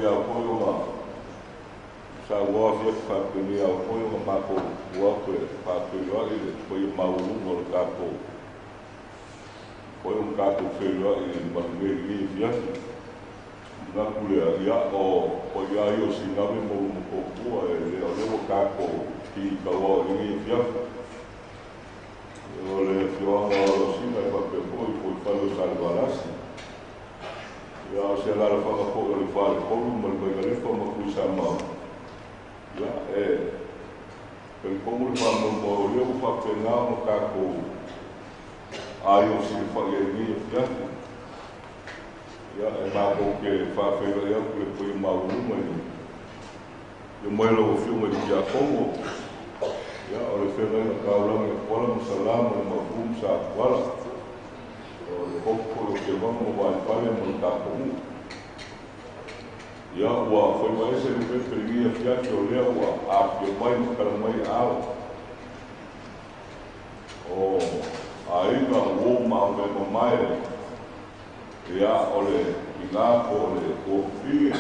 mafai lava foi ona saunoa afiafi faapenia ao foi ona matou o atu e faafeiloai le paia maualuga o le tatou foi ona tatou feiloai i le manuia i lenei afiafi. Manatu lea, ia, o paia ia o Sinave ma Ulumotootua e le o lea ua tatou pitauao i lenei afiafi. O le afioaga o Alosina e faapea foi Fuaifale o Salevalasi. Ia, o se alaalafaga foi o le Faletolu ma le Vainalefa ma Tuisamau. Ia, e talitonu le faamoemoe o lea ua faapena ona tatou aiosilafai ai i lenei afiafi. Ia, e matou te faafeiloai atu le paia maualuga i le afio mai o lau Afioga i le Tiakono. Ia, o le feagaiga taulagi a Tuala ma Salā ma le Maopu ma Satuala. O le koko foi o Tevaga ma Vaifale ma le tatou nuu. Ia, ua faivaese Lupepe i lenei afiafi o lea ua afifio mai ma tala mai aao. O aiga, uo ma aumeamamae, ia, o le tina po o le tuafafine.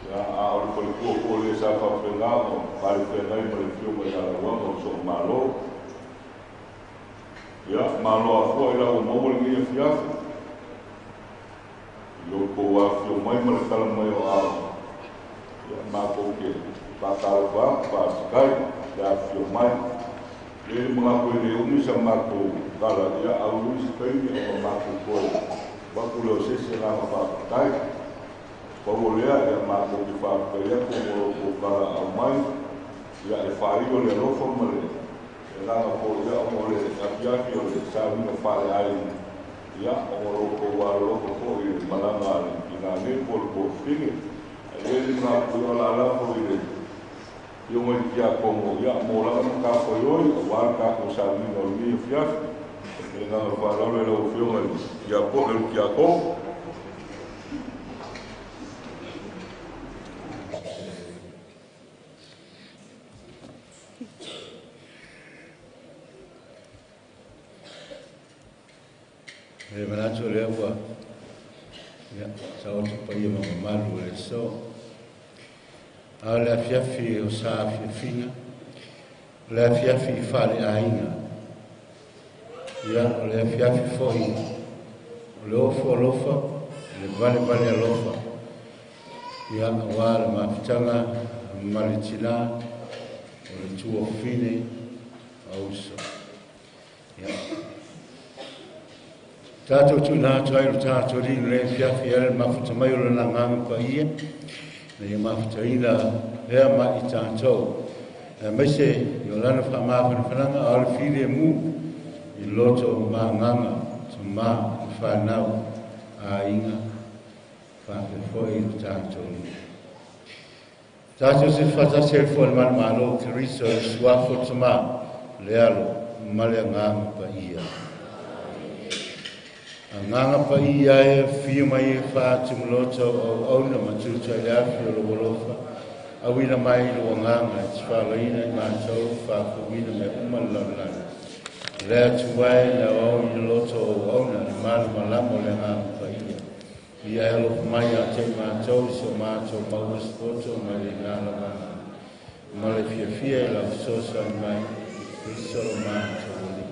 Ia, a o le faletua foi o le sa faapena ona palefeagai ma le afioga ia Lauaga o Soomalo. Ia, malo afua i lau ua maua lenei afiafi. I lo outou afifio mai ma le tala mai o aao. Ia, matou te faatalofa atu, faafetai le afifio mai. E i ai le manatu e le umi sa matou tala, ia, auliuli se taimi ona matou toe avatu lea o se isi agaga faafetai. Pau o lea, ia, matou te faafetai atu mo lo outou talaau mai. Ia, e faailo le alofa ma le agaga foi, ia, ona o le afiafi o le sauniga faaleaiga, ia, ona o lo outou alolofa foi i le malaga a le tina nei po o le tuafafine. Ae i ai le manatu, ia, o le a lafo i le afioga i le Tiakono, ia, mo lana matafaioi aua le tatou sauniga o lenei afiafi. Ma le agaga faaaloalo i lau Afioga i le Tiakono. E manatu o lea ua, ia, saoto paia ma mamalu o le aso. A o le afiafi o sa afiafiga, o le afiafi i faleaiga, ia, o le afiafi foi o le ofo alofa, le valevale alofa, ia, aua le mafutaga ma le tina o le tuafafine ma uso. Ia, tatou tuuina atu ai lo tatou Alii i lenei afiafi e ala i le mafuta mai o Lona Agaga Paia, ina ia mafutaina lea ma i tatou, aemaise i o Lana faamafanafanaga a o le filemu i loto ma agaga, tama ma fanau, aiga, faapea foi lo tatou nuu. Tatou te faatasi ai foi i le manumalo o Keriso i le suafa o le Tama, le Alo ma le Agaga Paia. Agaga Paia e afio mai e faatumuloto o auauna ma tuta i le afi o lou alofa, auina mai lou agaga e te faaloina i matou faafouina mea uma le lalolagi. Le Atua e na au i loto o auauna le malamalama o le Agaga Paia. Ia e alofa mai ia te i matou i so matou maua se poto mai le ina lavaga. Ma le fiafia i lau fesoasoani mai, Keriso lo matou Alii.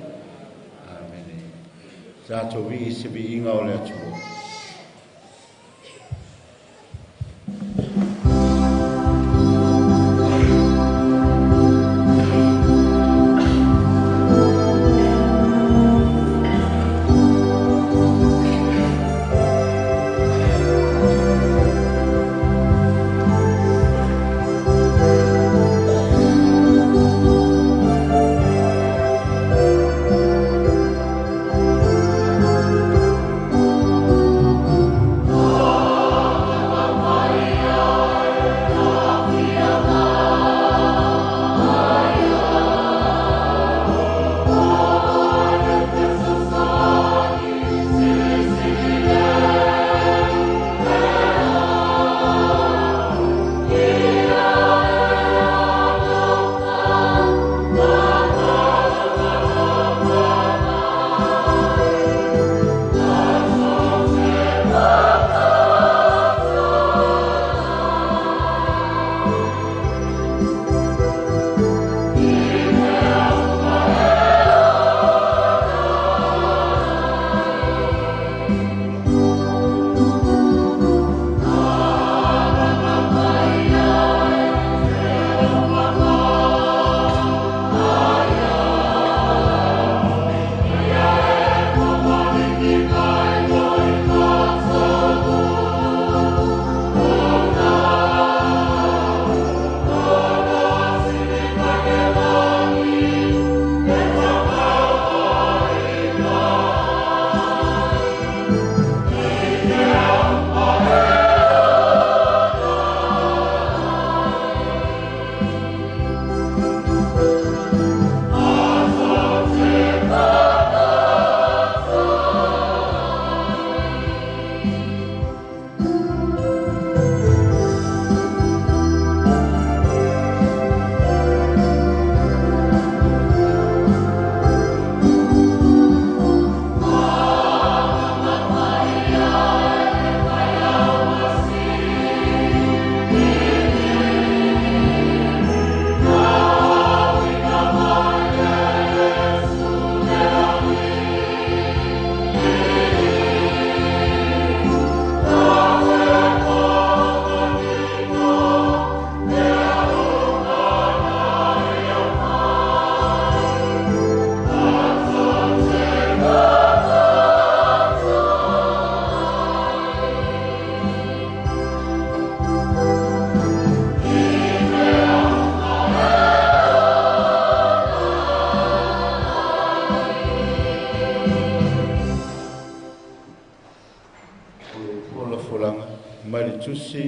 Amene. Tatou vii i se viiga o le Atua.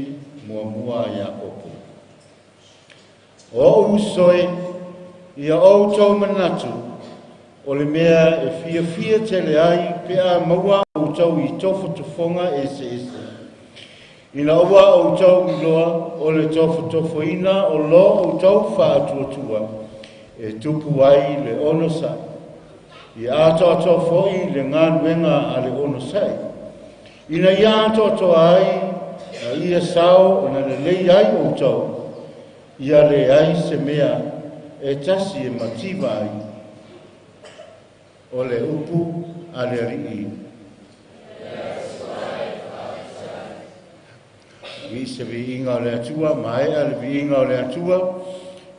Epitili muamua a Iakopo. O o'u uso e, ia outou manatu o le mea e fiafia tele ai pe a maua outou i tofotofoga eseese. Ina ua outou iloa o le tofotofoina o lo outou faatuatua e tupu ai le onosai. Ia atoatoa foi le galuega a le onosai. Ina ia atoatoa ai a ia sao ona lelei ai outou, ia leai se mea e tasi e mativa ai. O le upu a le Alii. I se viiga o le Atua, maea le viiga o le Atua,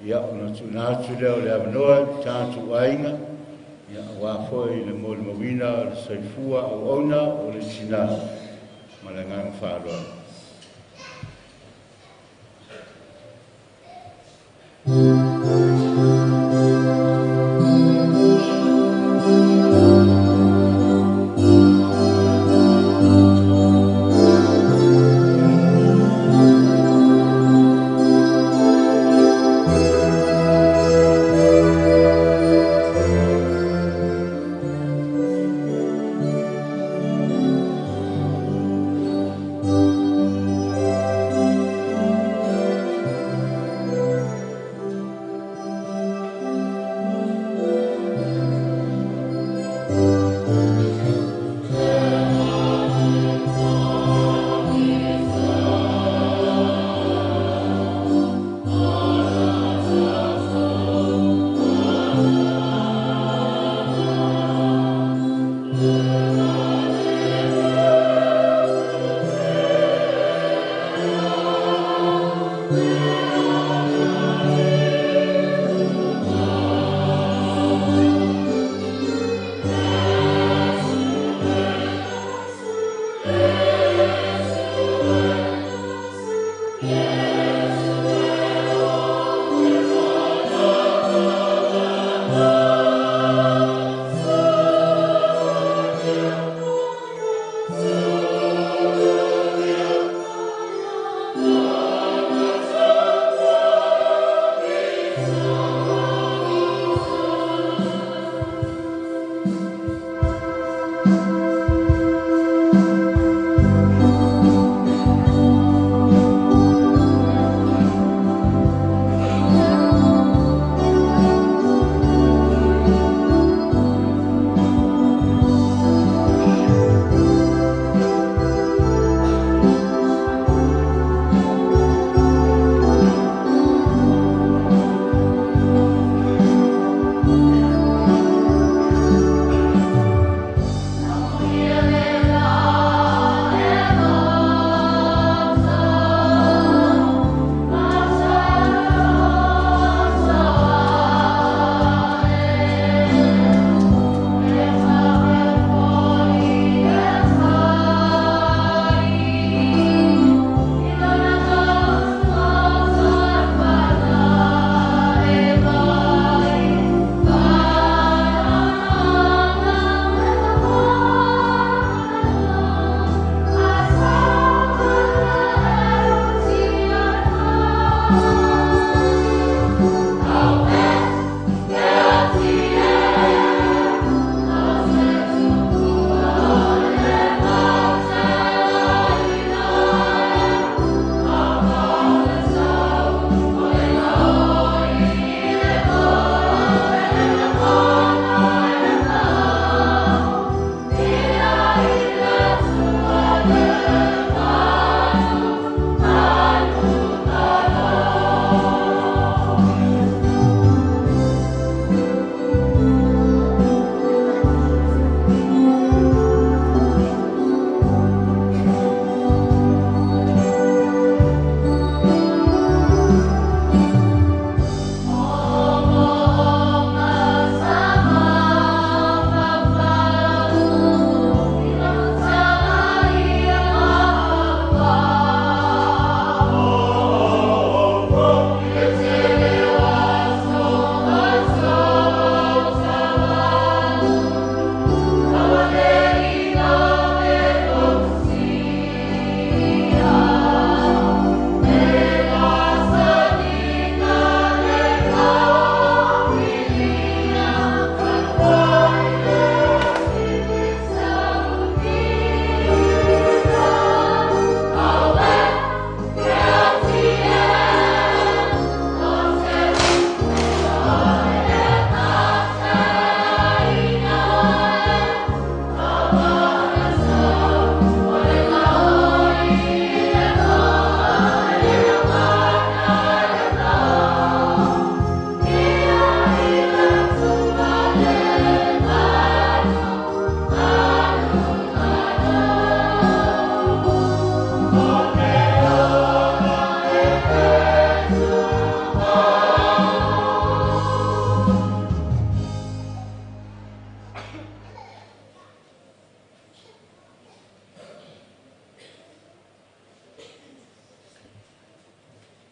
ia ona tuuina atu lea o le avanoa i tatou aiga, ia aua foi le molimauina o le soifua auauna o le tina ma le agaga faaaloalo.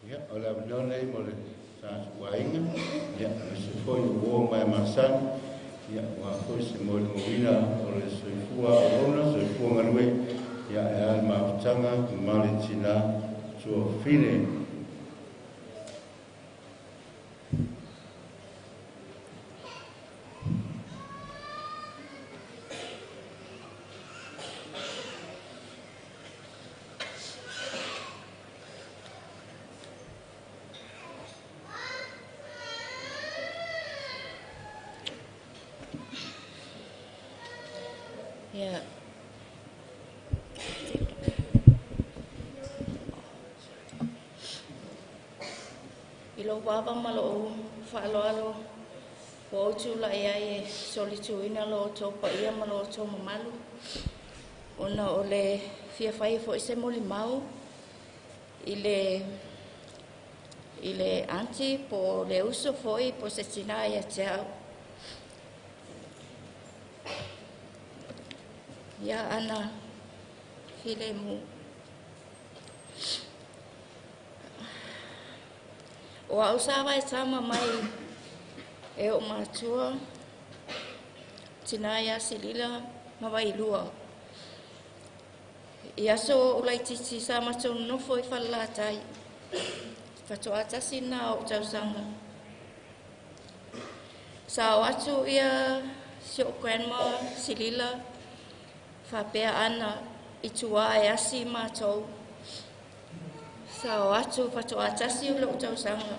Ia, o le avanoa lenei mo le tatou aiga, ia, aemaise foi o uo ma e masani, ia, aua foi se molimauina o le soifua auauna, soifua galue, ia, e a le mafutaga ma le tinā tuafafine. Ia. I lou ava ma lou faaaloalo ua ou tulai ai e solituina lo outou paia ma lo outou mamalu, ona o le fia fai foi se molimau i le aunty po o le uso foi po o se tinā ia te au. Ia ana filemu. O au sa vae tama mai e o matua tinā ia Silila ma Vailua. I aso o laititi sa matou nofo i Falelatai. Faatoa tasi na o tausaga. Sa o atu ia si o grandma Silila faapea ana i tua e asi matou. Sa o atu faatoa tasi o lou tausaga.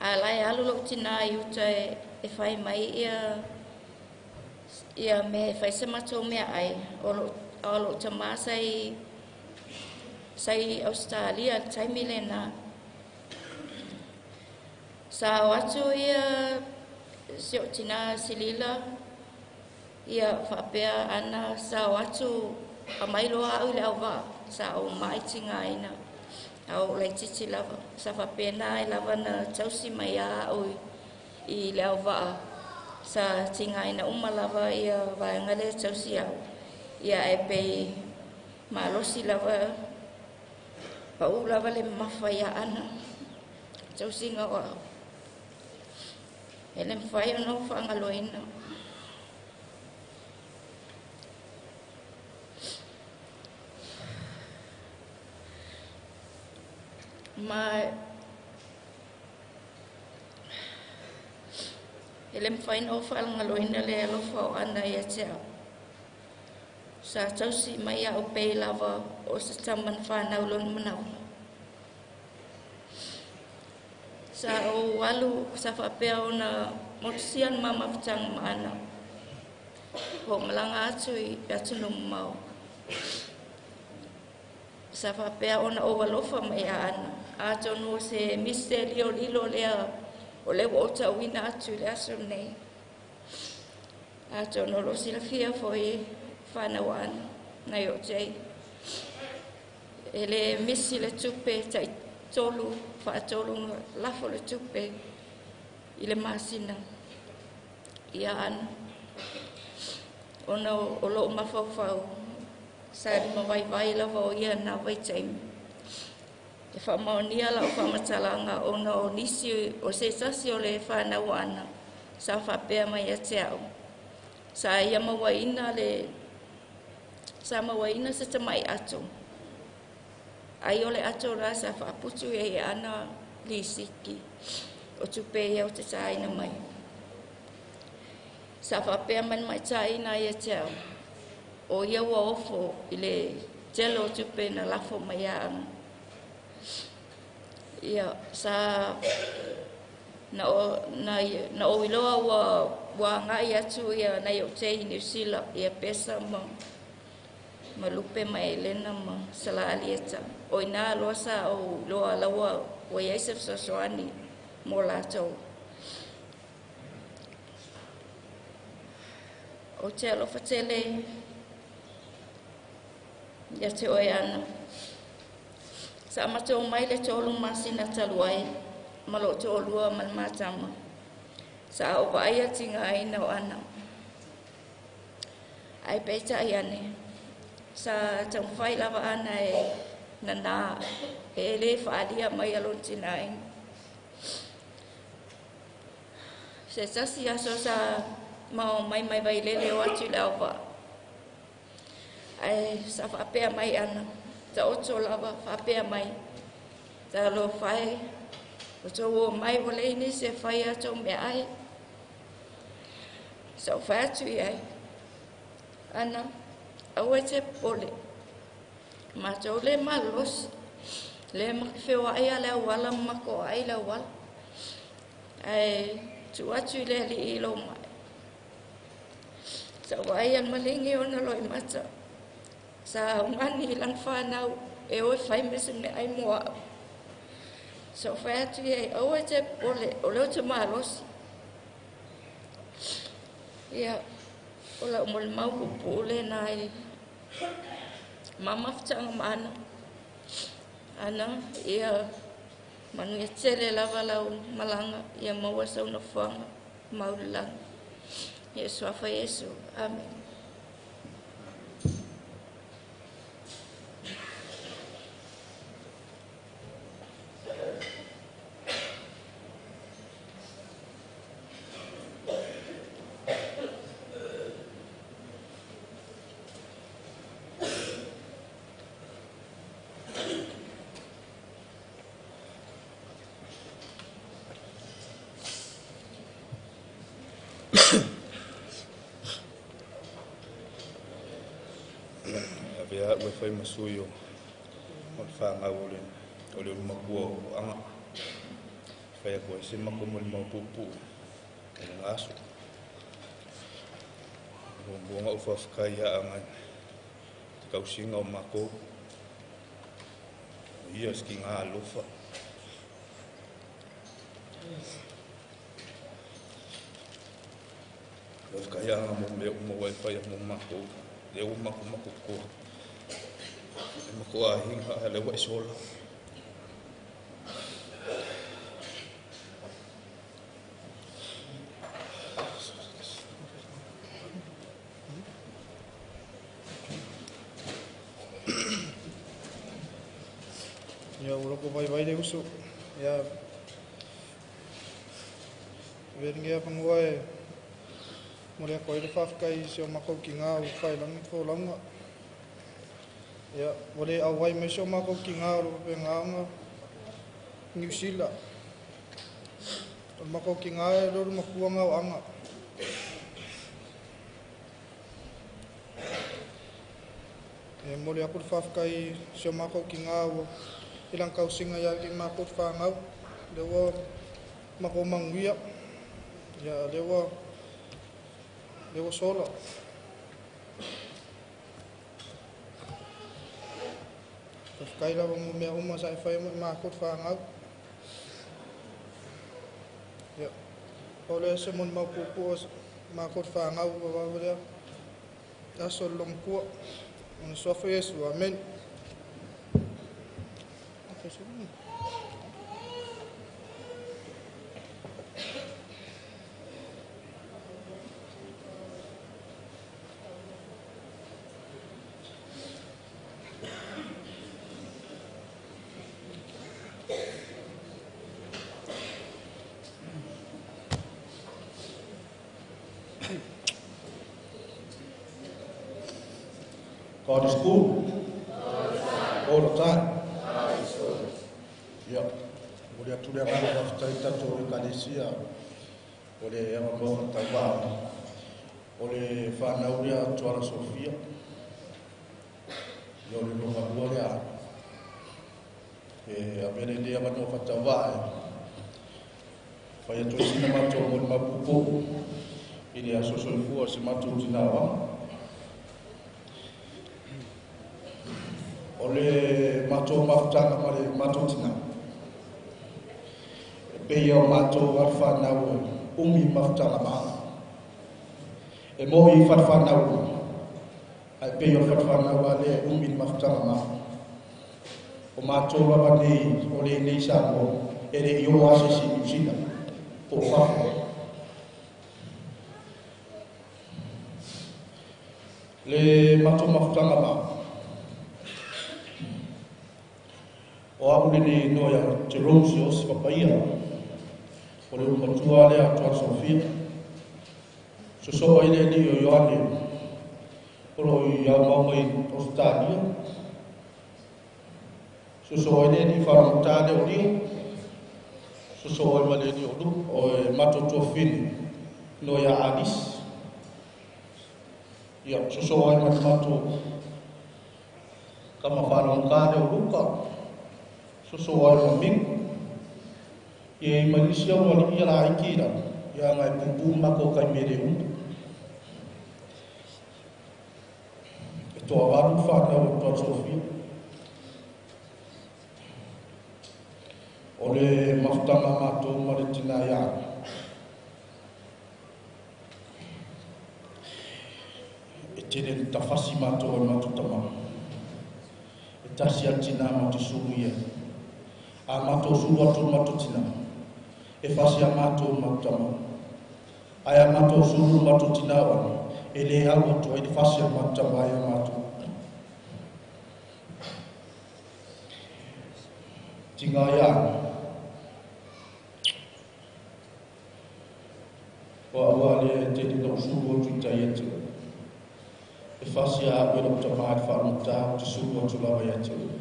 A lai alu lou tinā i uta e fai mai ia me fai se matou mea ai o lou tamā sai Australia le taimi lena. Sa o atu ia si o tinā Silila ia faapea ana sa o atu a mai loa au i le auvaa sa o mai tigaina a o laititi lava sa faapena ai lava na tausi mai a au i le auvaa sa tigaina uma lava ia vaega lea tausi au ia e pei malosi lava pau lava le mamafa ia ana tausiga o au e le mafai ona ou faagaloina. Ma e le mafai ona ou faagaloina le alofa o ana ia te au. Sa tausi mai au pei lava o se tama na whanau lona manawa. Sa ou alu sa faapea ona motusia le ma mafutaga ma ana. Ho malanga atu i atunuu mamao. Sa faapea ona ou alofa mai ia ana. Atonu o se misteli o lilo lea o le ua ou tauina atu i le aso nei. Atonu o lo silafia foi whanau ana nai o tei. E le misi le tupe tai tolu, faatolu lafo le tupe i le masina ia ana. Ona o lou mafaufau sa lima vaivai lava o ia na vaitaimi. E faamaonia lau faamatalaga ona o nisi o se tasi o le whanau ana sa faapea mai ia te au. Sa ia mauaina le sa mauaina se tamai ato. Ai o le ato la sa faaputu ia i ana lisiki o tupe ia o te tāina mai. Sa faapea mai mai tāina ia te au. O ia ua ofo i le tele o tupe na lafo mai ia ana. Ia, sa na o iloa ua agai atu ia nai o te i New Zealand ia pesa ma lupe ma Elena ma sala alieta. O ina loa sa o loa laua ua iai se fesoasoani mo latou. O te alofa tele ia te oe ana. Sa matou mai le 3 masina talu ai ma lou toalua ma le matama. Sa ou vaaia tigaina o ana. Ae peitai ane, sa taumafai lava ana e Nana e le faalia mai alona tināina. Se tasi aso sa mao mai mai Vailele o atu i le auvaa. Ae sa faapea mai ana, taoto lava faapea mai, talofa e, ua tou o mai ua leai nisi e fai a tou meaai. Sa ou fai atu i ai, ana, aua e te popole, matou le malolosi, le feoai a le auala ma makoai le auala. Ae tuu atu i le alii i lou mai. Sa ou vaai i le maligi ona loimata. Sa augani i lana fanau e o e fai ma se meaai mo au. Sa ou fai atu i ai, aua e te popole, o lea ou te malosi. Ia, o lau molimau puupuu lena i ma mafutaga ma Ana. Ana, ia manuia tele lava lau malaga, ia maua sau nofoaga mau i le lagi. I le suafa o Iesu. Amene. Avea au e fai ma sui o le fanau o le ulumatua o Aga. Fai atu ai se matou molimau puupuu i lena aso. Muamua ona ou faafetai ia Aga i te tausiga o matou. O ia se tiga alofa. Faafetai ia Aga mo mea uma ua e faia mo matou. Lea ua matou matutua. E matua aiga a lea ua e sola. Ia, ua loko vaivai le uso. Ia, avea lenei avanoa e momoli atu ai le faafetai i si o matou tinā ua fai i lagi le folauga. Ia, ua le auai mai si o matou tinā o lo o faapena ona Niu Sila. O le matou tinā e le o le matua na o Aga. E momoli atu le faafetai i si o matou tinā ua i lana tausiga ia te matou te fanau. Lea ua matou manuia. Ia, lea ua sola. Faafetai lava mo mea uma sa e faia mo i matou te fanau. Ia, pau lea se molimau puupuu o matou te fanau ua vave lea. Aso le logomatua. Ona suafa Iesu. Amene. God is good. All the time. Ia, momoli atu le agaga faafetai i tatou Ekalesia o le avanoa tauvaa o le fanau lea Tuala Sofia. Ia, o le lona lua lea. E avea lenei avanoa faatauvaa e fai atu ai sina matou molimau puupuu i le aso soifua o si matou tinā o Aga. O le matou mafutaga ma le matou tinā, e pei o matou alo fanau e umi mafutaga ma Aga. E mo'i i falefanau uma, ae pei o le falefanau a lea e umi le mafutaga ma Aga. O matou lava nei o le nei Samoa, e le i o ase si Niu Sila po o fafo. Le matou mafutaga ma Aga, O au lenei igoa ia Jerome Siaosi Papaia, o le ulumatua lea a Tuala Sofia. Sosoo ai le alii o Ioane o lo o i aumau mai Ausetalia. Sosoo ai le alii faalogotā lea o Lio. Sosoo ai ma le alii o Lu, o e matou tuafafine igoa ia Alice. Ia, sosoo ai ma le matou tama faalogotā lea o Luka. Sosoo ai ma Miku. Ia i ma nisi au alii ia laiti i lalo, ia aga e pupū matou taimi e le umi. E toavalu le fanau a Tuala Sofia. O le mafutaga a matou ma le tina ia Ana, e tele ina tafasi matou e matou tama. E tasi lava le tina matou te sulu i ai. A matou sulu atu i le matou tina, e fasi a matou i le matou tama. Ae a matou sulu i le matou tina o Ana, e le au atu ai le fasi a le matou tama ia matou. Tiga ia Ana. O au lava lea e tele ina ou sulu atu i tai ia te oe. E fasi a au e lou tama i le faalogotā, ou te sulu atu lava ia te oe.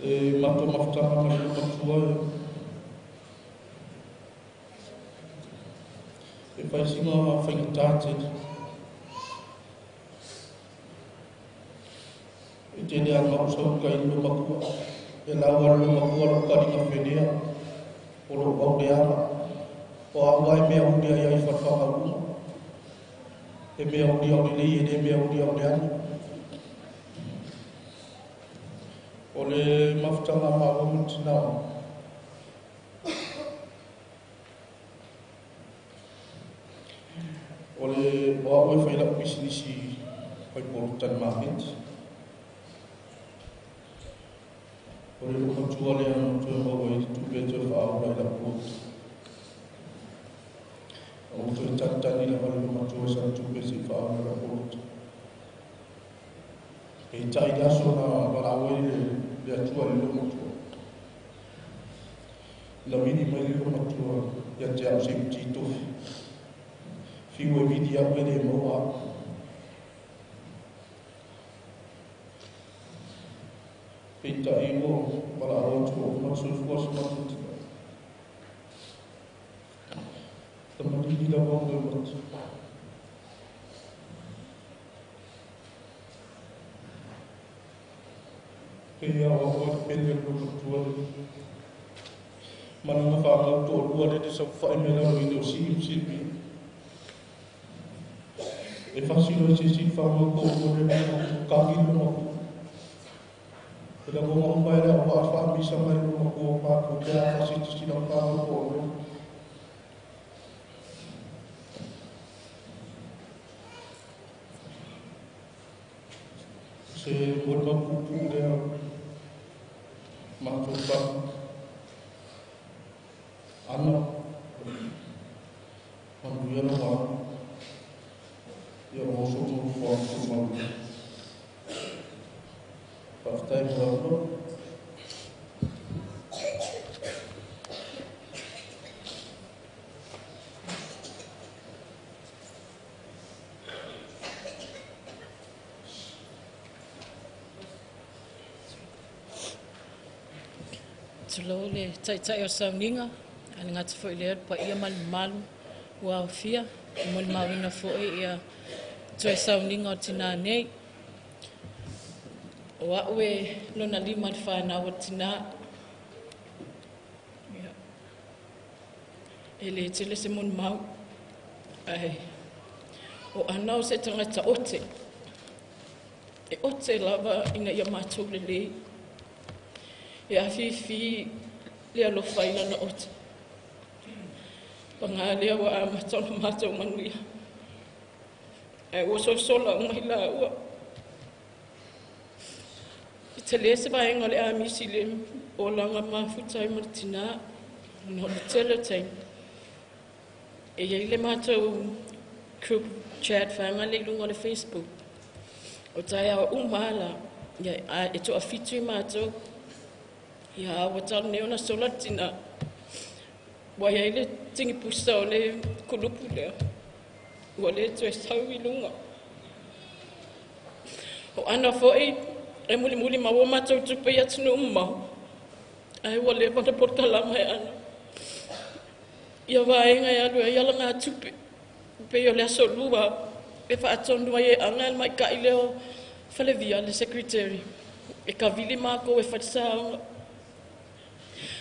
E matou mafutaga ma le matua e fai sina faigata tele. E tele lava ina ou sau i tai i le loomatua. E lau lava le loomatua lou taliga fenea o lou au leaga. O au lava e mea ulia ai i falefaga uma. E mea ulia o lelei e le mea ulia o leaga. O le mafutaga a maua ma le tina o O le o au e fai lau pisinisi fai poloka i le maketi. O le loomatua lea na toe maua ai le tupe e toe faaola ai lau poloka. Ua toe tagitagi lava le loomatua i sana tupe se i faaola lau poloka. Peitai i le aso na valaau ai le Atua i le loomatua, na vili mai le loomatua ia te au se i titofi. Fiu e vili au e le maua au. Peitai ua valaau atu ua uma le soifua o si matou tina. Tamalii lava o le mati. Pei a o au le pele o le matua le ma lona fanau toalua lea e saofai mai lalo i le o Sii ma Silvia. E fasi loa i se isi fanau toalua lea e kagi le matua. E lagona uma e le au vaa faamisa mai le matua o matou pe a fasi i se isi lau fanau toalua. Se molimau puupuu lea matou tama Ana, manuia lou alu, ia ua oso ma nofoa ma tumau. Faafetai mo le avanoa. Tulou le Taitai o le Sauniga, ae le gata foi i lea le paia ma le mamalu ua aofia, e molimauina foi ia toe sauniga o tinā nei. O au e lona lima i le fanau a le tinā. Ia. E le tele se molimau, ae o Ana o se tagata ote. E ote lava ina ia matou lelei. E afifi le alofa i lana ote. Paga lea ua amata ona matou manuia. Ae ua sosola uma i laua. E tele se vaega o le a misi i le olaga mafuta ai ma le tinā, ona o le tele o taimi. E i ai le matou group chat faga le i luga o le Facebook. O taeao uma ala, ia e toafitu i matou. Ia ua talu nei ona sola le tinā. Ua i ai le tigipusa o le kulupu lea. Ua le toe sau i luga. O ana foi e mulimuli maua matou tupe i atunuu mamao. Ae ua leva ona polokalama e ana. Ia vaega e alu ai alagatupe. Pei o le aso lua e faatonu ai e Aga le maita'i lea o Falevia le secretary. E kavili makou e fai le saoga.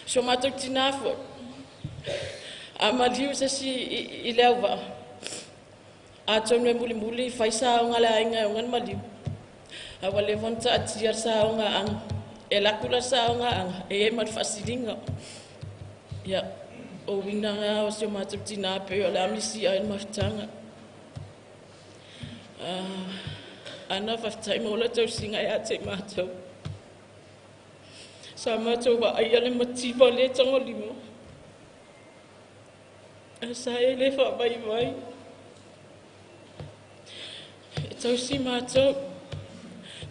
Si o matou tinā foi. A maliu se isi i le auvaa. Atonu e mulimuli fai saoga a le aiga e ona le maliu. Ae ua leva ona taatia le saoga a Aga. E alu atu la le saoga a Aga e i ai ma le faasiliga. Ia, o uiga na o si o matou tinā pei o le a misia ai le mafutaga. Ana faafetai mo la tausiga ia te i matou. Sa matou vaaia le mativa le tagolima. Ae sa e le faavaivai. E tausi matou.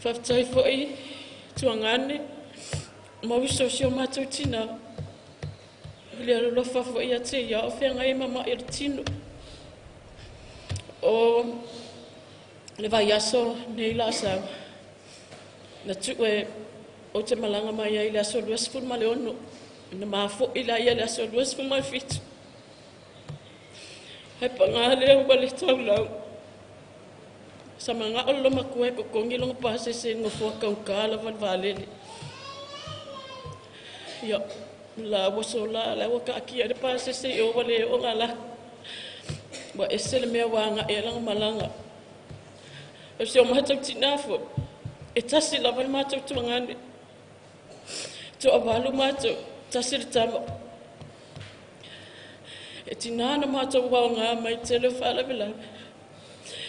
Faafetai foi tuagane ma uso o si o matou tinā. I le alolofa foi ia te ia o feagai ai ma ma'i o le tino. O le vaiaso nei la sau, na tuu e ou te malaga mai ai i le aso 26, na mafo'i la ia le aso 27. Ae paga lea ua le taulau. Sa mana'o le lomatua e totogi lona pasese i le nofoa taugata lava le vaalele. Ia, la ua sola, la ua taatia le pasese i o ua le oo ona alu atu. Ua ese le mea ua agai ai lana malaga. O si o matou tinā foi, e tasi lava le matou tuagane. Toavalu matou, tasi le tama. E tinā na matou aoga mai tele o faalavelave.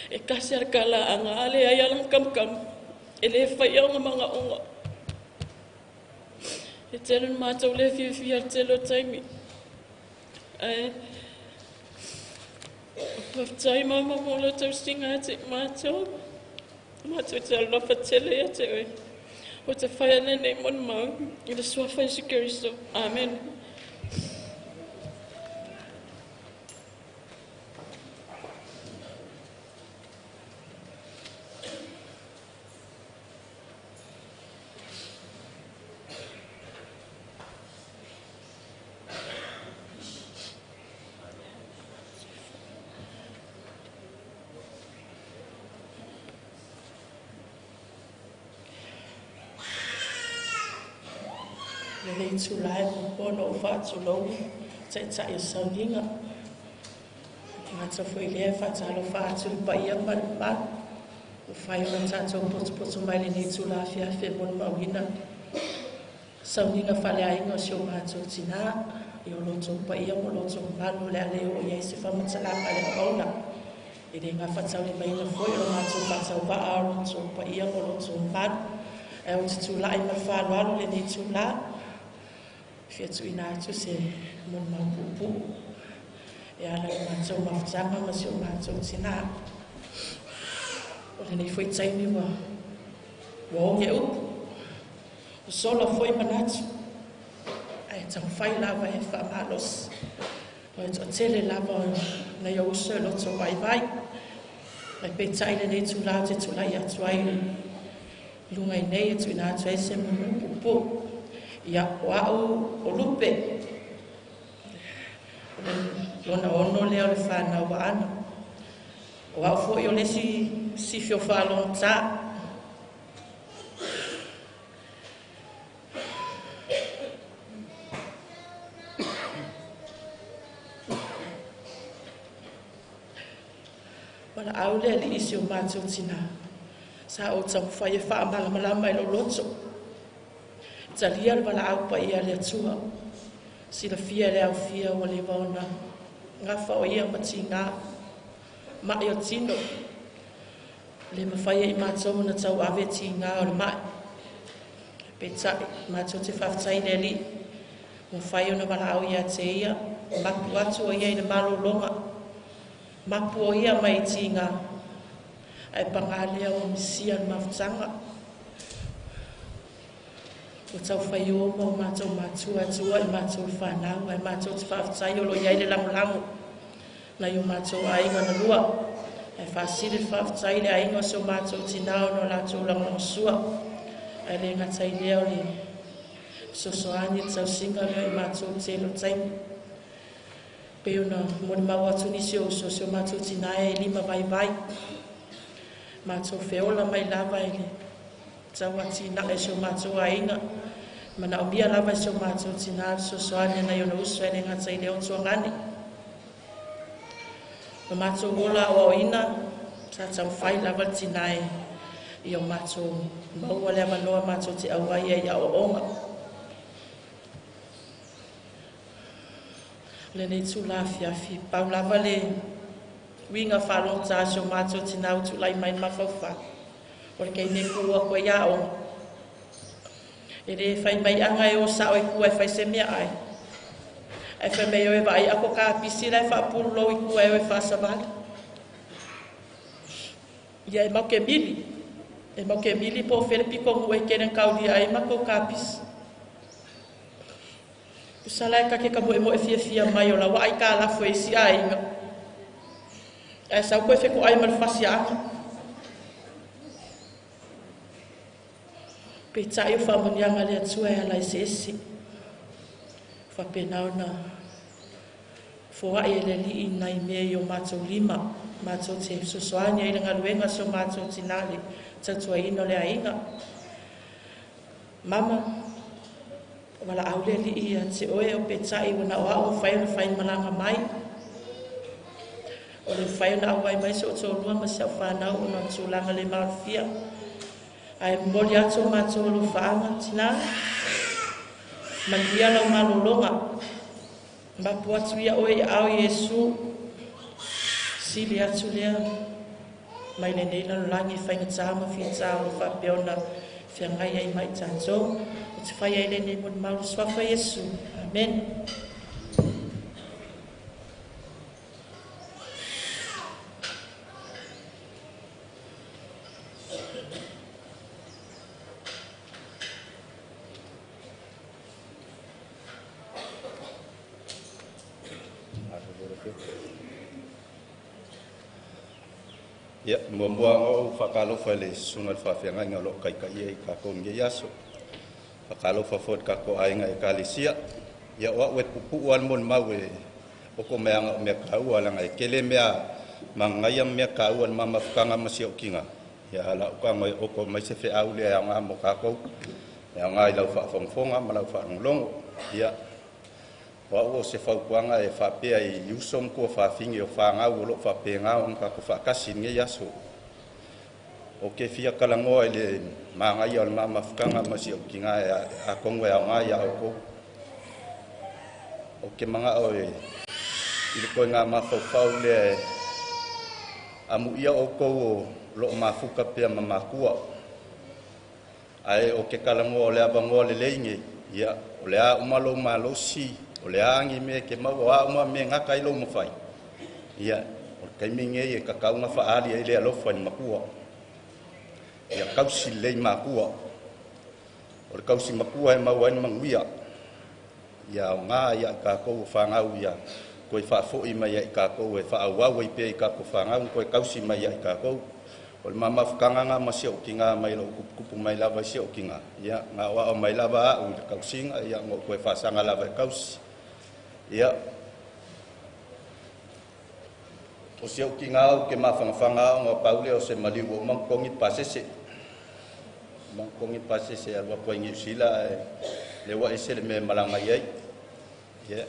E kasi a le talaaga a leai lana kamukam. E le faia ona manaoga. E tele na matou le fiafia i le tele o taimi. Ae faafetai mama mo la tausiga ia te i matou. Matou te alofa tele ia te oe. O te whai lenei molimau i le suafa Iesu Keriso. Amen. Lenei itulā e muamua ona ou faatulou Taitai o Sauniga. E gata foi i lea e faatalofa atu i le paia ma le mamalu ua fai ona tatou potopoto mai lenei itula afiafi e molimauina sauniga faaleaiga o si o matou tinā i o lo outou paia ma lo outou mamalu o le a le oo i ai se faamatalaga a le auauna. E le gafataulimaina foi o lo matou faatauvaa o lo outou paia ma lo outou mamalu. Ae ou te tulai ma le faaaloalo lenei itula e fia tuuina atu se molimau puupuu e ala i le matou mafutaga ma si o matou tinā. O lenei foi taimi ua oge upu, ua sola foi manatu, ae taumafai lava e faamalosi. O le toatele lava o nai ou uso e loto vaivai. Ae peitai lenei itula ou te tulai atu ai i luga i nei e tuuina atu ai se molimau puupuu. Ia, o au o Lupe, o le lona ono lea o le fanau a Ana. O au foi o le isi sifi o faalogotā. Valaau le Alii i si o matou tinā. Sa ou taumafai e faamalamalama i lou loto. Talia le valaau paia a le Atua. Silafia e le aufia ua leva ona gafa o ia ma tigā ma'i o tino. Le mafai e i matou ona tauave tigā o le ma'i. Peitai, matou te faafetai i le Alii ua mafai ona valaau ia te ia, mapu atu o ia i le malologa. Mapu o ia mai tiga ai pangalea o misia le mafutaga. Ua taufai o ma o matou matua tua i matou whanau ai matou te whaafetai o lo iai le lagolago nai o matou aiga na lua. Ai faasili le faafetai le aiga o si o matou tinā ona o latou lagolagosua. Ae le gata i lea o le fesoasoani le tausiga lea i matou tele o taimi. Pei ona molimau atu nisi o uso si o matou tinā e lima vaivai. Matou feola mai lava i le tau atinae si o matou aiga. Manaomia lava i si o matou tinā le fesoasoani nai ona uso e le gata i lea o tuagane. Ma matou ola aoaoina, sa taumafai lava le tinā e ia o matou maua le avanoa matou te auai ai i aoaoga. Lenei tula afiafi, pau lava le uiga faalogotā si o matou tinā ua tulai mai le mafaufau. O le kaime kua koe ia aoga. E le fai mai anga e o sao i kua e fai se mea ai. Ai fai mai o e vai ako ka pisi lai faapulu lou i kua e o e faasavali. Ia e mau ke mili. E mau ke mili po o fele piko ngu e kenen kaulia ai ma kou ka pisi. Usala e kake ka moe moe fia fia mai o la wa ai ka lafo e si aiga. Ae sau koe feko ai ma le fasi anga. Peitai o whaamanianga le Atua e ala i se esi. Whapena ona foai e le alii nai mea i o matou lima. Matou te fesoasoani ai le galuega si o matou tinā le tautuaina o le aiga. Mama, walaau le alii ia te oe o peitai ua na o au o whai ona whai malanga mai. O le whai ona auai mai se o tōlua ma se au whanau o na tūlanga le maolofia. Ae momoli atu o matou alofaga tinā. Manuia lau malologa. Mapu atu ia oe i ao Iesu. Sili atu lea mai lenei lalolagi faigata ma fitā o lo faapea ona feagai ai ma i tatou. O te fai ai lenei molimau le suafa Iesu. Amen. Ia, muamua o whakalofa le susuga le faafeagaiga o loo kaitaia i tatou lenei aso. Whakalofa foi le tatou aiga ekalesia. Ia o au e pupu'u a le molimau e o ko meaga o mea kaua laga e kele mea magaia mea kaua le mamafukaga ma siaukiga. Ia lau tago e oko mai se feau lea e aoga mo tatou. E aoga i lau faafogafoga ma lau faalogologo. Ia o au o se fautuaga e faapea i uso ma tuafafine o fagau o loo faapega ona tatou faatasi i lenei aso. O ke fia kalanoa i le magaia o le mamafukaga ma siaukiga e atonu e aoga ia outou. O ke magao e i le koega mafaufau lea e amuia outou o loo mafuka pea ma makua. Ae o ke kalanoa o le avanoa lelei nei, ia o le a uma lou malosi, o le a agi mea ke mau o a uma mea gata ai lou mafai. Ia o le taimi nei e tatau ona faali ai le alofa i le makua. Ia kausi lelei makua. O le kausi makua e mau ai le manuia. Ia aoga ia i tatou o fanau ia koe faafoi mai ia i tatou e faaauau ai pea i tatou fanau koe kausi mai ia i tatou. O le mamafukaga ma si okiga mai lou kupukupu mai lava i si okiga. Ia gaoao mai lava a'u i le kausiga ia na ou toe faasaga lava e kausi. Ia o si okiga au ke mafagafaga ao ga pau lea o se maliu ua uma ona totogi le pasese. Uma ona totogi le pasese e alu atu ai Niusila ae lea ua ese le mea e malaga i ai. Ia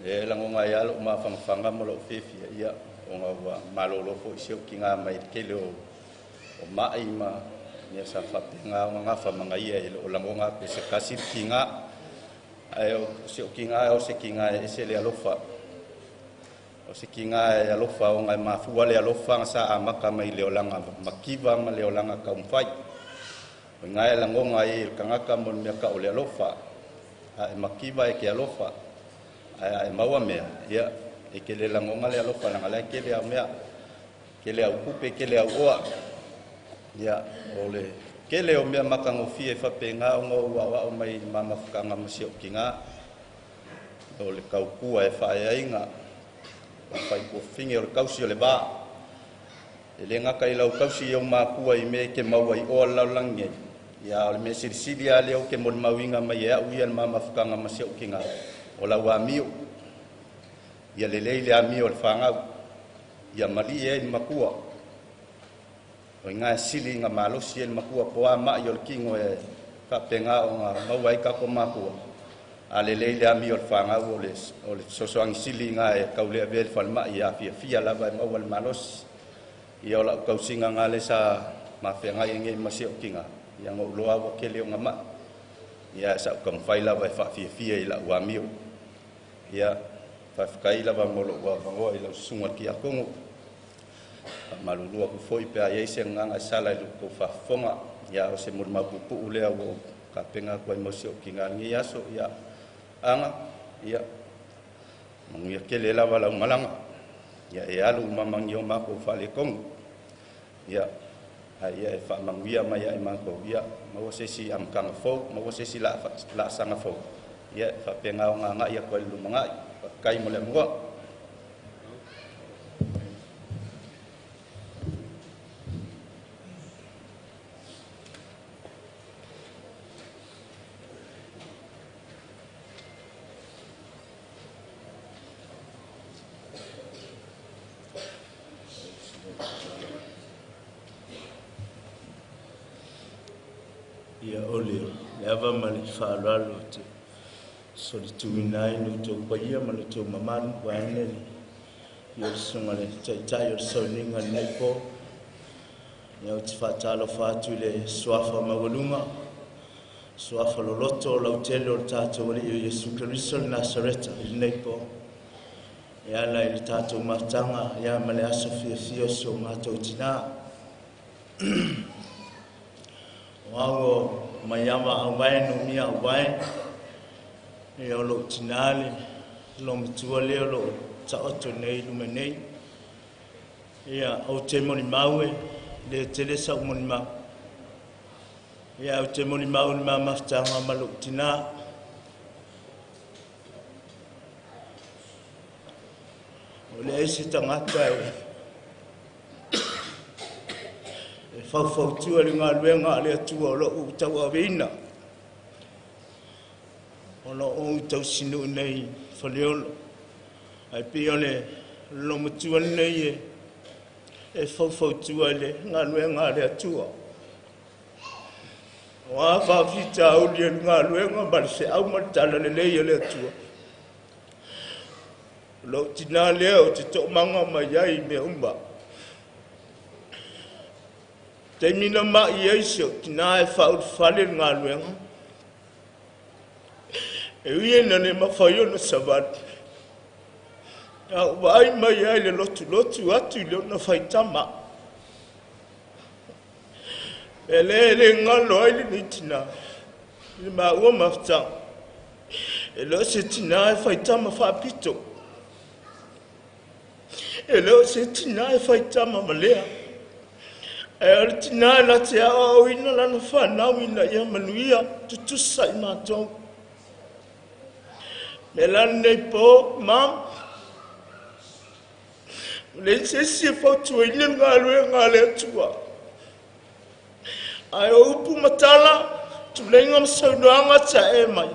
e lagona ai lava lou mafagafaga ma lou fiafia ia ona ua malolo foi si okiga mai le tele o mai ma mea sa faapega ona gafa ma gaia e loo lagona atu e se tasi le tiga. Ae o si okiga o se tiga e ese le alofa. O se tiga e alofa ona e mafua le alofa na sa amata mai le olaga mativa ma le olaga taumafai. O iga e lagona ai le tagata mo le mea tau o le alofa. A e mativa e ke alofa. Ae a e maua mea, ia E ke le lagoga le alofa laga lae kele au mea kele au pupe kele au oa. Ia o le kele o mea makagofie faapegā ona ou aoao mai i le mamafukaga ma si o'u o le kaukua e faaeaiga o faipofine o le kausi o le vā. E lē gata i lau kausi i ou makua i mea e ke maua i oa le lalolagi ai. Ia o le mea silisili a lea ou te molimauina mai e a'u ia le mamafukaga ma si o'u tigā o lau amio. Ia lelei le amio o le fagau ia malie ai le makua o iga e sili ina malosi ai le makua po a ma'i o le kino e faapegā ona maua ai kako makua a lelei le amio o le fagau o le fesoasoani sili iga e kaulea avea le falema'i afiafia lava e maua le malosi. Ia o la'u tausiga gā le sa mafeagai ai nei ma si o'u tigā ia na ou iloa ua kele ona ma'i ia sa'u taumafai lava e faafiafia i la'u amio. Ia faafetai lava mo lo'u avanoa i lau susuga le kiakono. Faamalulu atu foi pe a iai se agaga e sala i lo tou faafofoga. Ia o se molimau puupuu lea ua ou tapena atu ai mo si o'u tigā lenei aso. Ia aga ia manuia tele lava lau malaga. Ia e alu mamagia o makou faaletonu. Ia ae ia e faamanuia mai ai matou. Ia maua se isi amataga fou, maua se isi laasaga fou. Ia e faapegā ona aga'i atu ai le lumana'i. Faafetai mo le avanoa. Ia o le ava ma le faaaloalo te solituina ai lo outou paia ma lo outou mamalu vaeane le ia le susuga le taitai o le sauniga i lenei po. Ia ou te faatalofa atu i le suafa maualuga, suafa loloto o lautele o le tatou Alii o Iesu Keriso le Nasareta i lenei po. E ala i le tatou mafutaga ia ma le aso fiafia o si o matou tinā. O au o Maiava Auvae Numia Auvae, ia o lou tinā le lomatua lea o loo taoto nei i luma nei. Ia ou te molimau e le tele sa'u molimau. Ia ou te molimau i le ma mafutaga ma lou tinā. O leai se tagata e faufautua i le galuega a le Atua o loo ou tauaveina o lo o ou tausinuu nei Faleolo. Ae pei o le lomatua lenei e faufautua i le galuega a le Atua. O a faafitauli o le galuega ma le feau ma le talalelei a le Atua, o lou tinā lea ou te toomaga mai ai i mea uma. Taimi na mai ai si ou tinā e faaulufale le galuega, e ui ina le mafai ona savali, a ou vaai mai ai le lotulotu atu i le ona faitama. E le le galo ai lenei tinā i le maua mafutaga. E le o se tinā e faitama faapito. E le o se tinā e faitama malea. Ae o le tinā e na te aoaoina lana whanau ina ia manuia tutusa i mātou. Me la nei po, mam, o le se si e fautuaina le galuega a le Atua. Ae o upu matala, tuleiga ma saunoaga ta'e mai.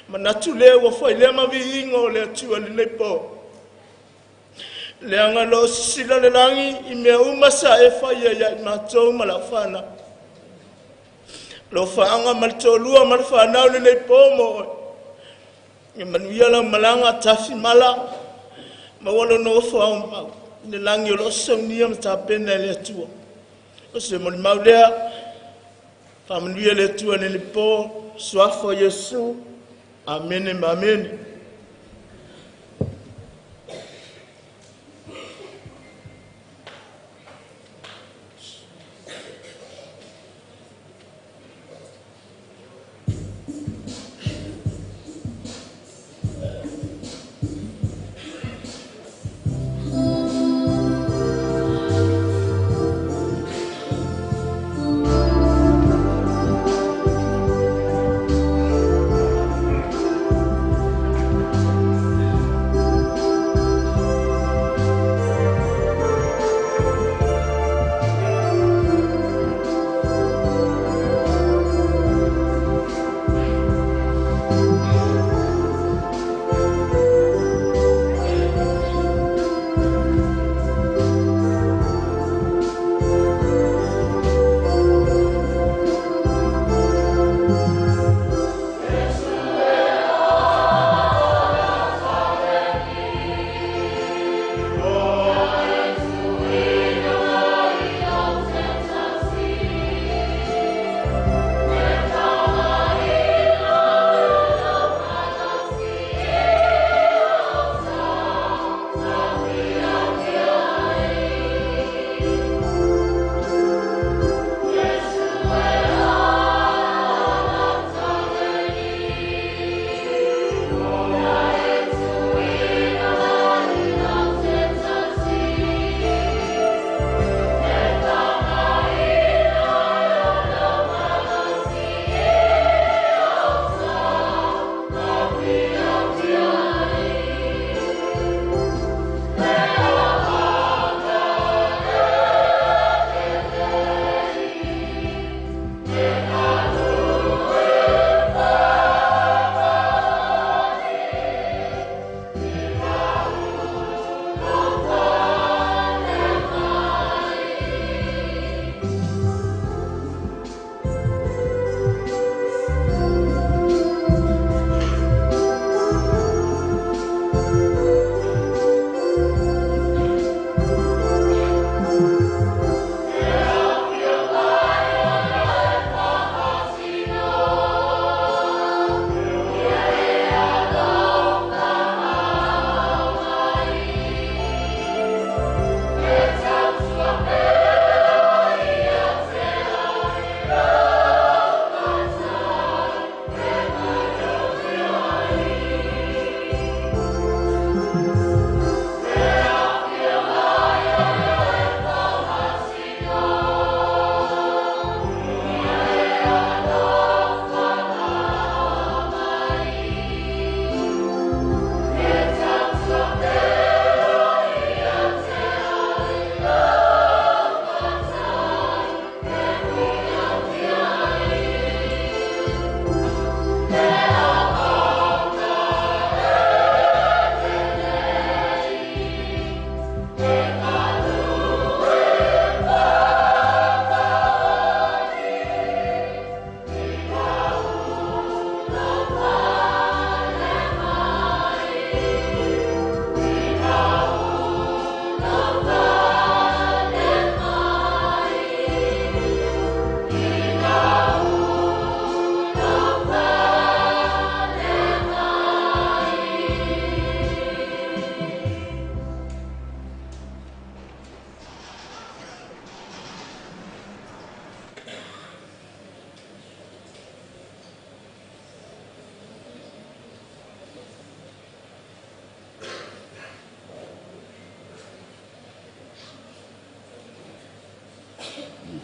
Manatu lea ua fai lea ma viiga o le Atua lenei po. Leaga lo sisila le lagi i mea uma sa e faia ia i matou ma lau whanau. Lo whaanga ma le tōlua ma le whanau lenei po mo oe. Ia manuia lau malaga tafi mala ma ua lo nofo au mau. I le lagi o lo saunia ma tapena e le Atua. O se molimau lea, faamanuia le Atua i lenei po, suafa o Iesu. Amene ma amene.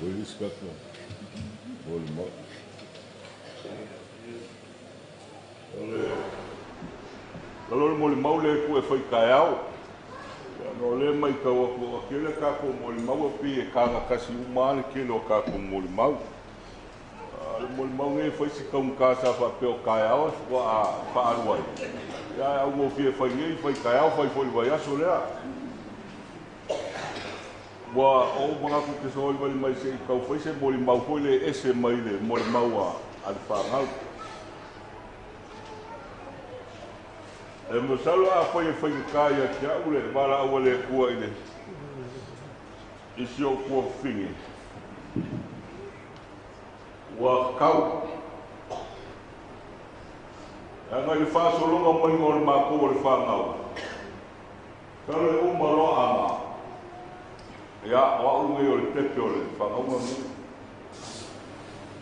Foi le isi tatou molimau. O le lalo le molimau le ku e fai taeao. Ia, no le mai tau atu o kele tatou molimau e pi e kaga kasi uma le kele o tatou molimau. Le molimau nei fai si taugata sa faapea o taeao ua faalu ai. Ia au gofie fai nei, fai taeao, fai foi le vaiaso lea. Ua ou manatu ke soalivali mai se i tau fai se molimau foi le ese mai le molimau a le fanau. E masalo a fai e faigata ia te au le valaau a le Atua i le i si ou tuafafine. Ua kau. E aga i le faasologa maiga o le matou o le fanau. Salo e uma loa aga. Ia, o au nei o le pepe o le fanauga nei.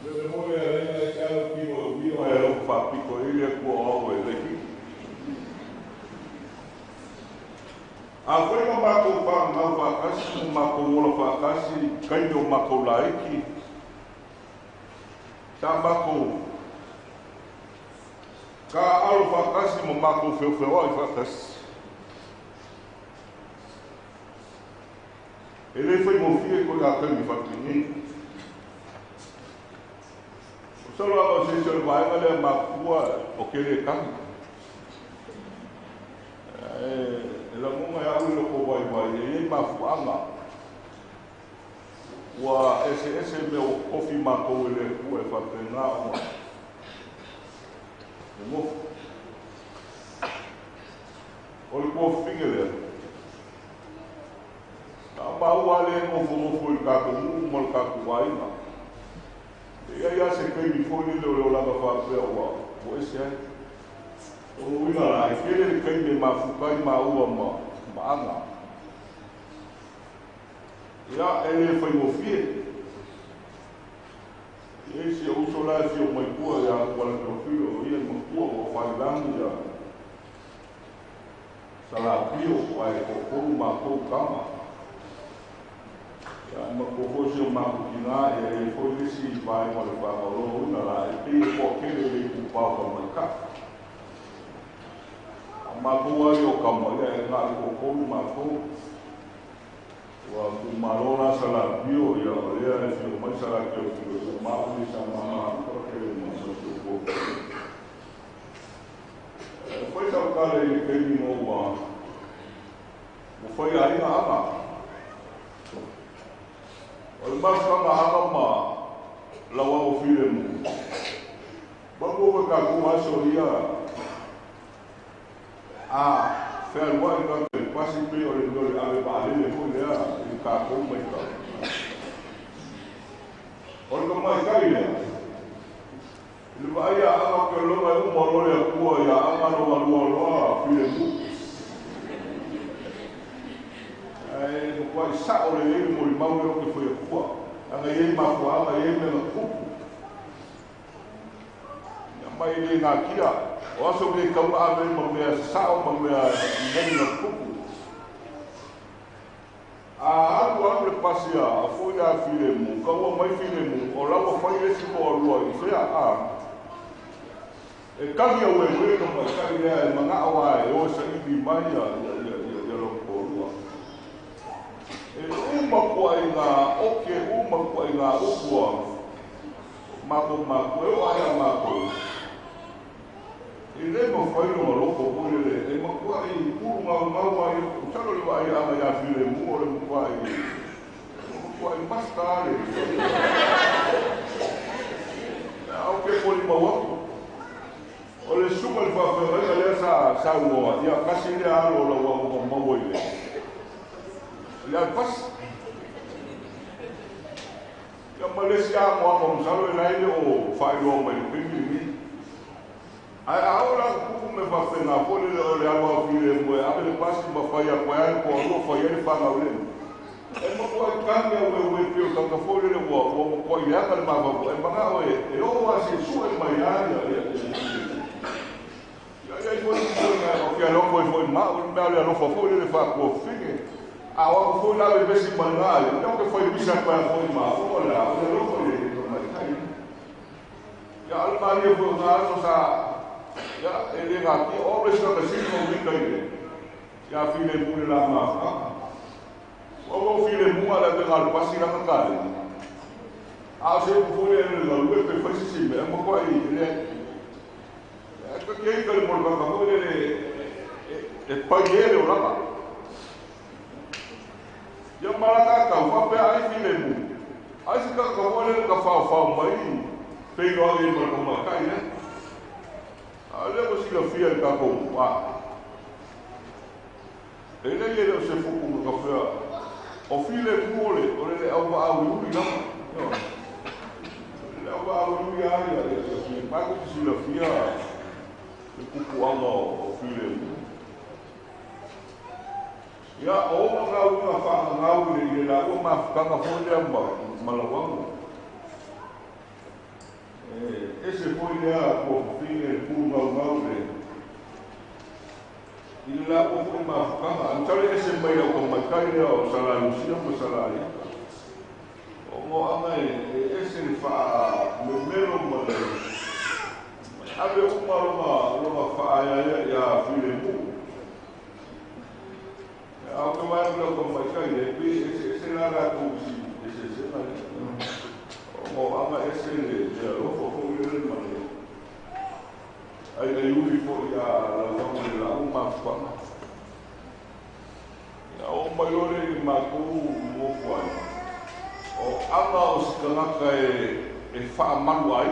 Le mo e lenga e te au kino e wio e lau whapito e le kua o au e leki. A foi ma mākou whanau whakasi, ma mākou ola whakasi, kaimi o mākou laiki, sa mākou ka alo whakasi ma mākou whewhewa i whakasi. E le whai mofie koe ngā kaimi whakini. O salo anga o se se o le vaenga lea makua o kele kangi. E lagonga e au i loko vai vai e iai mafuaga. Ua eseese mea ua kofi matou e le Atua e faapena ua nonofo. O le tuafafine lea. Na maua le nofonofo i le tatou nuu ma le tatou aiga. E iai lava se taimi foi lele o le olaga faapea ua ese ai. O uiga la, e tele le taimi e mafuta ai maua ma aga. Ia, e le faigofie. E i ai si ou uso la e fia mai tua ia Kuala Teofilo, o ia e matua ua failagi ia Salapio, ae toatolu matou tama. Ia, e matua foi si o matou tina, ia e i ai foi le isi vaega o le fanau lona uiga la, e pei e toatele le itupa o tamaitai. A matou ai o tama, ia e na o le toatolu matou. Ua tuumalo la Salapio, ia o lea e fia mai Salateofilo, ia maau le sa mama kele ma sa tupo. E fai sau tala i le taimi ma ua fai aiga aga. O le mafutaga aga ma lauao file mu. Maua foi tatou aso ia a fealuai tatou i pasi pei o le mea o le ave vaalele foi lea i tatou maitau. O le tamaitai lea, i le vaai a aga ke loga e uma loa le Atua ia aga loga lua loa file mu. Ae matuai sao lelei le molimau lea ou te fai atua. Aga e iai mafuaaga, e iai mea na tupu. Ia mai le natia. O aso nei tau na ave ai ma mea sao ma mea moni na tupu. A alu alu le pasi a foi a filemu, kaua mai filemu, o la ua fai le isi toalua i fea a. E kagi au e oe ka maita'i lea e mana'o a e o e saili mai ia ia lona toalua. E uma kuaʻiga oke, uma kuaʻiga upu a matou matua, e oo lava ia matou. E le mafai lona loto foi lele e matua'i ulugaugau ai, masalo le vaai aga ia filemu o le matua'i masta lava le a ou te molimau atu. O le susuga i le faafeagaiga lea sa saunoa, ia tasi lea alo o lau aoga maua i le alupasi. Ia ma le isi agoago masalo e la e le o faailoa mai i le taimi lenei. Ae a oo la tupu mea faapena foi lele o le alu a filemu e ave le pasi ma fai atu ai lava le toalua fai ai le fanau lele. E matuai tagi au e ue pei o le tagata foi lele ua matuai leaga le mafaufau e manao e oo lava se sue mai a ia ia ia ia ai foi nisi o ke alofa ai foi ma au le mea o le alofa foi lele faatuafine. A o aku foi la vesi mai ngā, ia ke fai pisa pa foi ma o la o le lofo le to mai kai. Ia al mari foi ngā so sa ia e le ngā ki o le sa ka sino mi kai le. Ia fi le mu le la ma fa. O o fi le mu ala te ngā pasi la ka le. A se ku foi le le lu pe fai si me mo ko ai le. Ka ke ka le mo ka ka le e pai ele o la. Ia malaka ka wa pe ai fi le mu. Ai se ka ka wa le ka fa fa mai pe no ai ma ko ma kai ne. A le ko si la fia ka ko wa. E le le se fu ku ka fa. O fi le mu le o le au va au ui la. Le au va au ui ai le fi ma ko si la fia le ku ku anga o fi le mu. Ia o ngā unga whaangau le i la ua mafukanga foi lea ma lawango. E se foi lea kua fafine le pū ngau ngau le. I la ua foi mafukanga. Antale ese mai lau ka maikai lea o sala Lucia ma sala ia. O ngō anga e ese le whaa memelo ma le. Ave uma longa whaaya ia file mū. Au ka mai lau ka mai kai le pe ese la la ko si ese se na o anga ese le le lofo fo le ma le ai ai uri fo ia la wa le la u ma fa ia o mai lo le ma ko mo fo ai o anga o se e fa malu ai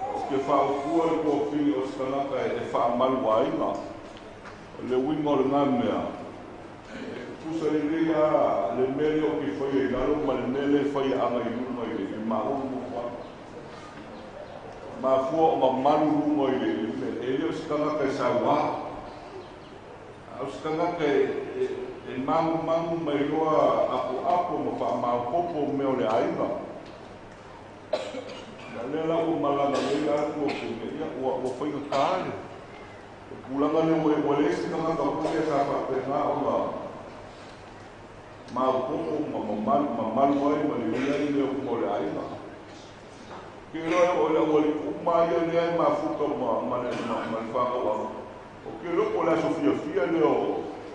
o ke fa o fua ko fi o se e fa malu ai le wingo le ngā mea. Tusa i lea le mele o ki whai e lalo ma le mele whai anga i lunga i le ma o mo wha. Ma fua o ma malu lunga i le mele. E leo se tangata e sa wā. Au se tangata e mangu mangu mai loa apo apo ma wha maopopo mea o le aiga. Na lea la ua malanga lea atu o ke mea ua whainga kāle. Pulanga le ua le se tangata pule sa whapenga o ngā maopopo ma mamalu ai ma le ui ai leo mo le aiga. Ke roa o le ua le kuma ia le ai mafuka ma le whakauanga. O ke loko le aso fiafia leo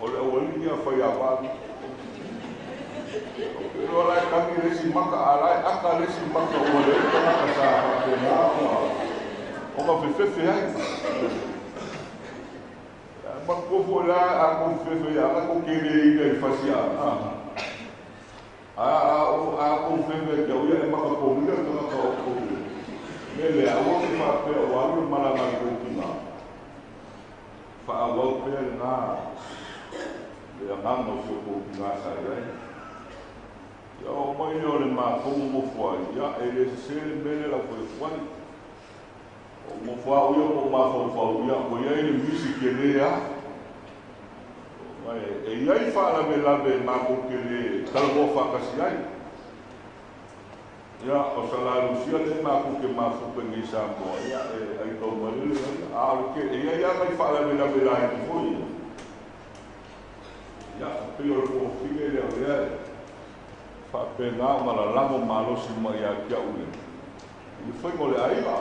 o le ua li ia whai awali. O ke roa lai kangi le si maka alai aka le si maka ua le tangata sa whapenga o ngā fefefe ai. Ma ko la a ko fefe a ko kele i le fasia a o a ko fefe ke o ia ma ko ni ka ka o ko me le a o ma pe o alu mala ma ko ki ma fa a o pe na le a mo so ko ki ma sa ia ia o mai o le ma ko mo fo ia e le se le mele la ko fo o mo fo o ia mo ma fo fo ia o ia le music ke le ia e ia i whaala me lawe ma ko ke le talamo whakasi ai. Ia, o sa la Lucia le ma ko ke ma fupe ngi sa moa. Ia, e ai tau marele. A o ke, e ia ia mai whaala me lawe la i foi. Ia, pe o le ko fine lea o lea e. Whaapena o ngala lango malosi mai a kia ule. I le whai mo le aiga.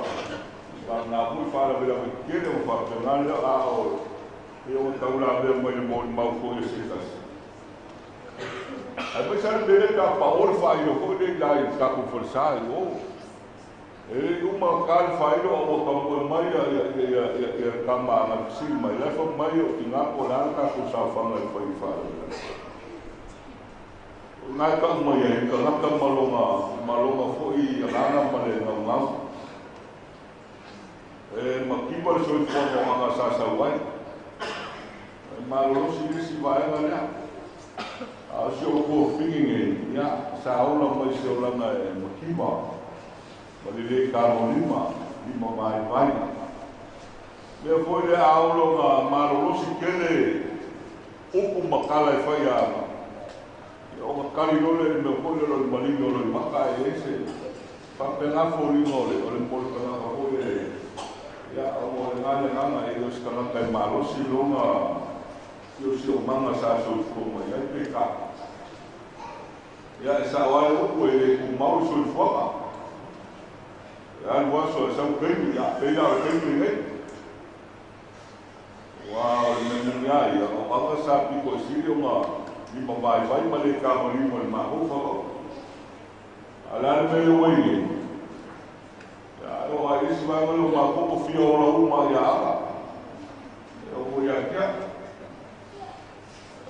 Ngā pui whaala me lawe kele o whaapena lea a o e o taula mea mai le mō mau foi e se tasi. Ai mai sa le mele ka pa o le whaio foi le la i taku whalsa i o. E uma ka le whaio o ka mua mai ia ka maanga pisili mai. Lai fa mai o ki ngā ko la ka ko sa whanga i whai whaio. O ngai ka mai e ka ngata malonga foi a ngana ma le ngau ngau. E makiwa le soifua mo anga sa sa wai. Malolosi le si vaega lea. A o si o kua fingi ia, sa ola mai se olanga e makiwa. Ma le le karo lima, lima mai vai. Mea foi le a olonga malolosi kele upu makala e whai ana. Ia o makali lole le mea foi le lole malini o le maka e ese. Whapenga fōlinga o le mole kanaka foi le. Ia o le ngane ngana e o se kanaka e malosi longa Siosiomaga sa soifua mai ai pe ka. Ia e sa'o ai upu e lē tumau le soifuaga. E alu aso e sau taimi, ia pei la o le taimi lenei. Uā o le mea moni a ia, o aga sa pito e sili ona limavaivai ma lē tagolima i le matou fa'aoga. A o le a le mea lea ua i nei? Ia e oo lava i le isi vaega lea o matou ua fia ola uma lava ia Aga. E oo foi ia te a'u.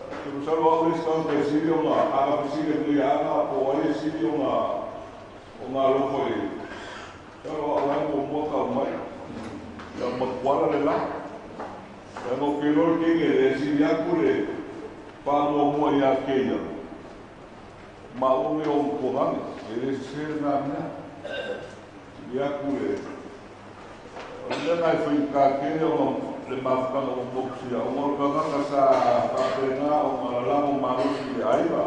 Ou te masalo o a'u le isi tagata e sili ona a fesili atu nei ia Aga po o ai e sili ona alofa i ai, masalo o a'u lava e muamua tau mai. Ia ma Tuala le la. Leaga ou te iloa le teine e sili atu le faamuamua ia te ia maua nei o ona tuagane. E le sese lena mea. Sili atu le O le mea lena e faigata tele ona le mafutaga ua motusia, ona o le tagata sa faapena ona lalago malosi i le aiga.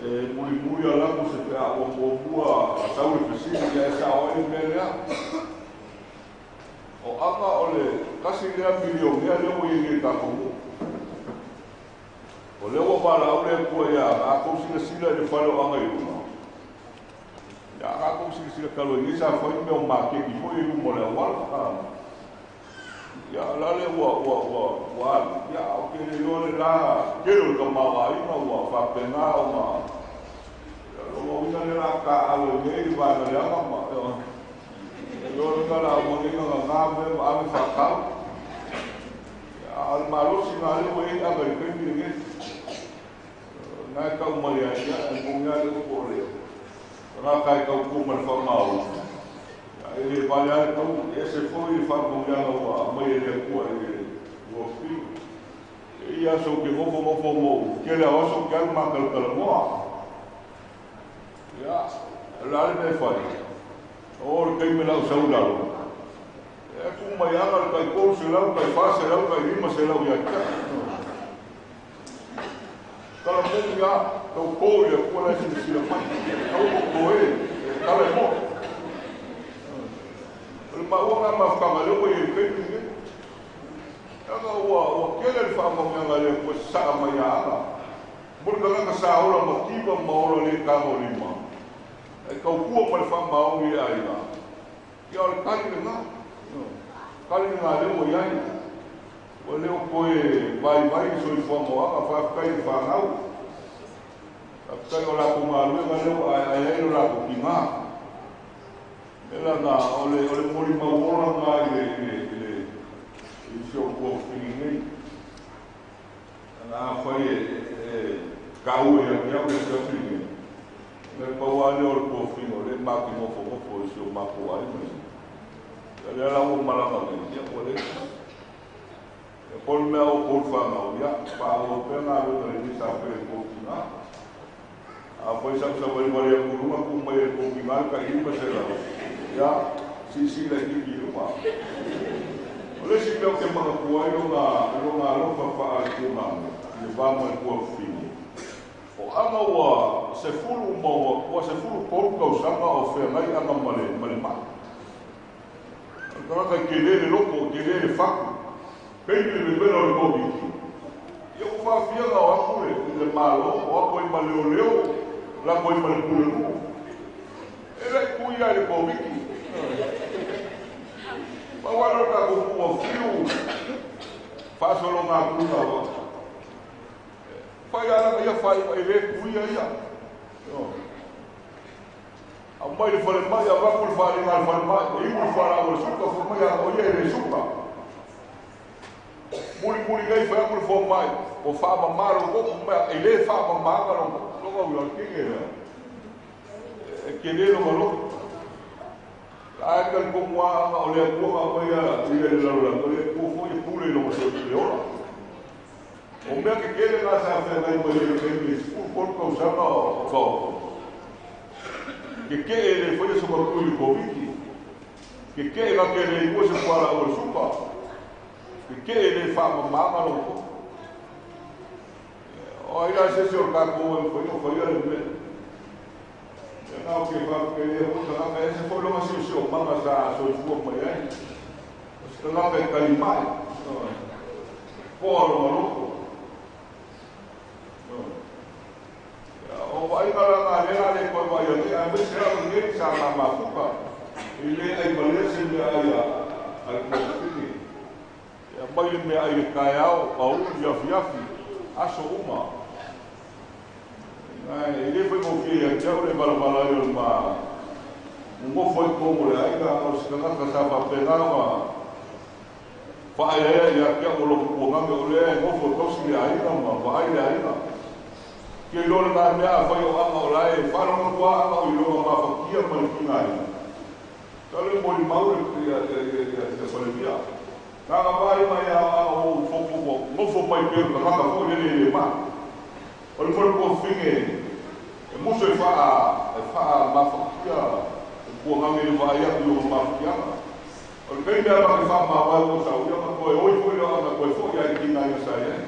E mulimuli alu atu se pe a ua muamua sau le fesili, ia e sao ai le mea lea. O Aga o le tasi lea milionea lea ua i ai nei i le tatou nuu. O lea ua valaau le Atua ia Aga, a tou silasila i le fale o Aga i luga, ia a tou silasila talu ai nei sa fai mea o maketi foi i luma o le auala. Ia o la lea ua ua ua ua alu, ia ou te le iloa le la tele o le tamaoaiga ua faapena ona ia lona uiga lea la taaalo ai nei le vaega leaga ma lona uiga la uma nei ona gagā mea ma ave faatau. Ia a o le malosi lena lea ua i ai Aga i le taimi lenei. Na e tau mai ai, ia e moni lava le upu o le tagata e tautua ma le faamaoni, ia e le vale lava le taua, e ese foi le faamaoniaga ua aumai e le Atua i le luafili. E i ai aso ou te nofonofo ma ou tele o aso ou te alu matalatalamoa. Ia, o le a le mea e fai? O le taimi o le a ou sau i lalo, e tuu mai ana le tai 300, tai 400, tai 500 ia te au. Tala moni a, tau kō i le Atua la e silasila mai. Aua tou toe, e tala e moe. O le maua lena mafutaga lea ua i ai i le taimi lenei. Leaga ua, ua tele le faamaoniaga a le Atua e sasaa mai ia Aga. Mo le tagata sa ola mativa ma ola le tagolima, e tautua ma le faamaoni i le aiga, ia o le tali lena. Tali lena lea ua i ai. Ua le o toe vaivai le soifuaga o Aga, faafetai i le fanau. Faafetai o latou galuega lea ua aeae ai lo latou tiga. Mea la na, o le, o le molimau ola lena i le, i le, i le, i si ou tuafafine nei. Leaga afai e, e taua ia te au le afiafi lenei, mea pau lava lea o le tuafafine o lea e matou te nofonofo i si o matou aiga. Ia lea la ua malaga nei, ia ua leai se isi. Ia po o le mea o outou le fanau, ia, faaauau pea galuega lelei sa faia e le tou tina. Afai sa ou savalivali atu i luga tuu mai e le tou tina le tai 500, ia, silasila i kiki i luma. O le isi mea ou te manatua ai lona, lona alofa faale-tulaga i le va ma le tuafafine, o Aga ua sefulu ma ua, ua 13 tausaga o feagai Aga ma le, ma le mai. O le tagata e tele le loto, e tele le fatu, taimi le vevela o le Koviti, ia ua faafia ona o atu le, le Malo, o atu ai ma leoleo, lako ai ma le pulenuu. E le i tuia i le Koviti. Pau lava lea o le tatou pua fiu, faasologa atu i ua. Fai lava lana ia faaiuga, e le tuia ia. Aumai le falemai, avatu le faaaliga a le falemai, e iu le fualaau a le suka, fai mai a o ia e le suka. Mulimuli nei fai atu le fomai, ua faamama lou toto, fai mai e le faamamaina lou toto. Lona uiga, o le kege lea, e tele lona loto. La e talitonu lava ana o le Atua na aumaia ia i le lalolagi, o le Atua foi e pule i lona le ola. O mea tetele na sa feagai mai ai i le taimi e 13 tausaga o taoto. Tetee e le faia se matu i le Koviti. Tetee na te le iua se fualaau a le suka. Tetee e le faamamaina lou toto. O ai la se isi o le tatou e mafai ona faia le mea. Lea na ou te faafetai ai foi tagata, e ese foi lona siosiomaga sa soifua mai ai. O se tagata e talimai. Poa lo maloko. O vai ka la nga le le ko vai le a me se au ni sa ma mafuka. I le ai male se me ai a al ko fini. Ya mai me ai ka yao au ya fiafi aso uma. Nai le foi mo fi ya tau le bala bala yo ma. Mo foi ko le ai ka o se ka sa pa pega ma. Fa ai ya kia o lo ko nga me o le mo fo ko si ai na ma fa ai ai na. Ke lo le mea a fai o anga o lae, whanau kua anga o iloa mawhakia ma le kinga ai. Ta le mori mau le ia whalemia. Nā ngā wāi mai a o fōfo, ngofo mai pēr ka haka fō le le ma. O le mori kua whinge, e muso e whaa mawhakia, e kua ngange le whaai aku i o mawhakianga. O le pei mea ma ke whaa mawai o sau, ia nga koe oi fō ia anga koe fō ia i kinga ia sai ai.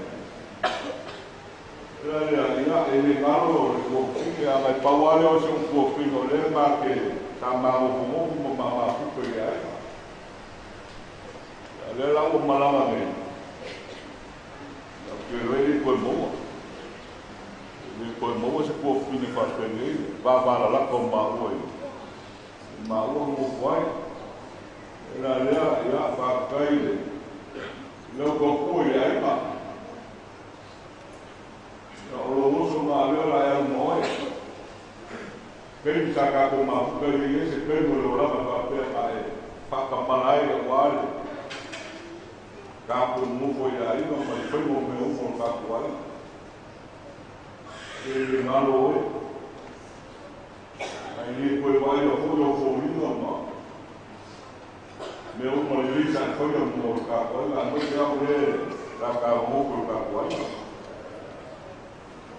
Ia e le ngalo le kuafinga a ngai pauale o se o kuafinga o le ma ke sa magofogofu ma mamafuka i ai. Ia le la ua malaga nei. Ia ke loe le koe maua. Le koe maua se kuafinga whaapenei. Vāvālalaka o maua i. Maua ngofu ai. E la lea ia whaakai le. Lau kua i ai ma. O lo uso ma leo la e moe. Pei sa ka ko mafuka i e se pei mo lo lava ka pea ka e whakamala ai le wale. Ka ko mufo i a ina ma i mo me ufo ka ko ai. E le ngalo oe. Ai ni koe vai o hoi o fōringa ma. Me o ma le lisa i whaia mo ka ko ai. A mo te au le la ka moko ka ko ai.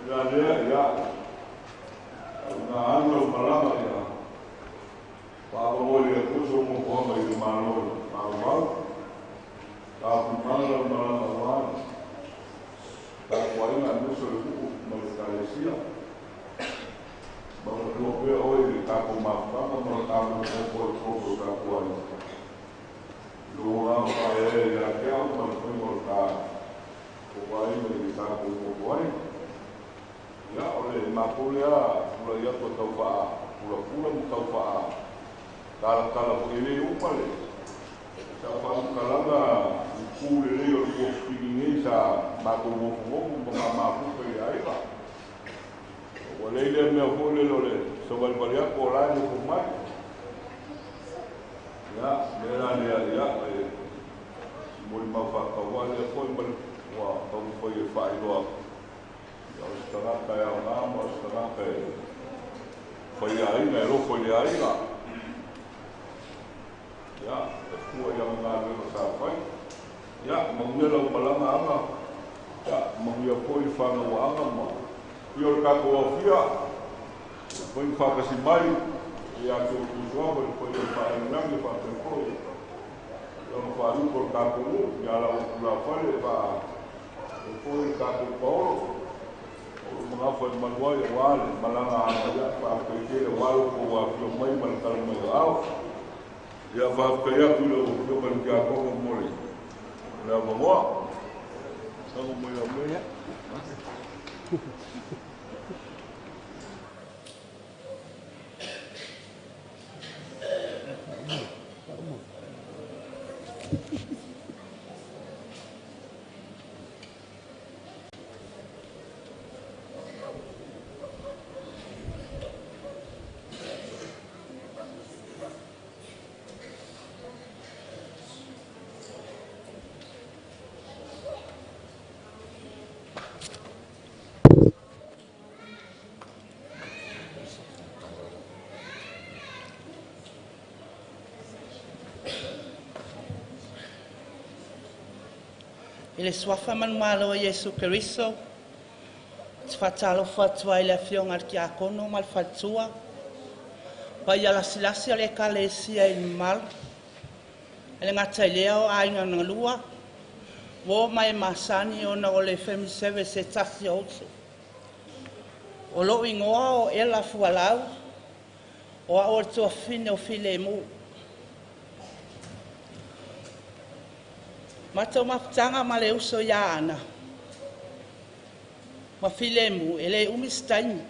Ia lea, ia, ngā anu o malama ia, whaakamoe ia kuso mo kuanga i le mālo, māumau, ka pumanga o malama wāna, ka kuainga nuso le kuku ma le kalesia, ma le kua pea oi le kako mafukanga ma le kako moko e koko ka kuainga. Lō ngā whae e ia ke au ma le whainga o ka kuainga i le kako moko ai. Ia, o le mapule a pula ia ko tau whaa, pula pula mo tau whaa, kala kala po e le upa le. Sa whamukalanga i pule le o le kua whini nei sa mātou ngofu ngofu ma ngā mafuka i aira. Ua leile mea fo le lo le sawalivali ako o lae mofo mai. Ia, mea lea ia, e mori mawhakawa lea foi ma le ua taumafai e whaailoa. Ia o se tagata e ao ngā ma o se tagata e whai aina, e rofo i le aina. Ia, e fua ia ngā leo sa whai. Ia, manuia lau malanga anga. Ia, manuia po i whanau anga ma. Ia o le kākou awhia, whai whakasi mai, ia te o tusua, whai whai o whaengangi, whakapoi. Ia o wharuko le kākou u, ia la o kula whare, wha e foi le kākou paolo. O mga whai manuai o wale, malanga anga ia, whakaikere walo ko wawhio mai ma le tala mai o ao. Ia whakakai aku le o whio mai kia kongo mole. Lea mangoa. Tango mai a mea. I le suafa manumalo o Iesu Keriso, te whatalofa atua i le afioga le kiakono ma le faletua, pai alasilasi o le ekalesia i le mamalu, e le gata i lea o aiga galua, ua mai masani ona o le family service e tasi o uso. O lou igoa o Ela Fualau, o a'u o le tuafine o Filemu. Matou mafutaga ma le uso ia Ana ma filemu e le umi se taimi.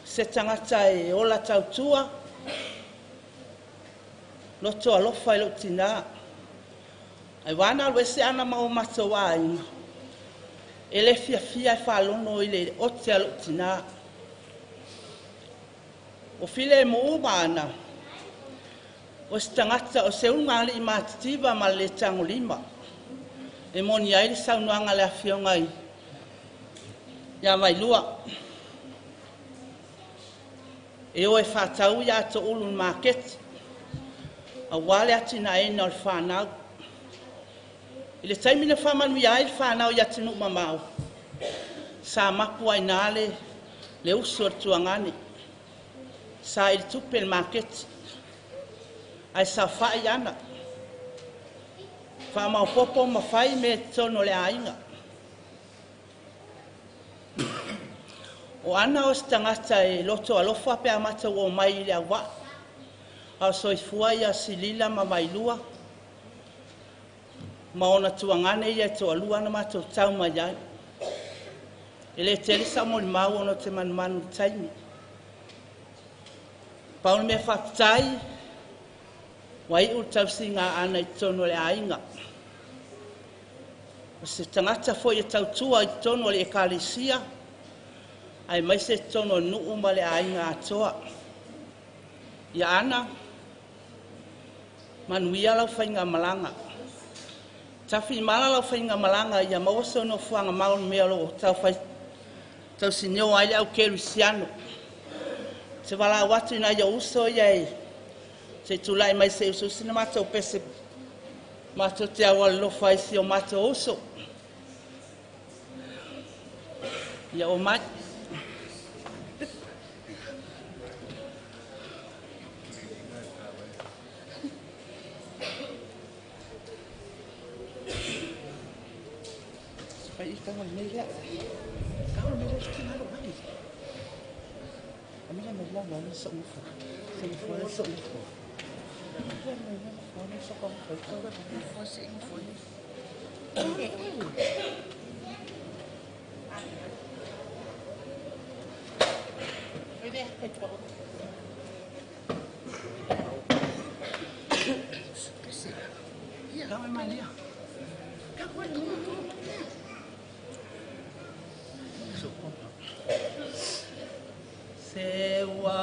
Se tagata e ola tautua, loto alofa i lou tinā. Ai wana alu ese ana ma o matou aiga, e le fiafia e faalogo i le ote a lou tinā. O filemu ma Ana, o se tagata o se ulugalii matitiva ma le le tagolima. E moni ai le saunoaga a le afioga ia Vailua. E o e faatau ia atoulu i le maketi, aua le atinaeina o le fanau. I le taimi na faamanuia ai le fanau i atunuu mamao, sa mapu ai i ina le uso a le tuagane, sa i le tupe i le maketi, ae saofai Ana, faamaopopo ma fai mea i totonu o le aiga. O Ana o se tagata e loto alofa pe a matou omai i le auvaa, a o soifua ia Silila ma Vailua ma ona tuagane ia e toalua na matou tau mai ai. E le tele sau molimau ona o te manumanu i le taimi. Pau le mea faafetai, ua iu le tausiga a Ana i totonu o le aiga. O se tagata foi e tautua i totonu o le ekalesia, aemaise totonu o le nuu ma le aiga atoa. Ia Ana, manuia lau faigamalaga. Tafiimala lau faigamalaga ia maua se nofoaga mau i le mea o lo o taufai tausinio ai le au kerisiano. Se valaau atu i nai ou uso ia e se i tulai mai se i usuusu na matou pese matou te aualolofa ai si o matou uso. Ia o mai. Se ua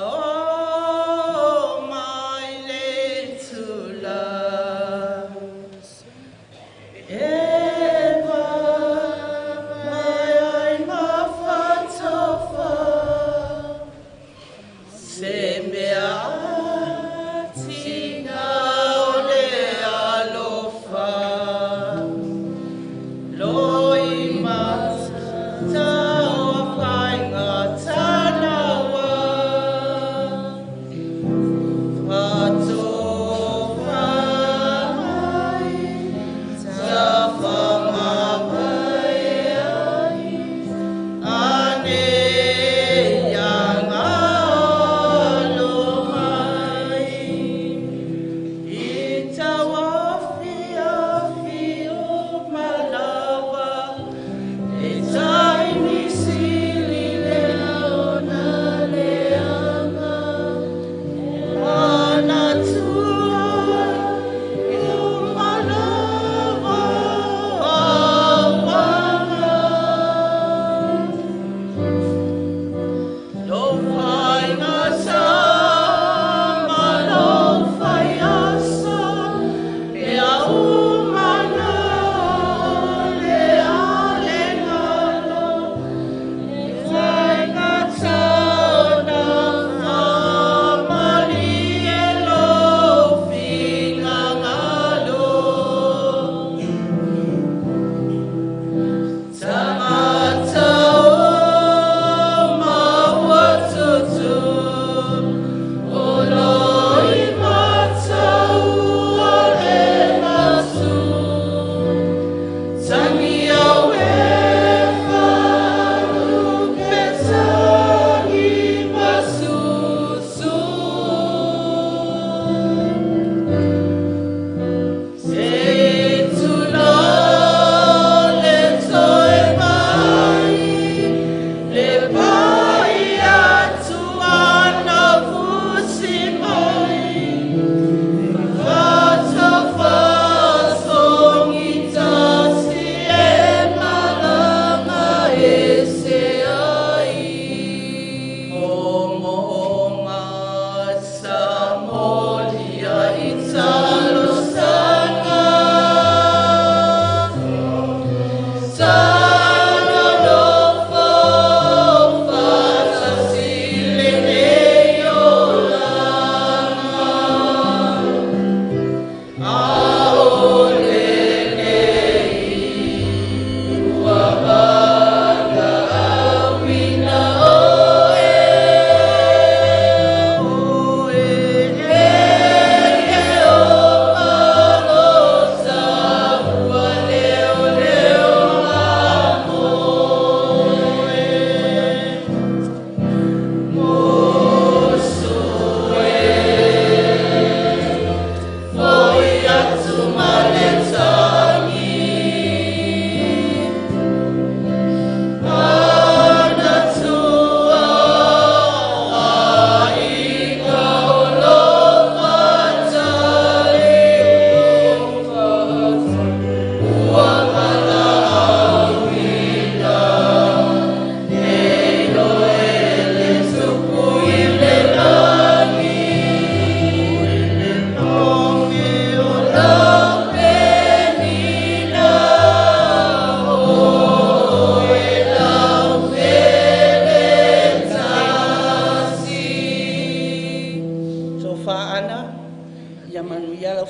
o mai le tula e mai ai ma fatofa se mea tina o le alofa loi mata o whainga tanawa.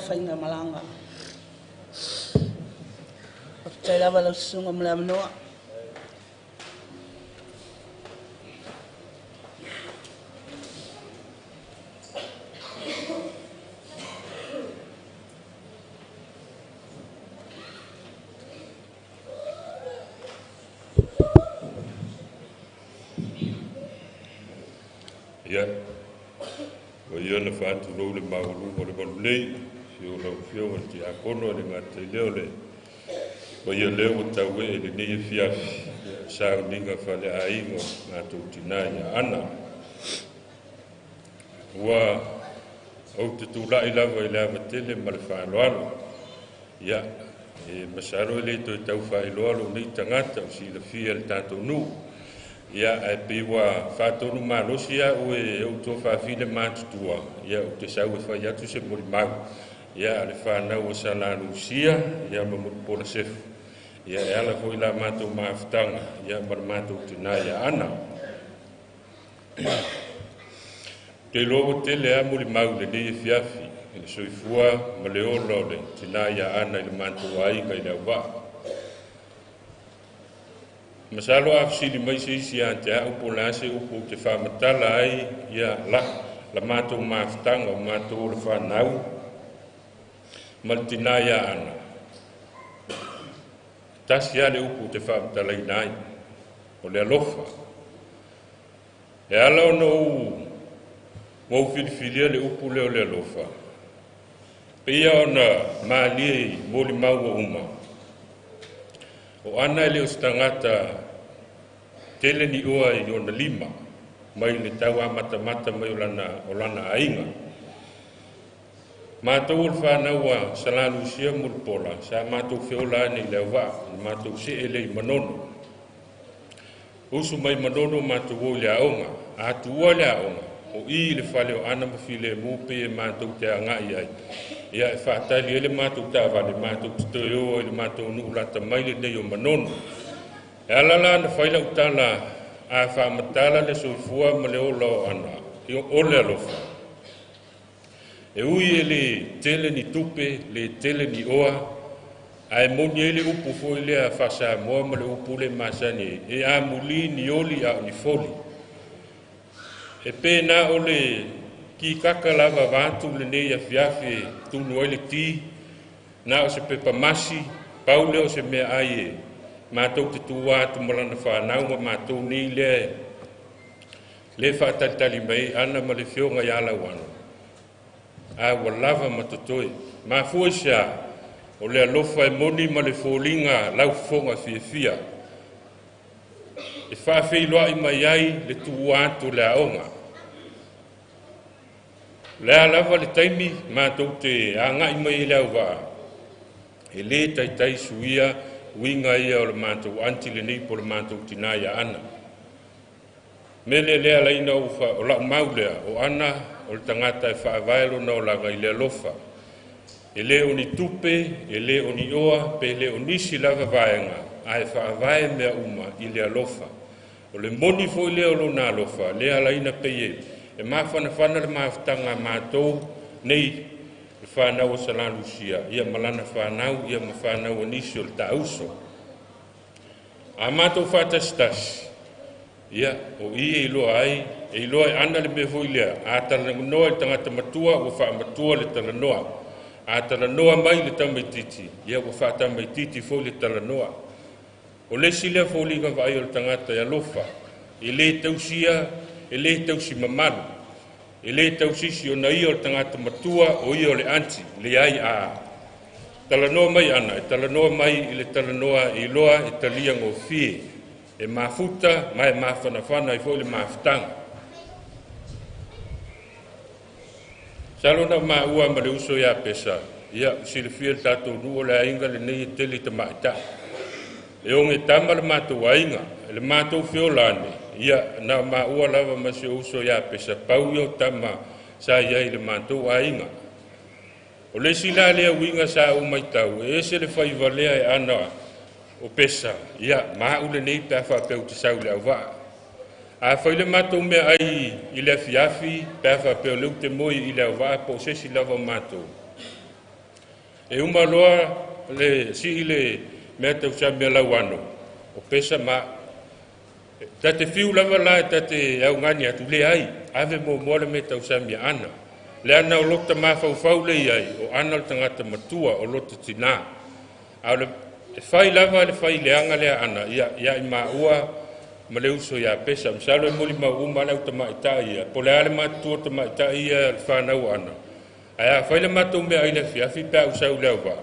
faigamalaga. Faafetai lava lau susuga mo le avanoa. Ia, ua ia na faatulou le maualuga o le malu nei, si o lau Afioga i le Tiakono e le gata i lea o le paia lea ua tauee i lenei afiafi, ia, sauniga faaleaiga o matou tina ia Ana. Ua ou te tulai lava i le ava tele ma le faaaloalo. Ia, e masalo e le toe tau faailoa lou nei tagata o silafia e le tatou nuu. Ia, ae pei ua faatonu malosi au e ou tuafafine matutua, ia, ou te sau e fai atu se molimau. Ia, a le fanau o Sala Lusia, ia, ma Mulipola Sefu, ia, e ala foi la matou mafutaga, ia, ma le matou tina ia Ana. Te iloa ua tele lava molimau i lenei afiafi i le soifua ma le ola o le tina ia Ana i le matou aiga i le auvaa. Masalo a fesili mai se isi ia te au po o le a se upu ou te faamatala ai ia la matou mafutaga o matou o le fanau ma le tina ia Ana, tasi lava le upu ou te faamatalaina ai, o le alofa. E ala ona ou filifilia le upu lea o le alofa, pei ona malie i molimau ua uma, o Ana e le o se tagata tele ni oa i ona lima, mai le tau amatamata mai o lana aiga. Matou o le fanau a Sala Lusia Mulipola, sa matou feola ane i le auvaa, na matou see lea i Manono. Usu mai Manono matou o i le aoga, a tuua le aoga, o i le fale o Ana ma Filemu pe e matou te agai ai. Ia, e faatali ai le matou taavale, matou te toe o ai i le matou nuu lata mai lenei o Manono. E ala la na fai lau tala a faamatala le soifua ma le ola o Ana, o le alofa. E ui e le tele ni tupe, le tele ni oa, ae moni ai le upu foi lea faa-Samoa ma le upu le masani, e amuli ni oli a o ni foli. E pe na o le kikaka lava vaatu lenei afiafi e tunu ai le ti, na o se pepa masi, pau lea o se mea ai e matou te tuua atu ma lana fanau ma matou nei lea le faatalitali mai Ana ma le fioga ia Lauano, a ua lava ma totoe. Mafua i se a, o le alofa e moni ma le foliga laufofoga fiafia, e faafeiloai mai ai le tuua atu o le aoga. O le a lava le taimi matou te agai mai i le auvaa, e le taitai suia uiga ia o le matou anti lenei po o le matou tina ia Ana. Mele lea laina o lau mau lea, o Ana o le tagata e faavae lona olaga i le alofa. E le o ni tupe, e le o ni oa, pe le o nisi lava vaega, ae faavae mea uma i le alofa. O le moni foi lea o lona alofa, lea laina pei e mafanafana le mafutaga a matou nei le fanau o Sala Lusia, ia ma lana fanau, ia ma fanau o nisi o le taauso. A matou faatasitasi, ia, o i e iloa ai, e iloa e Ana le mea foi lea, a talanoa i le tagata matua, ua faamatua le talanoa. A talanoa mai le tamaitiiti, ia ua faatamaitiiti foi le talanoa. O le isi lea foliga vaai o le tagata e alofa, e le tausia, e le tausi mamalu, e le tausisi ona ia o le tagata matua o ia o le anti, leai a talanoa mai Ana, e talanoa mai i le talanoa e iloa e talia gofie, e mafuta ma e mafanafana ai foi le mafutaga. Salo na maua ma le uso ia Pesa, ia silafia le tatou nuu o le aiga lenei e tele tamaitai. E oge tama le matou aiga, le matou feola ane, ia na maua lava ma si uso ia Pesa, pau ia o tama sa iai le matou aiga. O le isi la lea uiga sa ou matau, e ese le faivalea e Ana o Pesa, ia maau lenei pe a faapea ou te sau i le auvaa. A fai le matou mea ai i le afiafi, pe a faapea o lea ou te moe i le auvaa po o se isi lava o matou, E uma loa le sii le mea tausami a Lauano, o Pesa ma tate fiu lava la tate augani atu le ai, ave muamua le mea tausami a Ana. Le ana o lota mafaufau le iai, o Ana o le tagata matua o lota tinā. A o le e fai lava le fai leaga lea Ana, ia ia i maua ma le uso ia Pesa. Masalo e molimau uma le au tamaitai ia, po o le a le matutua o tamaitai ia le fanau a Ana. Ae a fai le matou mea ai le afiafi pe a usau le auvaa,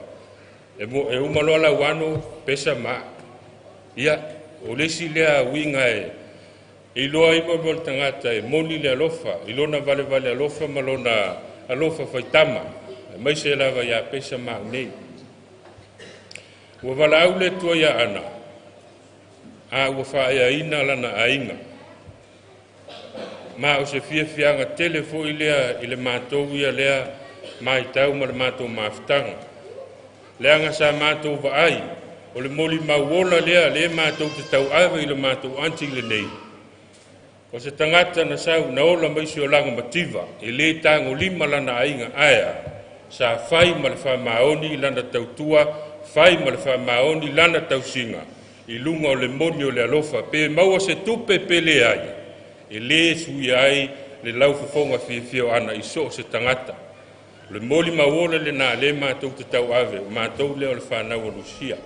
e uma loa Lauano, Pesa ma ia, o le isi lea uiga e iloa ai mo le tagata e moni le alofa, i lona valevale alofa ma lona alofa faitama, aemaise lava ia Pesa ma au nei. Ua valaau le Atua ia Ana, a ua faaeaina lana aiga. Ma o se fiafiaga tele foi lea i le matou ia lea maitau ma le matou mafutaga. Leaga sa matou vaai, o le molimau ola lea le matou te tauave i le matou anti lenei. O se tagata na sau na ola mai si olaga mativa, e le tagolima lana aiga aea, sa fai ma le faamaoni lana tautua, fai ma le faamaoni lana tausiga, i luga o le moni o le alofa, pe maua se tupe pe leai, e le suia ai le laufofoga fiafia o Ana i so o se tagata. O le molimau ola lena le matou te tauave, o matou lea o le fanau a Lusia.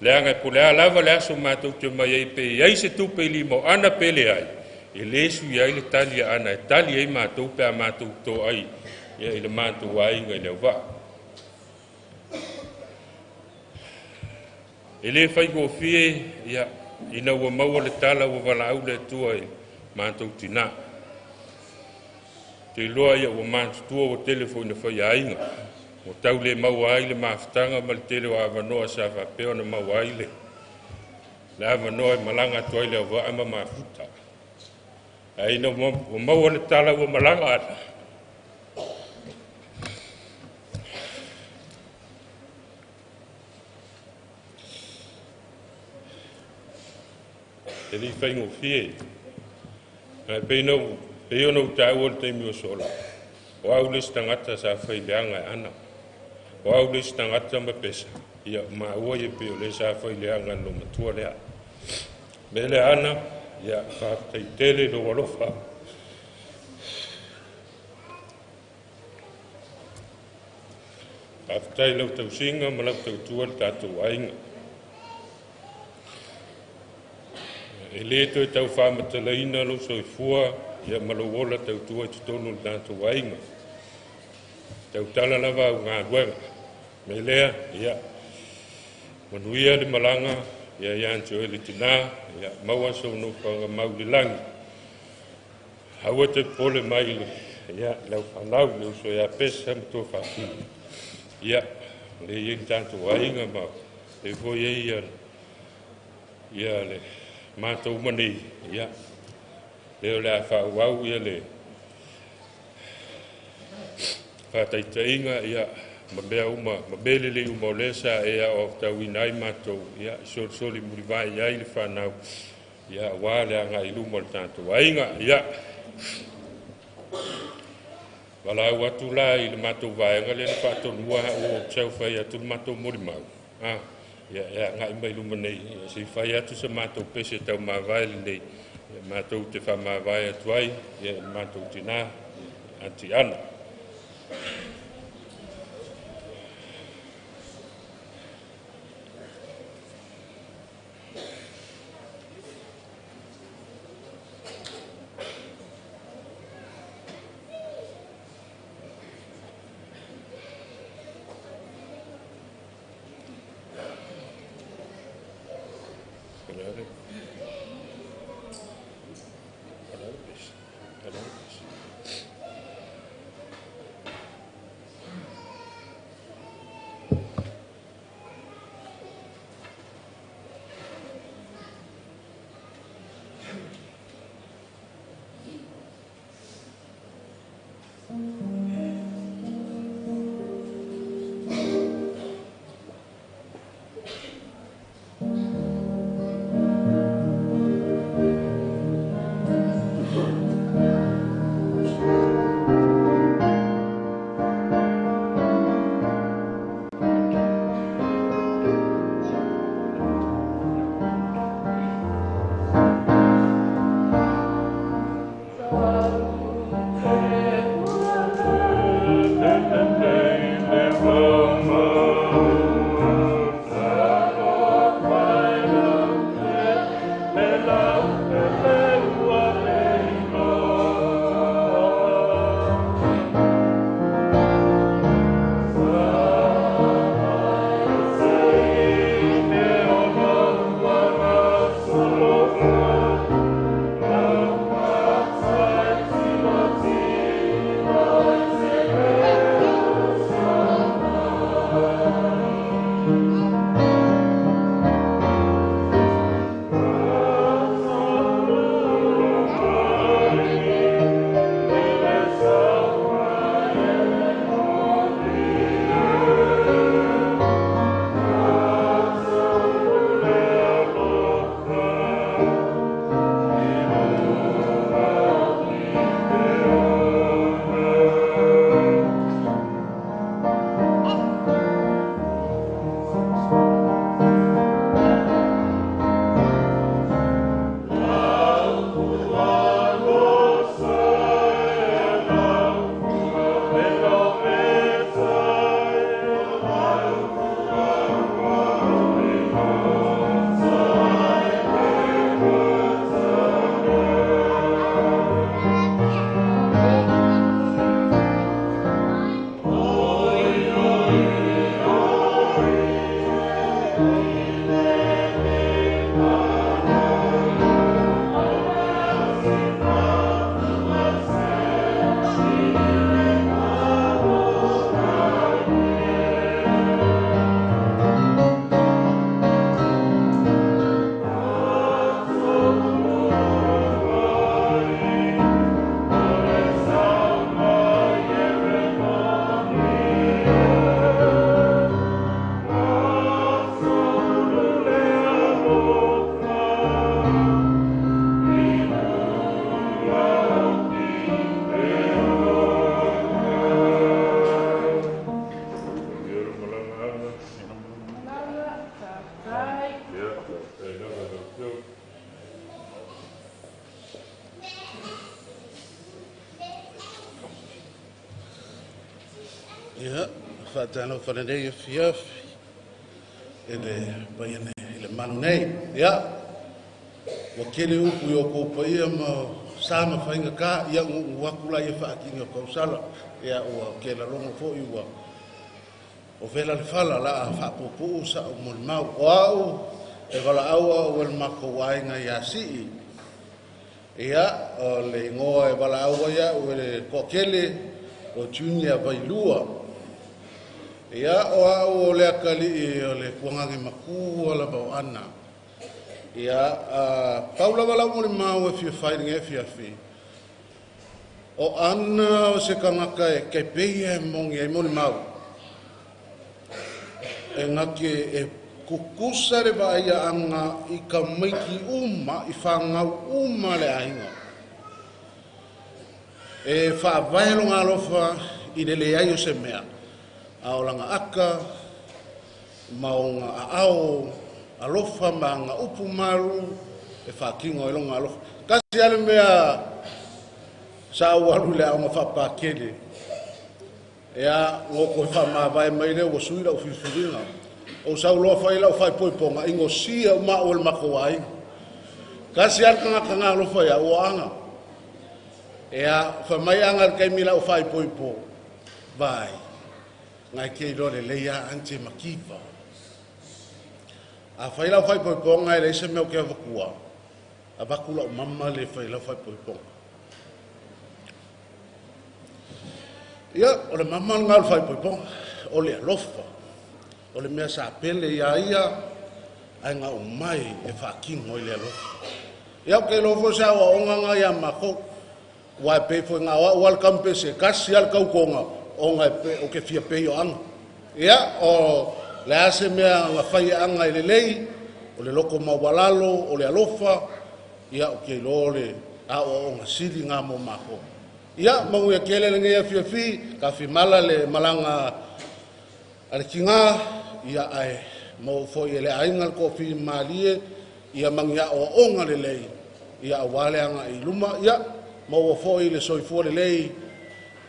Leaga e po o le a lava le aso matou te mai ai pe i ai se tupe i lima o Ana pe leai, e le suia ai le tali a Ana e tali ai matou pe a matou toai ia i le matou aiga i le auvaa. E le faigofie ia ina ua maua le tala ua valaau le Atua i matou tinā. Te iloa ia ua matutua ua tele foi na fai aiga, ua tau le maua ai le mafutaga ma le tele o avanoa sa faapea ona maua ai le avanoa e malaga atu ai le auvaa ma mafuta. Ae ina ua maua le tala ua malaga ana, e le faigofie. Ae pei ona ou taua le taimi o sola, o au le isi tagata sa fai leaga e Ana. O au le isi tagata ma Pesa, ia maua ia pei o le sa fai leaga i le matua lea. Me le Ana, ia faafetai tele lou alofa. Faafetai lau tausiga ma lau tautua le tatou aiga. E le toe tau faamatalaina lou soifua ia ma lou ola tautua i totonu o le tatou aiga. Tautala lava au galuega. Me lea, ia, manuia le malaga, ia ia te oe le tinā, ia maua sou nofoaga mau i le lagi. Aua te popole mai le, ia, lau fanau, le uso ia Pesa ma tua faafili. Ia, le i ai le tatou aiga ma le foi ai ia, ia le matou uma nei, ia, le o le a faauau ia le faataitaiga, ia, ma mea uma, ma mea lelei uma o lea sa e aoaotauina ai matou, ia, i solisoli mulivae ai le fanau, ia, aua le agai i luma o le tatou aiga, ia. Valaau atu la i le matou vaega lea na faatonua ua ou sau fai atu le matou molimau. Ia, e agai mai luma nei, ia, se i fai atu se matou pese tau mavae lenei, ia, matou te faamavae atu ai, ia, le matou tinā, ia, Aunty Ana. Ia, faatalofa lenei afiafi i le paia nei, i le malu nei. Ia, ua tele upu i o kou paia ma sa ma faigata, ia uguugu atu la ia faatini o tausala. Ia, ua ke lalogo foi ua o vela le fala la a faapuupuu sa o molimau. O au e valaau au e le matou aiga ia Sii. Ia, o le igoa e valaau ai au e le toatele o Junior Vailua. Ia, o au o le akalii o le tuagage matua lava o Ana. Ia, pau lava lau molimau e fia fai lenei afiafi. O Ana o se kangaka e kei e mongi ai molimau. E ngake e kukusa le vaai anga i ka maiki uma, i whangau uma le ainga. E whaavae longa alofa i le leai o se mea. A o langa aka, ma o ngā aao, alofa ma ngā upu maru, e whaakinga o longa alofa. Kasi ale mea sa ualu le aonga whaapakele. Ea ngoko e whaamavae mai lea ua sui lau filifiliga. O sau loa fai lau faaipoipoga i gosia uma au e le makou aiga. Kasi ale tagata ga alofa ia ua aga. Ea faimai aga i le taimi lau faaipoipo. Vai, gai ke iloa lelei a ante makiva. A fai lau faaipoipoga e leai se mea o ke avatua. Avaku lau mama le fai lau faaipoipoga. Ia, o le mama lena o le faaipoipoga, o le alofa, o le mea sa pele ia ia, ae gau mai e faatino i le alofa. Ia, o ke iloa foi se aoaoga nga ia makou. Ua e pei foi ngā o au kampe se kasi al kaukonga o ngai pe o ke fia pei o anga. Ia, o le ase mea nga fai anga i le lei, o le loko maualalo, o le alofa, ia o ke iloa o le aoaoga sili ngā mo makou. Ia, manuia tele lenei afiafi, ka fimala le malaga a le tiga, ia ae mo foi e le aiga le toafili malie, ia magia aoaoga lelei, ia auā le agai i luma, ia maua foi le soifua lelei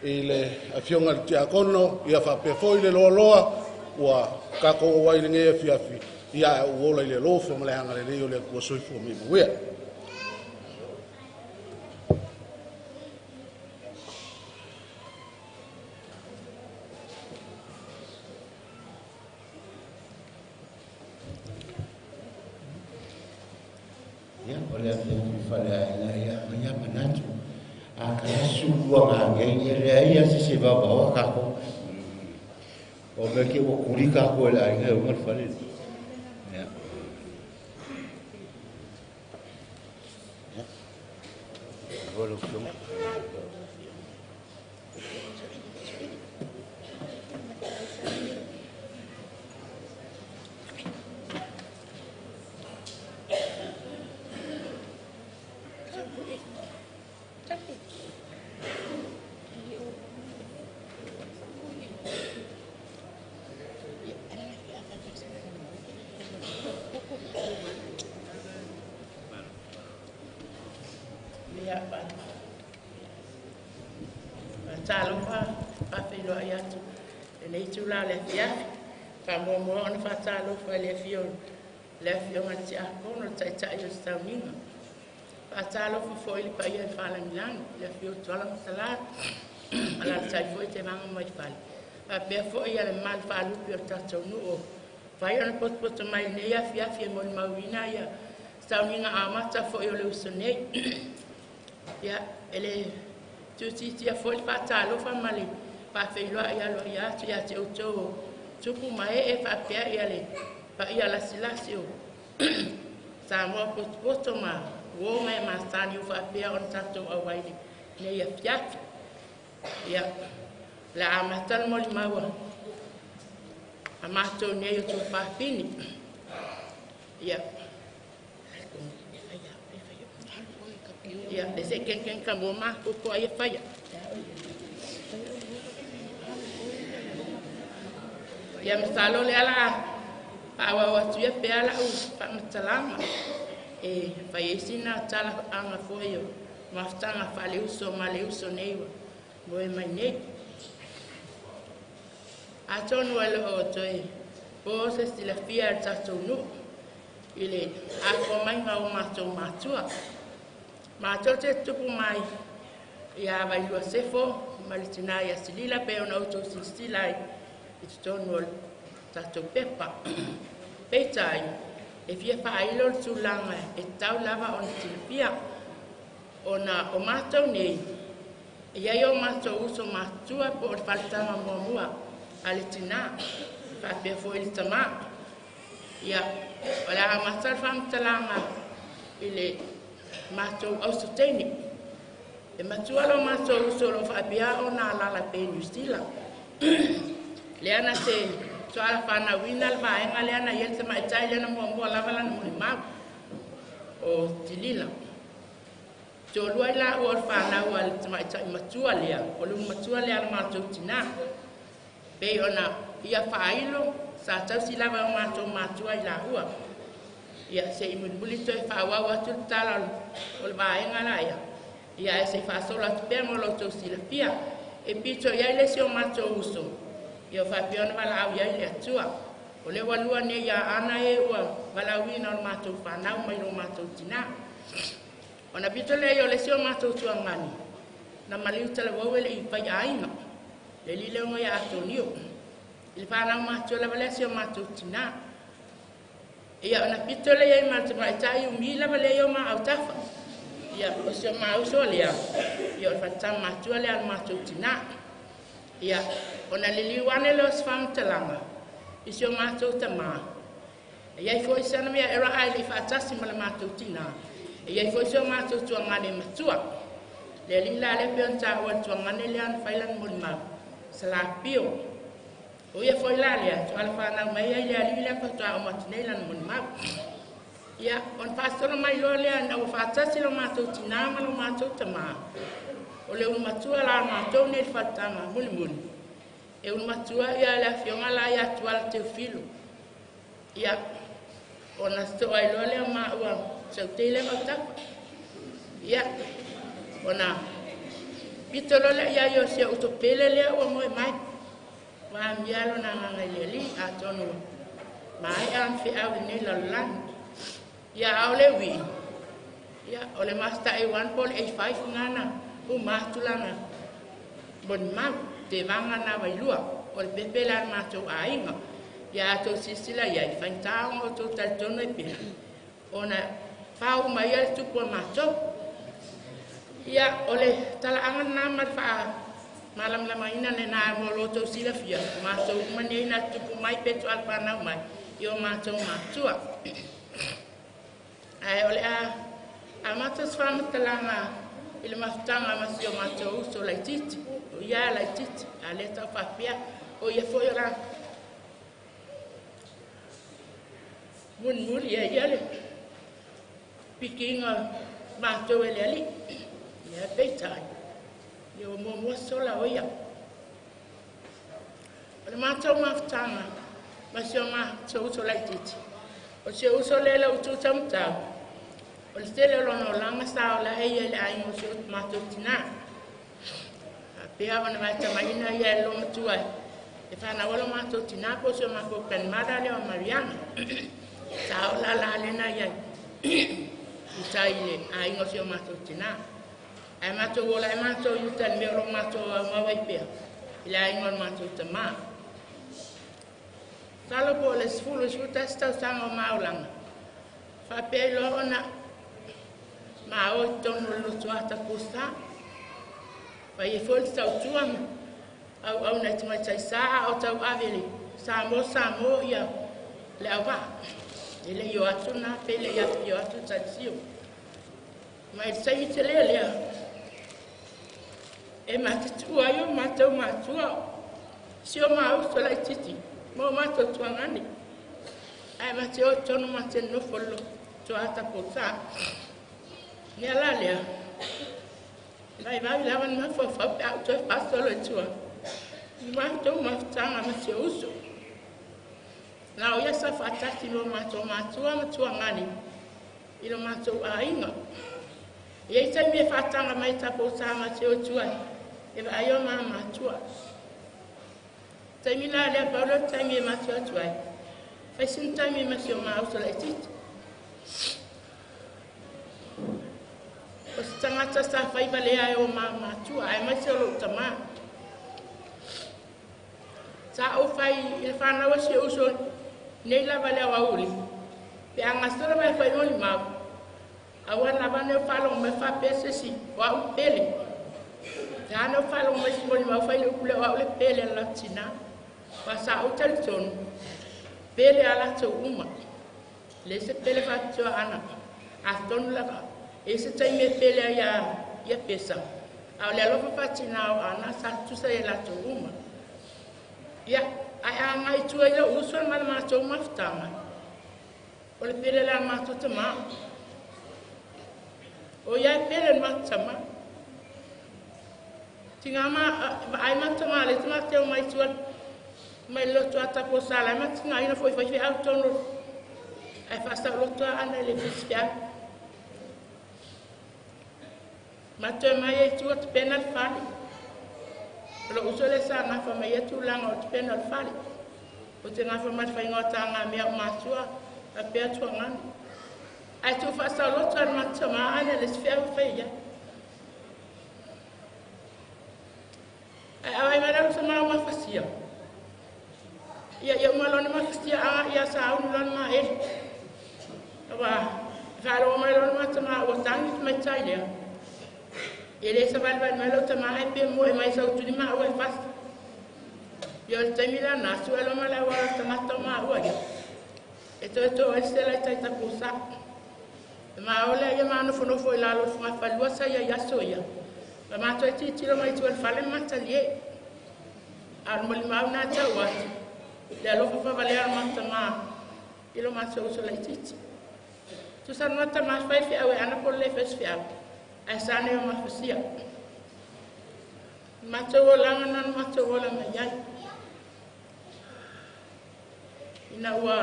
i le afioga i le tiakono, ia faapea foi le loaloa, ua tatou auai i lenei afiafi, ia ae ou ola i le alofa ma le agalelei o le Atua soifua ma ia manuia. Ia, o le afiafi faleaiga ia ia manatu. A ka asu lua ngā ngei ia lea ia se se vavaoa kākou. O mea ke ua kuli kākou e le aiga e unga le fale. Ia. Ia. Ua lau fionga. Ia, faatalofa faafeiloai atu lenei itulā o le afiafi. Faamuamua ona faatalofa i le afio le afioga i le tiakono, le taitai o le sauniga. Faatalofa foi i le paia i le faalagilagi, le afio o Tuala ma Salā, alaalatai foi Tevaga mai fale. Faapea foi ia le mamalu faalupe o le tatou nuu o fai ona potopoto mai lenei afiafi e molimauina ia sauniga amata foi o le uso nei. Ia, e le tuutiitia foi le faatalofa ma le faafeiloai aloaia atu ia te outou o tupu ma ee faapea ia le paia lasilasi o Samoa potopoto ma uo ma e masani ua faapea ona tatou auai lenei afiafi. Ia, o le a amata le molimau a matou nei o tuafafine. Ia, ia, le se ken ka mo ma ko ai faia. Ia masalo le ala paauau atu ia pea lau faamatalaga e fai ai sina tala aga foi o mafutaga faaleuso ma le uso nei ua moe mai nei. Atonu e loo toe po se silafia e le tatou nuu i le afua maiga o matou matua. Matou te tupu mai ia Vailua Sefo ma le tina ia Silila pe ona outou silasila ai i totonu o le tatou pepa. Peitai, e fia faailo le tulaga e tatau lava ona silafia ona o matou nei, e i ai o matou uso matua po o le faletama muamua a le tina, faapea foi le tamā. Ia, o le a amata le faamatalaga i le matou ausoteine. E matua lo matou uso o lo o faapea ona alaala pea i Niu Sila. Lea na te tuala whanauina le vaega lea na i ai le tamaitai lea na muamua lava lana molimau o Tilila. Toalua i laua o le fanau a le tamaitai matua lea, o le matua lea a le matou tinā. Pei ona ia faailo, sa tausi lava o matou matua i laua. Ia, se i mulimuli toe faaauau atu le tala o le vaega la ia. Ia, e se i faasolo atu pea mo lo outou silafia. E pito i ai le isi o matou uso, ia faapea ona valaau i ai le Atua. O le ua lua nei ia ana e ua valaauina o le matou fanau mai lo matou tinā. Ona pito lea o le isi o matou tuagani, na maliu talavou e le i fai aiga, le lile o ia Atonio. I le whanau matua lava lea si o matou tinā. Ia ona pito lea i ma le tamaitai umi lava lea o ma autafa. Ia o si o mauso lea, ia o le faletama matua lea a le matou tinā. Ia ona liliu ane lea o se faamatalaga i si o matou tamā. E iai foi sana mea e raa e le i faatasi ma le matou tinā. E iai foi si o matou tuagane matua. Le alii la lea pe ona taua le tuagane lea na fai lana molimau, Salapio. O ia foi la lea, tuala whanau mai ai le alii lea faatoa o atu nei lana molimau. Ia, ona faasolo mai loa lea na ua faatasi lo matou tinā ma lo matou tamā. O le ulumatua la matou nei le faletama mulimuli. E ulumatua ia le afioga la ia Tuala Teofilo. Ia, ona soa ai loa lea ma ua sautei le mautafa. Ia, ona pito loa lea ia i o si uso pele lea ua moe mai. Wa mia lo na nganga i le alii atonu mai a whiau i nei lalolagi. Ia ao le wi. Ia, o le Master A1 po le A5 ngana u matulana molimau te vanga na wailua o le pepe la matou aiga. Ia atou silasila iai faigata ona outou talitonu ai pea ona fāuma mai ai le tupu a matou. Ia o le talaaga lena ma le faamalamalamaina lena mo lo outou silafia matou uma nei na tupu mai pe tualafanau mai i o matou matua. Ae o le a amata se faamatalaga i le mafutaga ma si o matou uso laitiiti. O ia laitiiti, a le tau faapea, o ia foi o la mulimuli e ia le pikiga matou e le alii. Ia peitai, ia ua muamua sola o ia. O le matou mafutaga ma si o matou uso laitiiti. O si o uso lea le utu taumatau, o le tele o lona olaga sa ola ai ia i le aiga o si o matou tinā. Pea ona vaitamaina ia e lo matua e whanau lo matou tinā po o si o matou grandmother lea o Mariana. Sa ola la lena ia i tai i le aiga o si o matou tinā. Ae matou ola e matou i uta le mea o lo matou aumau ai pea i le aiga o le matou tamā. Talo po o le 10 11 tausaga o maolaga. Faapea i loa ona ma o i totonu o le lotoata posa. Fai e foi le tautua au au na i tamaitai sa a o tau ave le Samoa Samoa ia le auvaa. E le i o atu na pe le i afifio atu talisio. Mai le taimi telea lea e matutua ai o matou matua si o mauso laitiiti ma o matou tuagane. Ae mate o tonu mate nofo le lotoata posa. Mea la lea, vai vai lava na mafaufau pe a ou toe faasolo i tua. I matou mafutaga ma si o uso. Na o ia sa faatasi ma o matou matua ma tuagane i lo matou aiga. E iai taimi e faataga mai taposa ma te o tua e vaai o ma matua. Taimi la lea pau lea o le taimi e matou atu ai. Fai sina taimi ma si o ma uso laitiiti. O se tagata sa fai valea e o ma matua aemaise o lou tamā. Sa ou fai i le fanau a si ou uso nei lava le aoauli pe a gasolo mai fai molimau aua lava ne o faalogo mai faapea se isi o au pele. E a na ou faalogo mai se molimau fai le upu lea o au le pele a le latou tinā. Aua sa ou talitonu pele a latou uma. E leai se pele faapitoa ana. Atonu lava e i ai se taimi e pele ai ia Pesa, a o le alofa faatinā o Ana sa tutusa ia latou uma. Ia, ae a agai i tua i lou uso ma le matou mafutaga, o le pele le a le matou tamā. O ia e pele le matou tamā. Tigā ma vaai matou tamā lea te matou mai tua mai le loto a tapo sa la ma tigaina foi faifeau tonu ae faasaoloto a ana i le fisifeau. Matou mai ai tua tapena le fale. O lou uso lea sa gafa mai ia tulaga o le tapena o le fale. Ou te gafa ma le faiga o tagamea o matua faapea tuaganu. Ae tuu faasaoloto a le matou tamā ana i le isi feau e fai ai. Ae avai mai la lou tamā o mafasia. Ia ia uma lona mafasia aga ia sauni lona maeli. Aua e faalogo mai lona matamā ua tagi le tamaitai lea. E le savalivali mai lou tamā ae pe moe mai sau tuli maua e fasi. Ia o le taimi lena sue loa ma le auala o le tagata o maua ia. E toe to ai se sela i tai tapusa. E maole ia ma nofonofo i lalo o le fogafalua sa ia i aso ia. Ma matou e tilotilo mai i tua i le fale ma matalie. A o le molimau na tau atu, le alofa faavalea o le matou tamā i lo matou uso laitiiti. Tusa le matou tamā fai feau e ana po o le le fai se feau, ae sa nei o mafasia. O le matou olaga na na matou ola mai ai. Ina ua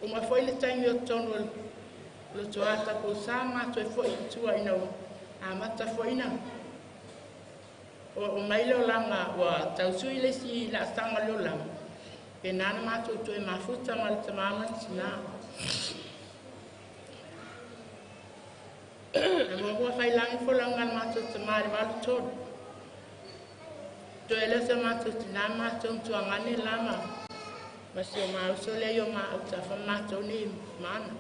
uma foi le taimi o totonu o le lotoa tapusa ma toe foi i tua ina ua amata foi na o mai le olaga ua tausui le isi laasaga o le olaga, pena na matou toe mafuta ma le tamā ma le tinā. Na muamua failangi folauga a le matou tamā i le 83. Toe lea o se matou tinā matou matuagane la ma si o ma uso lea i o ma autafa ma matou nei ma ana.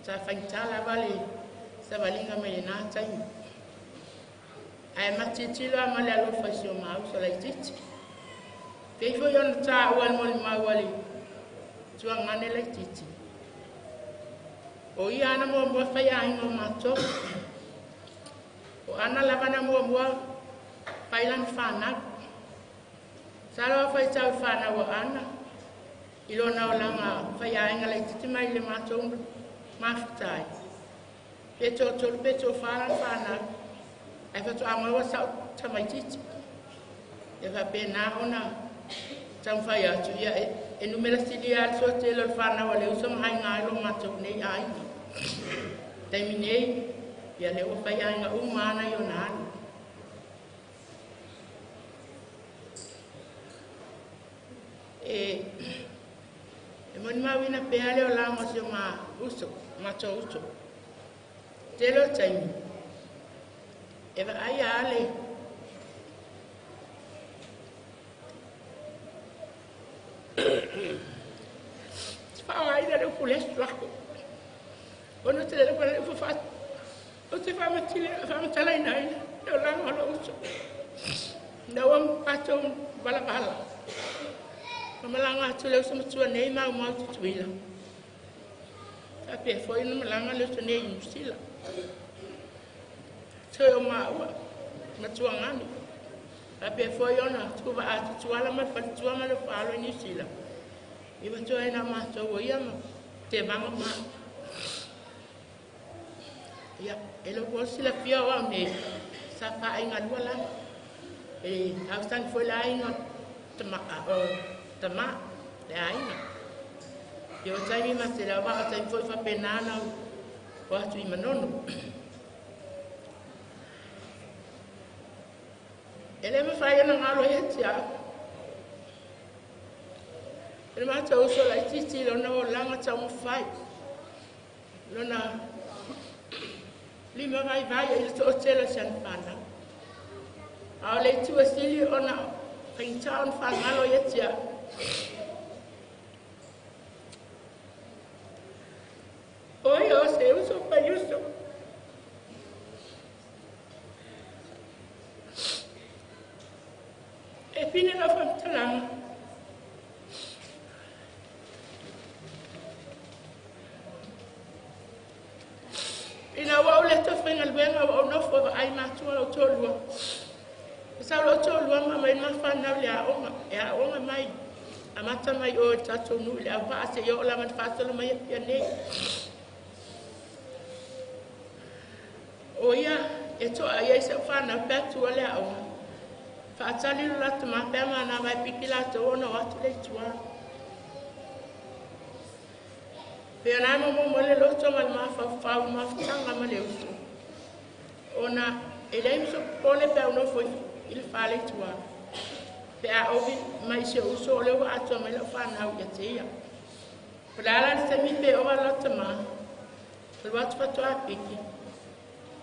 Sa faigata lava le savaliga mai lena taimi. Ae matilotilo lava ma le alofa i si o ma uso laitiiti. Pei foi ona taua e le molimau a le tuagane laitiiti. O ia ana muamua fai aiga o matou. O ana lava na muamua fai lana fanau. Sa loa faitau i fanau a Ana i lona olaga fai aiga laitiiti mai le matou mafuta ai. Pe toatolu pe toafa lana fanau ae faatoa maua sau tamaitiiti. Ia faapena ona taumafai atu ia e numera silia lava le suatele o le fanau a le uso ma aiga ai lo matou nei aiga. Taimi nei, ia lea ua fai aiga uma ana i ona alu. E e molimauina pea le olaga o si o ma uso, matou uso. Tele o taimi, e vaai a le faaaogaina le upu le lako. Ona te le le upu fa o te faamatalaina ai le olaga o lou uso. Na ua matou valavala. Mamalaga atu le uso matua nei ma mau Tutuila. Faapea foi ona malaga le uso nei i Niu Sila. Toe o maua matuaganu. Faapea foi ona tuvaa Tutuala ma le faletua ma le faalo i Niu Sila. I matua ai na matou o ia ma tevaga ma. Ia, e le ua silafia o au nei, sa faaaiga lua lava. E tausaga foi le aiga tama, o tama, le aiga. Ia o taimi ma te lava, o taimi foi faapena na o atu i Manono. E le mafai ona galo ia te au. E le matou uso laitiiti i lona olaga taumafai. Lona lima vaivai i le toatele o si ana fanau. A o le itu e sili ona faigata ona faagalo ia te au. O ia o se uso faiuso. E pine lau faamatalaga. Ina ua ou le toe faigaluega ua ou nofo e vaai matua lau toalua. E sau lou toalua ma aumai le ma fanau i le aoga. E aoga mai. Amata mai o i le tatou nuu i le auvaa seia oo lava ina faasolo mai Apia nei. O ia e to'a i ai si au fanau pe a tua le aoga. Faatali lo latou ma pe a manava e piki latou ona o atu lea i tua. Pei ona e momomo ai le loto ma le mafaufau i le mafutaga ma le uso, ona e leai ma sou popole pe a ou nofo i le fale i tua, pe a ovi mai si ou uso o lea ua atoa mai lau fanau ia te ia. O le a la le taimi pe ova le tama, alu atu faatoa piki,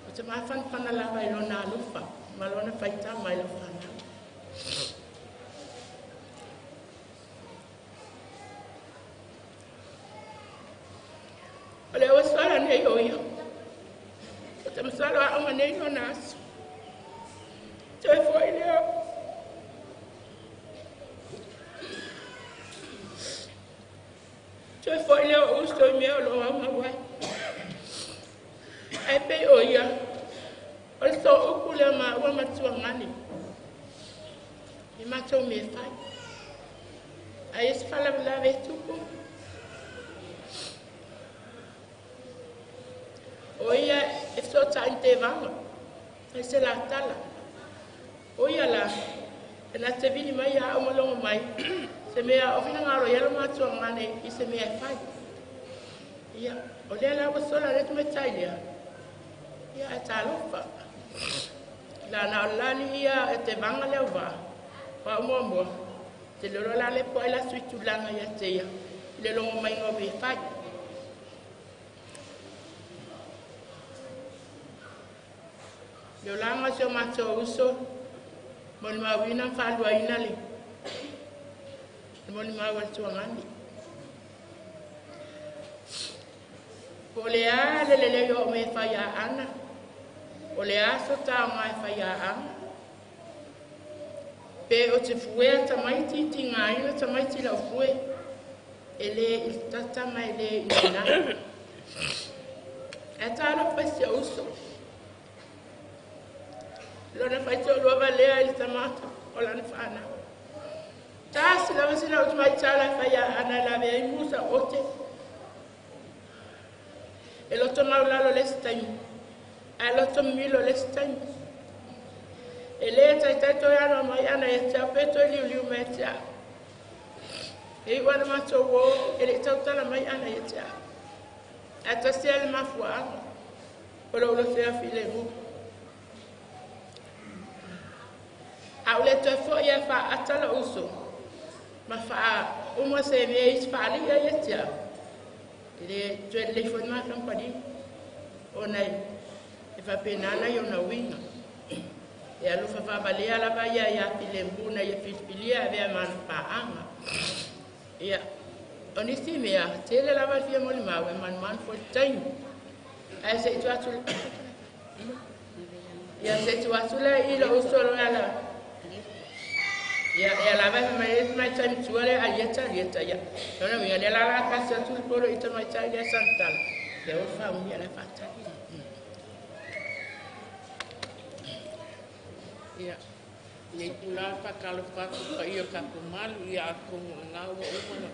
o te mafanafana lava i lona alofa ma lona faitama i lau fanau. O lea ua sola nei o ia. O te masalo aoga nei lona aso. Toe foi lea. Toe foi lea o uso i mea o lo o aumau ai. Ae pei o ia, o le sooupu lea maua ma Tuagani. I matou mea fai. Ae se faalavelave e tupu. O ia e fesootai i tevaga, ai se latala. O ia la, e na te vili mai ia au ma logo mai, se mea o finagalo i ai lo matuaga i se mea e fai. Ia, o lea la ua sola le tamaitai lea, ia ae talofa. La na o lali ia e tevaga lea uvaa, o au muamua, te lolo la le po ai la sui tulaga ia te ia, i le logo maiga o mea fai. Le olaga o si o matou uso, molimauina ma faaluaina le molimau a le Tuagani. Po o le a le lelei o au mea e fai a Ana, o le a so taoga e fai a Ana. Pe o te fuea tamaiti, tigaina tamaiti lau fue, e le i le tata ma e le i le ina. Ae talofa i si ou uso. Lona faitoalua valea i le tama o lana fanau. Tasi lava sina utu mai tala e fai a Ana e lavea ai musa ote. E loto maulalo le isi taimi, ae loto mimilo le isi taimi. E le taitai toe ano mai ana ia te au pe toe liuliu mai ia te au. E iu ana matou o, e le i tautala mai ana ia te au. Ae tasi lava le mafuaaga o lou loto e filemu. A ou le toe foi e faaata lou uso ma faauma se mea i se faaalii ia te au, e le toe lelei foi le mafampaliga, ona e faapena nai ona uiga. E alofa faavalea lava ia ia filemu na ia filifilia e avea ma ana paaga. Ia, o nisi mea, tele lava le fia molimau e manumanu foi le taimi. Ae se i tuu atu ia se i tuu atu lea i lou uso lo ala. Ia, e lava e mai e mai taimi tua le alieta alieta ia. Lona uiga lea la la pasi atu le polo i tamaitai lea santala. Lea ua faaumia la faatali. Ia, nei tula faatalofa atu i le paia o tatou malu, ia atonu o lena ua uma ona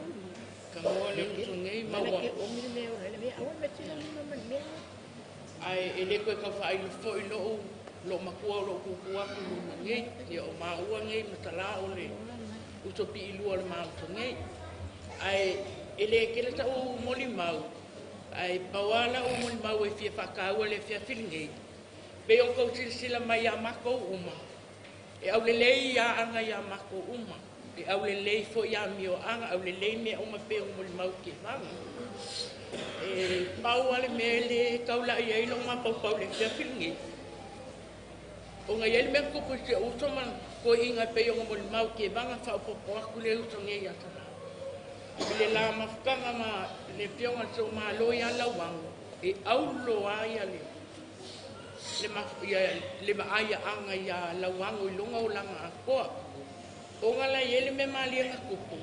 tagoa le uso nei ma ua ae e le toe tau faailo foi lou lou matua o lou tutu atu i luma nei, ia o maua nei ma Talā o le uso piilua o le Maota nei. Ae e le tele ta'u molimau, ae pau lava la'u molimau e fia faataua i le afiafi lenei, pei ona tou silasila mai ia matou uma. E aulelei ia anga ia mako uma. E aulelei fo ia mio anga, aulelei mea uma pe molimau Kevaga. E pau ale mele kaula ia ilo ma pau pau le fia filingi. O ngai ele mea kupu se uso ma ko inga pe yo molimau Kevaga fa popo aku le uso ngai ia tala. Le la mafukanga ma le fionga so ma lo ia lauango. E aulo a ia le le maaya anga ia lauango i lunga o langa akoa. O ngala i ele me malia nga kupu.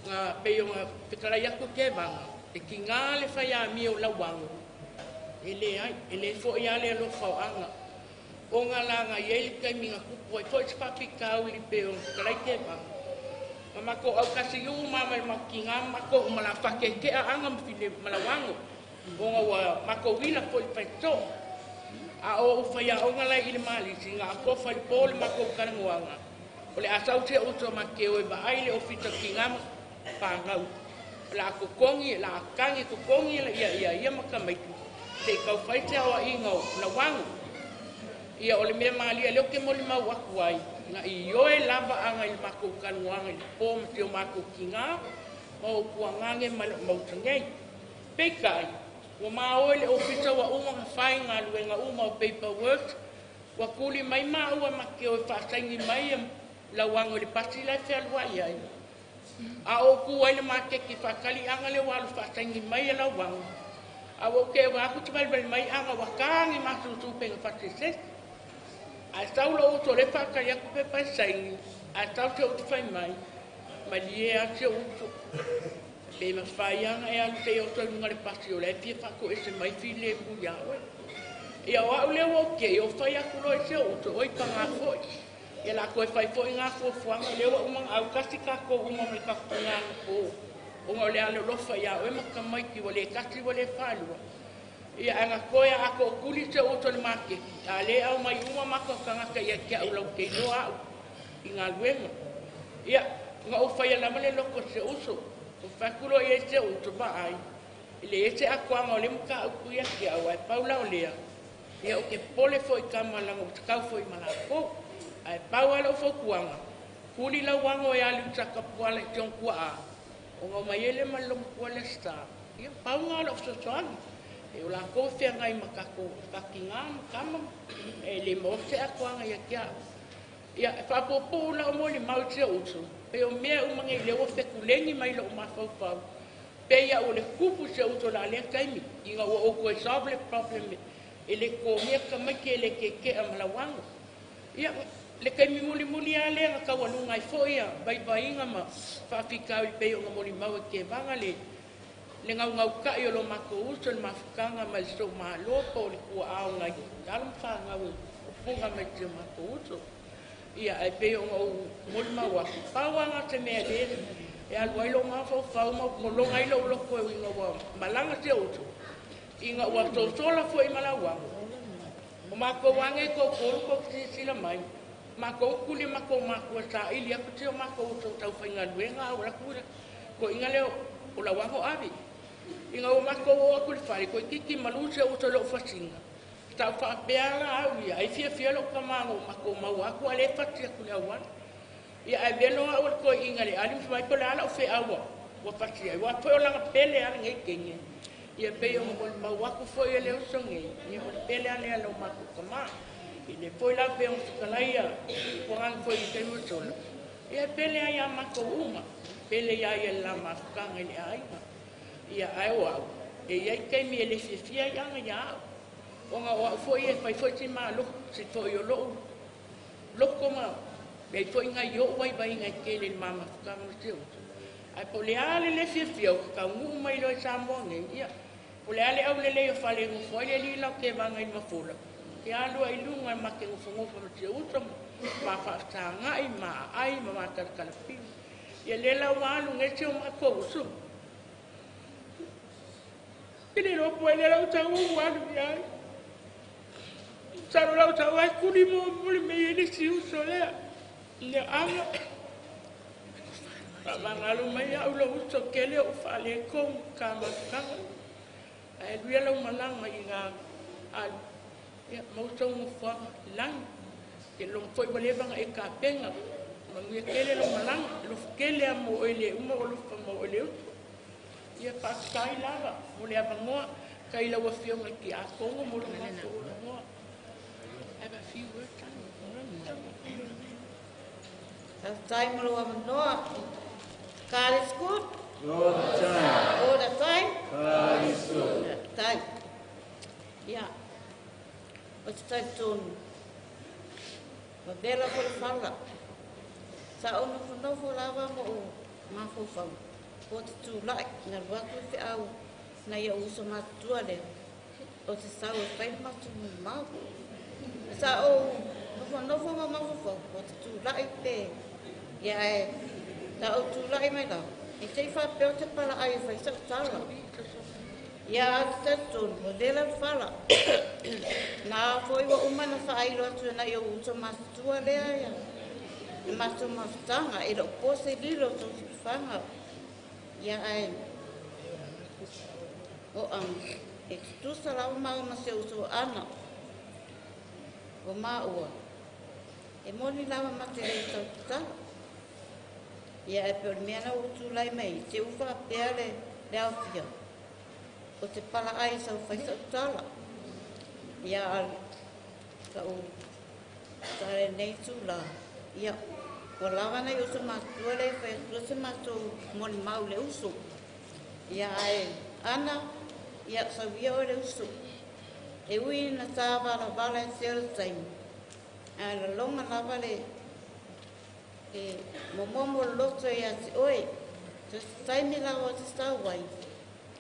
Nga peyo nga pekalai aku Kevaga. E ki ngā le whai a mi o lauango. E le ai, e le fo i ale alo whao anga. O ngala nga i ele kai minga kupu ai fo i te kau li peo pekalai Kevaga. Ma mako au kasi yu mama i maki ngā mako umala whake kea anga mwhile malawango. O ngā wa mako wila fo i whaito. A o whai a onga lai i le malisi, ngā ako whai pōle mako karangoanga. O le asau te uto ma ke oe vaai le ofita ki ngā pāngau. O la kokongi, la akangi kokongi la ia ia ia makamaitu. Te kau whai te awa inga o la wangu. Ia o le mea malia leo ke moli mau aku ai. Ngā i oe lava anga i le mako karangoanga i le pō ma te o mako ki ngā. Ma o kuangange ma mautangei. Peikai. Ua maa le ofisa wa uma nga whai ngā luenga uma o paperwork. Ua kuli mai maa ua make o whaasaingi mai lauango le pasi lai whealua ia. A o ku ai le makeki whakali anga le walu whaasaingi mai lauango. A o ke wa aku te walwal mai anga wa kāngi masusu penga whatisesi. A saulo uto le whakali aku pepa saingi. A sau te utu whai mai. Malie a te uto. Pe ma whai anga e alu te oto lunga le pasi o le fia whako e se mai file mu ia oe. Ia o au leo o ke, o whai aku loe se uto, oi pa ngā foi. Ia la koe whai foi ngā fuafuanga, leo a umanga au kasi kako uma me kako ngā ngā O ngā le ale lofa ia oe maka mai ki wale kasi wale whalua. Ia anga koe a ako o kuli se uto le make. A le au mai uma maka kangaka ia kia au lau ke loa au i ngā luenga. Ia ngā o whai alama le loko se uso. O whakulo i e se uto ba ai. I le ese akuanga o le muka au kuia ki au ai paula o lea. Ia o ke pole fo i kamalanga o takau fo i malako. Ai pau ala o faukuanga. Kuli lauango e ali utaka puala i tiong kua a. O ngau mai ele ma lomo kua le sta. Ia pau ngā ala o sosoangi. E o lako whia ngai makako kaki ngā makama. E le mose akuanga ia kia. Ia whapopo la o moli mau te utu. Pe o mea umange i lewa whekulengi mai lo o mawhaupau. Pe ia o le kupu se uto la lea kaimi. Inga ua o koe solve le problem. E le kōmia kamaiki e le keke a malawango. Ia le kaimi muli muli a lea nga kaualunga i fo ia. Vaivainga ma whaawhikau i pei o nga moli mau e Kevaga le. Le ngau ngau kai o lo mako uso le mafukanga ma le so maalopa o le kua ao ngai. Alo mwha ngau e upunga mai te mako uso. Ia ai pe o ngau moli mau aku. Pau anga te mea le. E alu ai lo ngā whau mau molonga i lo loko e inga ua malanga te uto. Inga ua tausola fo i malauango. O mako wange ko kolu ko sila mai. Mako kuli mako mako sa ili aku te o mako uto tau whainga luenga au rakura. Ko inga leo o lauango avi. Inga o mako o aku le whare ko kiki malu se uto lo whasinga. Tau whapeala au ia, ai fia fia lo kamango mako mau aku ale whati aku le awana. Ia ai velo au le koe inga le ali mwai pole ala o whe aua, wa whati ai, wa whai o langa pele ale ngei kenge. Ia pei o ngol mau aku foi ele o songe, ia o pele ale ale o mako kama. I le foi la pe o whakalai ia, kuangang foi i te musola. Ia pele ai a mako uma, pele ia ia la mafukanga i le aiga. Ia ai o au, e ia i keimi e le fia i anga ia au. O ngā o au foi e whai foi te maa loko, se toi o lou, loko ma, mei foi ngā i o wai vai ngai kele le mama whakanga te utu. Ai po le ale le fia fia o kakau ngu mai loe Samoa ngei, ia. Po le ale au le leo whale ngofo ai le lila o ke wanga i mafola. Ke alua i lunga ma ke ngofo ngofo ma te utu, ma whaaftaangai, ma ai, ma mākarakarapili. Ia le lau alu ngai te o mako usu. Kile ropo e le lau tau o alu ia ai. Saro lau tau ai kuri mo muli me ele si uso lea. Ia anga. Whangalu mai au lo uso kele o whale kong ka makanga. Ai luia lau malanga i ngā alu. Ia mausau ngofua langi. Ke long foi wa leva nga e kapenga. Manuia kele lo malanga, lo kele a mo ele uma o lo fa mo ele utu. Ia faafetai lava mo le avanoa kai lau afioga ki a kongo mo lo matou logoa. I have a few words. Faafetai mo lou avanoa. God is good. All the time. All the time. God is good. Faafetai. Ia, o te talitonu. Vavela foi le fala. Sa ou nofonofo lava ma ou mafaufau. Po te tula'i, na alu atu le feau nai ou uso matutua lea. O te sau e fai le matou molimau. Sa ou nofonofo ma mafaufau, po te tula'i pe. Ia ae, sa ou tula'i mai lava, i te i faapea o te palaai e fai sa'u tala. Ia a o te talitonu, ua vela le fala. Na foi ua uma ona faailo atu e nai ou uso matutua lea ia le matou mafutaga e le o po se lilo o tou silafaga. Ia ae o aga e tutusa lava maua ma si ou uso Ana o maua e moni lava ma te le tautatala. Ia ae pei o le mea na ua tulai mai ai, te u faapea le le aofia o te palaai e sau fai sa'u tala. Ia a la'u tala i lenei itulā, ia ua lava nai uso matutua lea e fai atua se matou molimau i le uso. Ia ae Ana, ia sau ia oe le uso. E ui ina ta valavala e te o le taimi, ae laloga lava le e momomo loto ia te oe. So se taimi lava o te sau ai,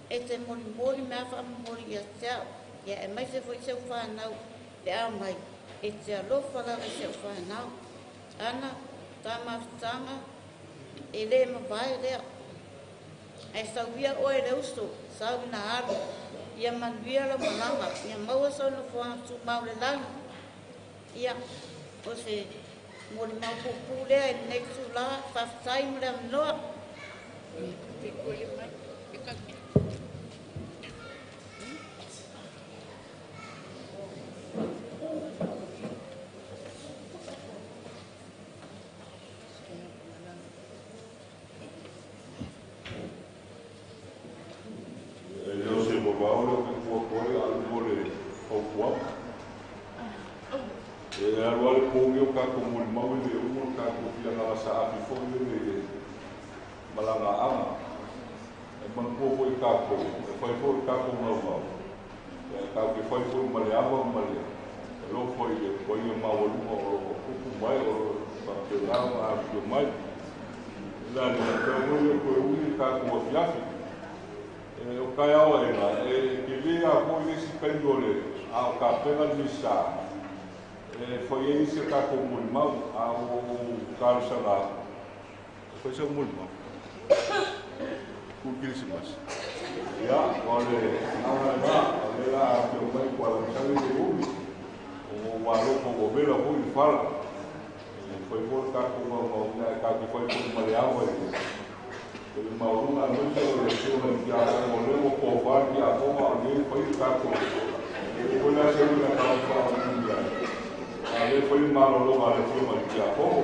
e te molimoli mea faamomoli ia te au. Ia aemaise foi si au fanau le a mai, e te alofa lava i si au fanau. Ana, ta mafutaga, e le mavae lea. Ae sau ia oe le uso, sau ina alu, ia manuia lau malaga, ia maua sau nofoaga tumau i le lagi. Ia, o se molimau puupuu lea i lenei itulā. Faafetai mo le avanoa. E le o se vavao lea o ke kuakuai a o le fautuaga. E alu lava le pogi o tatou molimau e le uma le tatou fia galasaafi foi lele i le malagaaga. E manatua foi tatou, e fai foi le tatou gaugau, ia tatou te fai foi ma le ava ma le alofa i le paia maualuga o lo o tupu mai o lo o faapena ona afifio mai. O le a le tatau foi lea toe umi le tatou afiafi. E o taeao aena, e tele lava foi le isi taimi o le a o tapena le Minisita e fai ai isi a tatou molimau, a ua ou talosaga atu, e fai sau molimau. Ku Kerisimasi. Ia, o le agaga lena, o lea o le a afio mai Kuala-Misale le umi, o ua alofa ua vela foi le fala. E fai foi le tatou gaugau, ae tatou te fai foi ma le ava i le maualuga, aemaise o le afioga i le tiakono, o lea ua tofa le tiakono, a o lea e fai le tatou. E le foi la se uiga tatou te faamalulu ai, a o lea e fai le malologa a le afioga i le tiakono.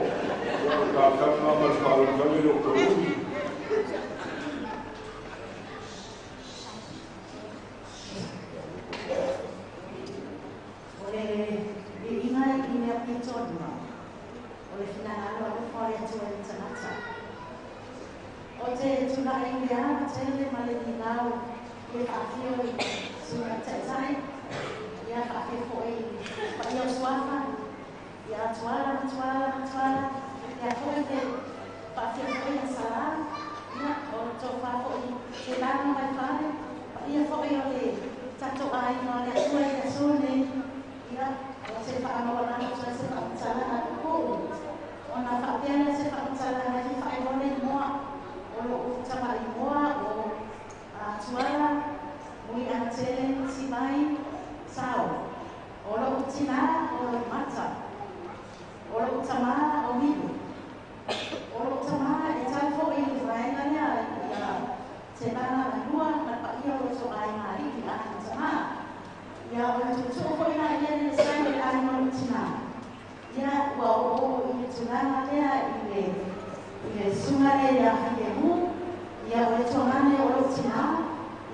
Ia, o le talosaga lena ma le faaaloalo e le o toe umi. O le viiga i mea pitolua, o le finagalo alofa o le Atua i le tagata. O te tula'i i le ava tele ma le nilau i le faafio i susuga taitai, ia faapea foi i paia o suafa, ia Tuala ma Tuala ma Tuala, ia foi le faafio foi ia Salā, ia o le tofa foi Telana mai Fale, paia foi o le tatou aiga o le Atua i le aso lenei, ia o se faamaualalo atu ai se faamatalaga a puupuu. Ona faapea lea se faamatalaga e fia faailoa le igoa o lo'u tamaigoa o Tuala Muliagatele Timai Sao. O lo'u tinā o Loimata. O lo'u tamā o Milu. O lo'u tamā e tau foi i le vaega lea ia Telana Lalua ma le paia o loto aiga alii aiga tamā. Ia o le tuutuu foi la ia le sai o le aiga o lo'u tinā. Ia ua o'o i le tulaga lea i le susuga lea ia Faiemu, ia o le tuagane o lou tinā,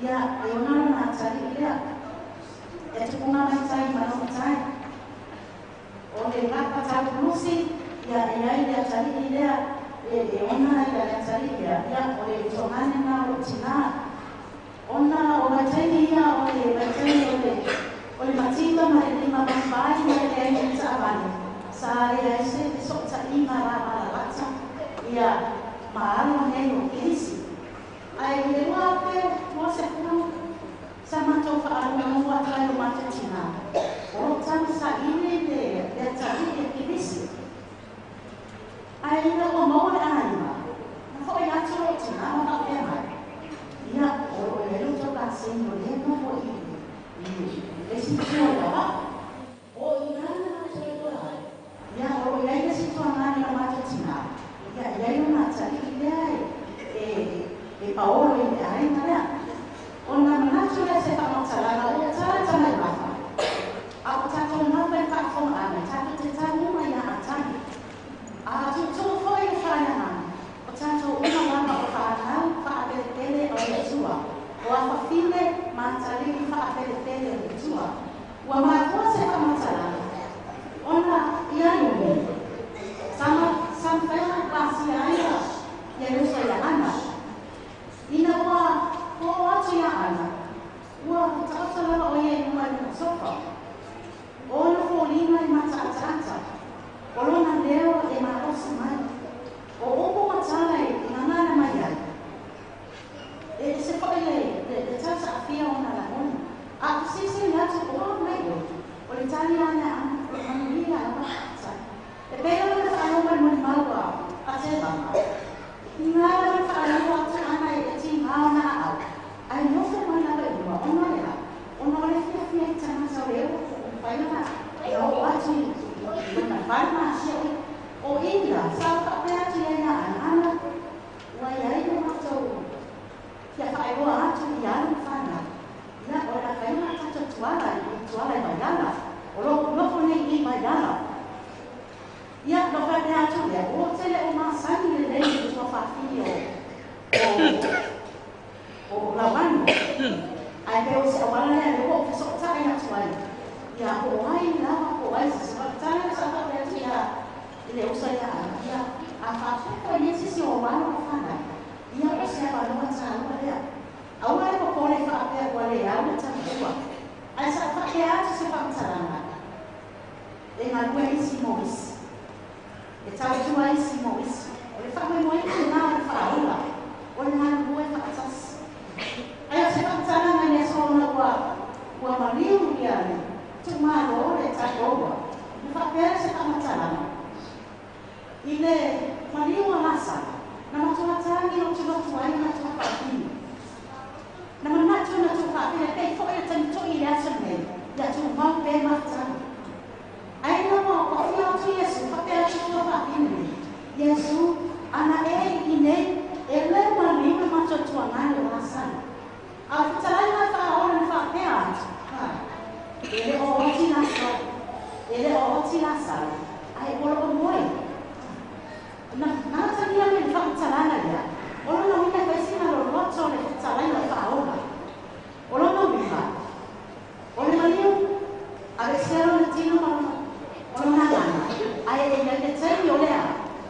ia e ona lona atalii lea. E tupuga mai tai ma lona tai. O le lapa taupulusi, ia e ai le atalii lea, e ona ia le atalii lea, ia o le tuagane na o lou tinā. Ona o vaitaimi ia o le vaitaimi o le mativa ma le lima mafai ma le leai ni taavale. Sa le ai se fesootaiga lamalalata ia ma alo nei o Kirisi. Ae i le 2020 sa matou faalogologo atu ai lo matou tinā. O loo tausaili le atalii e Kirisi. Ae ina ua maua le aiga, na fo'i atu loo tinā ma faapea mai. Ia o loo i ai lo tou kaseni o lea nofo i le isi tua i avao. O ina na matou iloa ai. Ia o loo i ai le isi tuagane o matou tinā. Ia e i ai lona atalii lea e paolo i le aiga lea. Ona manatu lea se faamatalaga o talata mai mafa. A o tatou lava i faafofoga tatou te tauma ia atagi. A tuutuu foi le faaleagaga, o tatou uma lava o fanau faapelepele o le Atua. O afafine ma atalii faapelepele o le Atua. Ua mafua se faamatalaga ona ia Iuni sa mafai ona pasia ai ia le uso ia Ana. Ina ua oo atu ia Ana, ua taoto lava o ia i luga i lona sofa. O ona foliga e mataataata, o lona leo e malosi mai. O upu ma tala e gagana mai ai. E ese foi le tausaafia ona lagona. A fesilisilī atu o a mai oe, o le tali ana Ana, o le manuia lava faafetai. E pei lava le faalogo i le molimau a Tevaga. Iga lava le faalogo atu Ana e tigā ona aau, ae nofo mai lava i luma ona le a, ona o le fiafia i tagata o le ua mafai ona oo atu i lona fale ma asia oe. O ila sa faapea atu ia ia Ana, Ana, ua iai le matou fia faailoa atu i alo ma fanau. Ia o le a fai ona tatou tuala i tuala i Vailala. O loo nofo nei i Vailala. Ia no faapea atu lea, ua tele o masani lelei i le tuafafine o Lauano. Ae pe o se auala lea le ua ou fesootai atu ai. Ia po o ai lava po o ai se tala sa faapea atu ia i le uso ia Ana. Ia a faafofoa i nei sisi o alo ma fanau. Ia o se avanoa taua lea. Aua le popole faapea ua le au le taua. Ae sa faapea atu se faamatalaga. E galue isi mo isi. E tautua isi mo isi. O le faamoemoega lenā o le faaola. O le galulue faatasi. Ae o se faamatalaga i le aso ona ua maliu ia le tuumalo le tatou. Na faapea se faamatalaga. I le maliu a Lasalo, na matua tagi lotulotu ai na tuafaafine. Na manatu na tuafaafine pei foi le taimi i le aso lenei, ia tumau pe mafutaga. Ae na ua fia atu Iesu, faapea atu tuafaafine nei. Iesu, ana e i nei, e le maliu le matou tuagane o Lasalo. A o le fetalaiga e faaola na faapea atu, e le o oti Lasalo, e le o oti Lasalo, ae o loo moe. Na natagia mai le faamatalaga lea, o lona uiga e fai sina loloto le fetalaiga e faaola. O lona uiga, o le maliu, aveesea lona tino ma lona agaga, ae e iai le taimi o lea,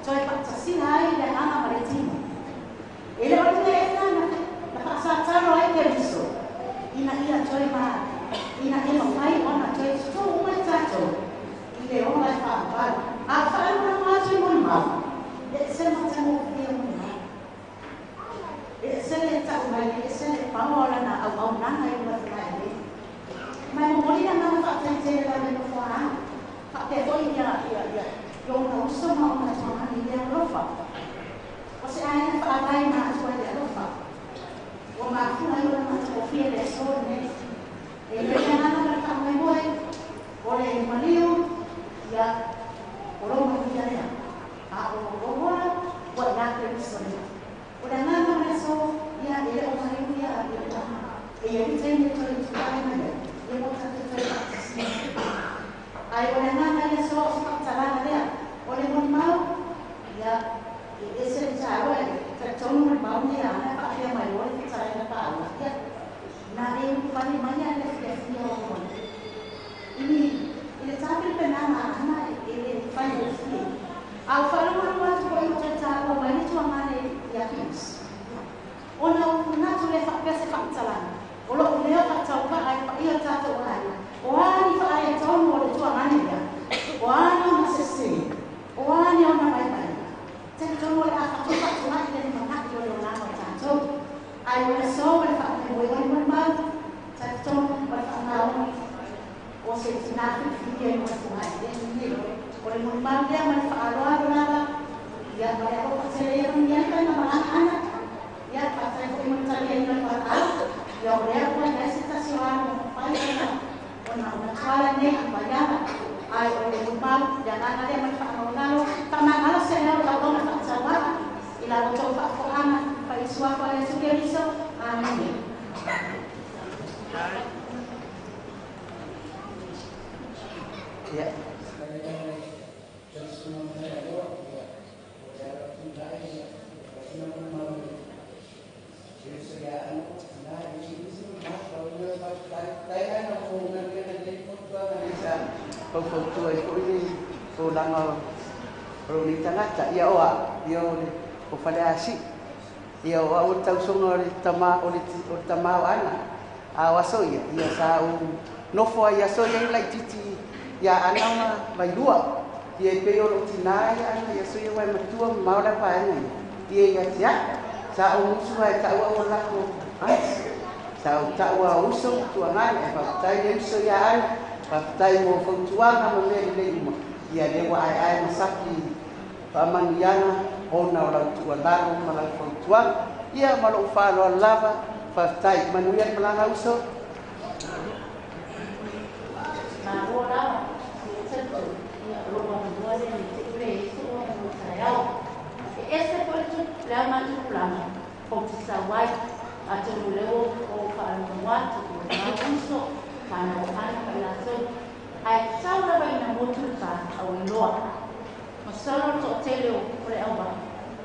toe faatasina ai le agaga ma le tino. E le o le mea ena na faasatalo ai Keriso, ina ia toe ma, ina ia mafai ona toe tutū uma i tatou, i le ola e faavavau. A o faalagolago atu i molimau, e ese le matagofie o molimau. E ese le tau mai, e ese le paoa o lana auaunaga i luga tae nei. Mai momoli le agaga faafetai tele lava i nofoaga. Faapea foi ia ona uso ma ona tuagane i le alofa. O se aiga faavae na atu ai le alofa. Ua mafua ai ona matagofie le aso lenei. E i ai le agaga ma le faamoemoe, o le maliu, ia o lou manuia lea. A o lou ola, ua ia Keriso lea. O le agaga o le aso, ia e le o maliu ia le agaga. E iai le taimi e toe tulai mai ai, ia mo tatou toe faatasia. Ae o le agaga i le aso o se faamatalaga lea. Au whalungulungu atu ko i o te tāua mai ni tuangane ia Phoenix. Ona o natu le whapea se whakatalanga. O lo leo whakatau pa ai pa ia tātou ai. O ani whaare tonu o le tuangane ia. O ani ona sese. O ani ona mai mai. Te tonu o le a whatu mai le manaki o le ona o tātou. Ai o le so o le whakapea o le mau. Te tonu o le whakamaoni. O se tina whiwhiria i mo te mai. O le molimau lea ma le whaaloa lava, ia ma le alofa tele ia ni ai na malanga ana, ia whaatai ko i mo tali ai na whaau, ia o lea kua nai se tasi o ana mo whai ona, ona ona tuala nei a maiana, ai o le molimau, ia ngana lea ma le whaamaunalo, whaamangalo se leo lau ona whaatauaa, i la o tau whaafohana, whaisuafa le Iesu Keriso, Amen. Ya. Fautua i foi le tulaga o le tagata ia oa ia o le o faleasi ia o au tausoga o le tama o le tama o ana a o aso ia ia sa u nofo ai aso ia i laititi ia ana ma vailua ia e pei o lou tinā ia ana ia so ia uae matua ma mao le vaega ia ia ia tia sa ou usu ai taua o lako sa ou taua uso tuagai e faafetai le uso ia ana faafetai mo fautuaga ma mea lelei uma ia lea ua aeae masaki faamanuiaga ona o lau tuualalo ma lau fautuaga ia ma lou faaloalo lava faafetai manuia le malaga uso. Malo lava, ia o lou amanua lea ni te ule isu o manu taeao. E ese foi tu lea matupulaga o te sauai atonu leo o whaalungu atu o le mau uso whanau ana pa i latou. Ae sau lava ina motu le pā au iloa. Masalo le toatele o le aua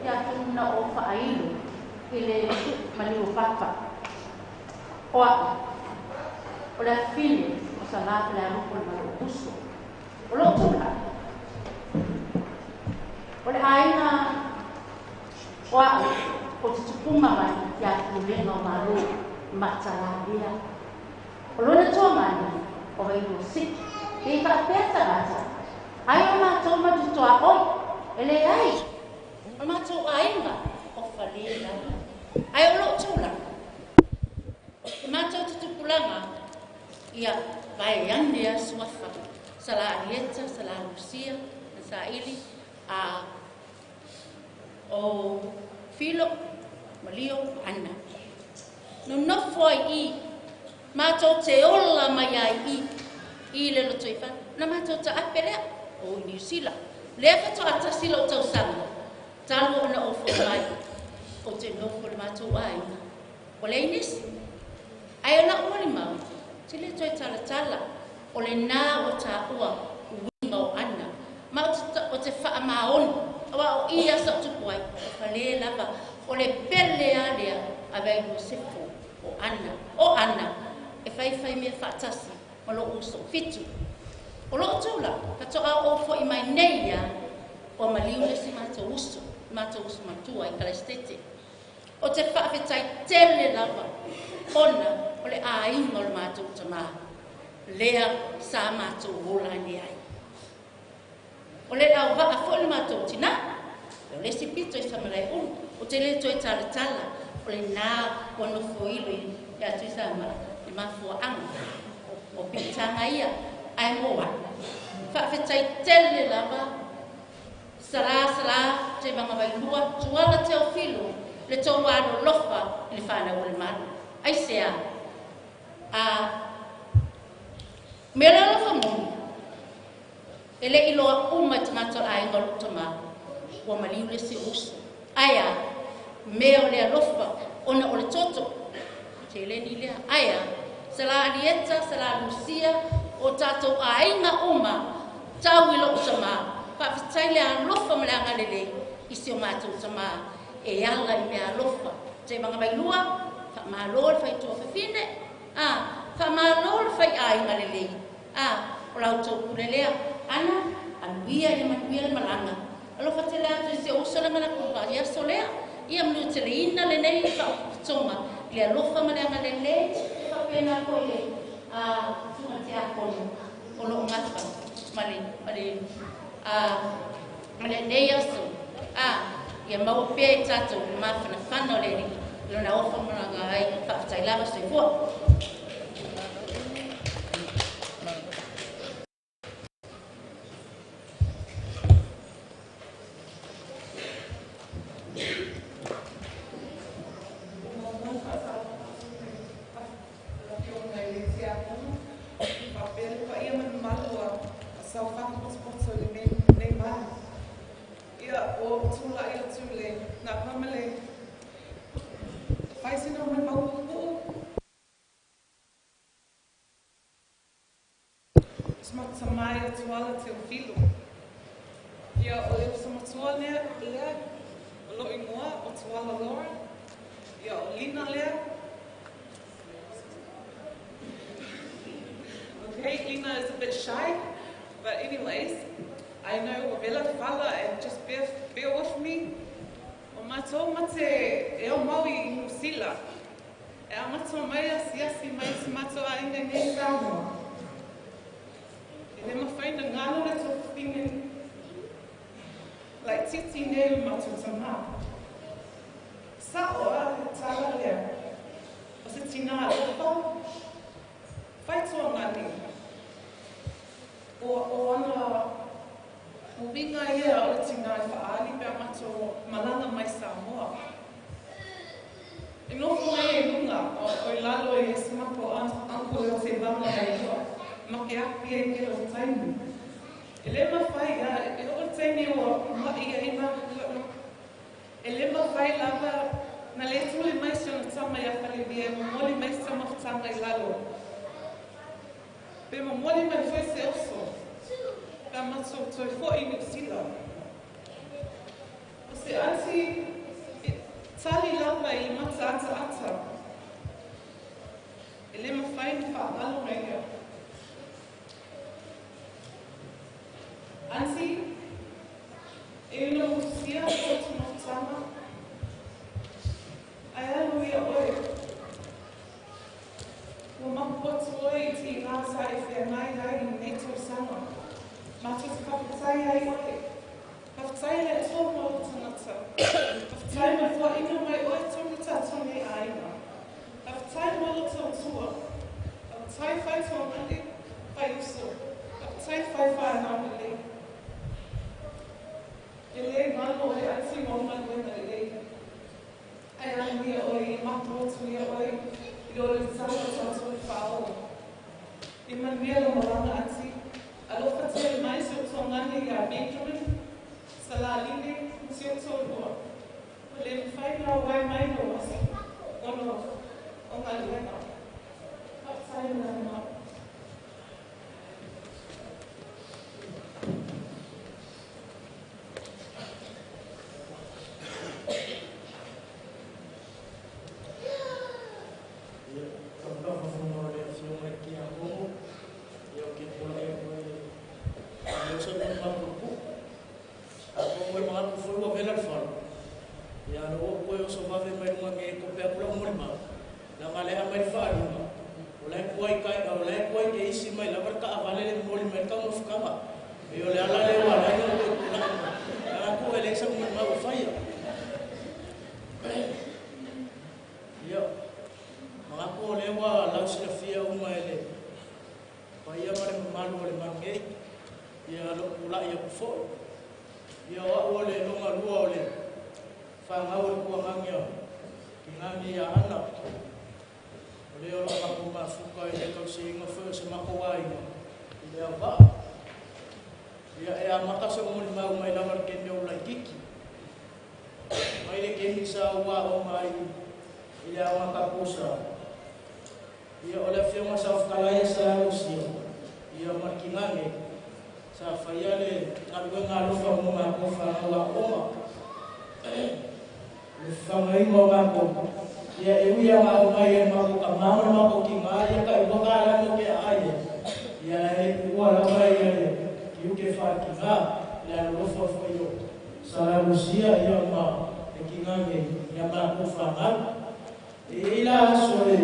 ia tonu na o whaailo i le maliu o papa. O au, o le afine o sa lafa le alupo le malo uso. O loo tula. O le aiga o au o te tupunga mai ia pulega o malo matalalia. O lona tuangani o vailua siki. Ke i whaapea tagata. Ai o mātou matutoa oi. E le ai. O mātou aiga o whale lava. Ai o loo tula. O mātou tutupulaga ia vai ane a suafa. Sa la Arieta, sa la Lucia, sa Ili, a o Filo, Malio, Anna. No nofo ai i, mātou te ola mai ai i le loto i whana. Na mātou ta ape lea, o i New Zealand. Lea whato atasi lo tausanga, talu ona o fo mai, o te nofo le mātou aiga. O le inisi, ai o la ua mau, te le toe talatala, o le nā o tāua uinga o ana. Ma o te whaamaoni, awa o ia sa o tupu ai, o whale lava, o le pele a lea, a vei Josefo, o ana, e whai whai mea whaatasi, o lo uso fitu. O lo tula, katoa o fo i mai nei ia, o maliu le si mātou uso matua i Kalestete. O te whaawhetai tele lava, ona o le āinga o le mātou tamā, lea sa mātou ola ni ai. O le lau waa fo le mātou tina, o le si pito i samalai ulu, o te le toe talatala, o le nā o nofo ilo i atu i sama, i mafua anga, o pitanga ia, ai moa. Whaawhetai tele lava, sala sala, te vanga vailua, tuala te o filo, le tau alo lofa i le whanau o le malu. Ai sea, a mea le alofa moni, e le iloa uma te mātou aiga o lou tamā, ua maliu le se uso. Ai a, mea o le alofa, ona o le toto, te leni lea. Ai a, sa la Arieta, sa la Lucia, o tātou aiga uma, tau i lou tamā, whaawhetai le alofa ma le angalelei, i si o mātou tamā, e ala i mea alofa. Te vanga vailua, whaamalo le whaitua whawhine, a, whaamalo le whai aiga lelei, a, o lau tau pule lea, ana, anuia i le manuia le malanga, Alofa tele atu i si ou uso le mana ku va ia solea. Ia manu tele ina le nei whaotoga. Le alofa ma le anga le nei. E whapena ko le a tunga te akono. O lo ngafa. Male, male, a male nei aso. A ia maua pea i tātou mawhanawhana o le ri. Lona ofa mana ngā ai whaatai lava soifua. Samai tuala Teofilo. Ia o le samatua lea, lea o lo ingoa o Tuala Laura. Ia o Lina lea. Okay, Lina is a bit shy, but anyways, I know Bella Fala and just bear with me. O mātou mate e o maui i New Zealand. E a matou mai a siasi mai si mātou a inga nei Samoa. E le mawhaina ngalo le tō whine lai titi nei le mātou tama. Sa o a le tala lea. O se tina a opa, whaitoa ngani. O ana o winga ia o le tina e whaali pea mātou malanga mai Samoa. E nofo mai e lunga o i lalo e smako uncle o te vanga e lua. Ma ke api e ke o taimi. E le mawhai, e o taimi o mai e ima, e le mawhai lava, na le tule mai se ona tama ia whalewia, e momoli mai se mawhtanga i lalo. Pe momoli mai foi se oso, pe matou toi foi New Zealand. O se ati, e tali lava i mata ata ata. E le mawhai ni whaangalo mai ia. Auntie, e una musia o tūnofutanga, ai alu ia oe. Ua mapuatu oe i te rāta e whea mai ai i nei tausanga. Mātou te whakatai ai oe. Whakatai le tō mau tangata. Whakatai mai whaina mai oe tō tātou nei āina. Whakatai mo lo tō tua. Whakatai whai tō mani, whai uso. Whakatai whai whai nā le. E le ngalo e ati mo manuena le. Ai alu ia oe, i mato atu ia oe, i o le tau o tātou i whaao. I manuia lo maranga ati, alofa te mai se o tō ngane ia Benjamin, Salaline, se o tō lua. O le mwhai ngā wai mai no wasi, ono o ngā luena. Whakatai ngā mā. Ia e ua lava ia le ki uke whakinga le alolofa foi o Salalusia ia ma e kinga nei ia makou fagau. E i la aso e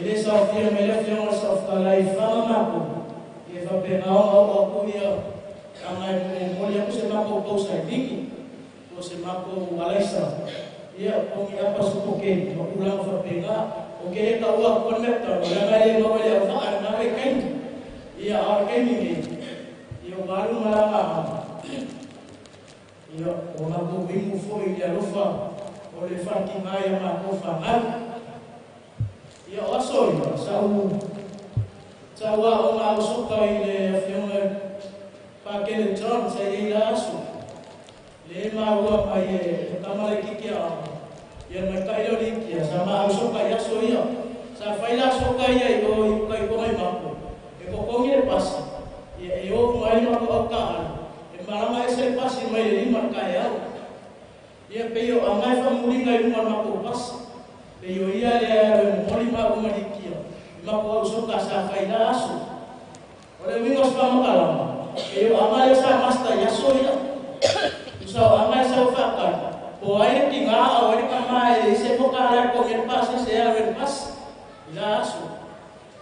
le saofia mai le afioga le saofutalai i faga makou ia faapena ona oo aku ia aga e momoli aku se makou pousailigi po se makou alaisa ia pogi apa supoke ma tulaga faapena o ke le taua aku le mea tau leaga e le maua i le auvaa lena le kaimi ia a o le kaimi nei ia ua alu malaga ia o makou imu foʻi i le alofa o le faatigā ia makou fagau. Ia o aso ia sa'u sa'u aoga ausoka i le afioga Pakele John sa iai la aso le maua mai e tama laititi aoga ia maitaʻi lea o le ikia sa maausoka i aso ia sa fai la soka ia i o i uka i koga i mako e kokogi le pasi ia e o uma ai le makou aukaalu e malama ese le pasi mai le lima le kaeao ia pei o aga e faamuliga i luga o le makou pasi pei o ia lea e alu e momoli maua ma likia i makou ausoka sa fai la aso. O le uiga o se faamatalaga pei o aga lea sa masta i aso ia usa o aga e sau faakali po ai le tigā ao ai le kamā e leai se moka ala e kogi ai le pasi se e alu ai le pasi i la aso.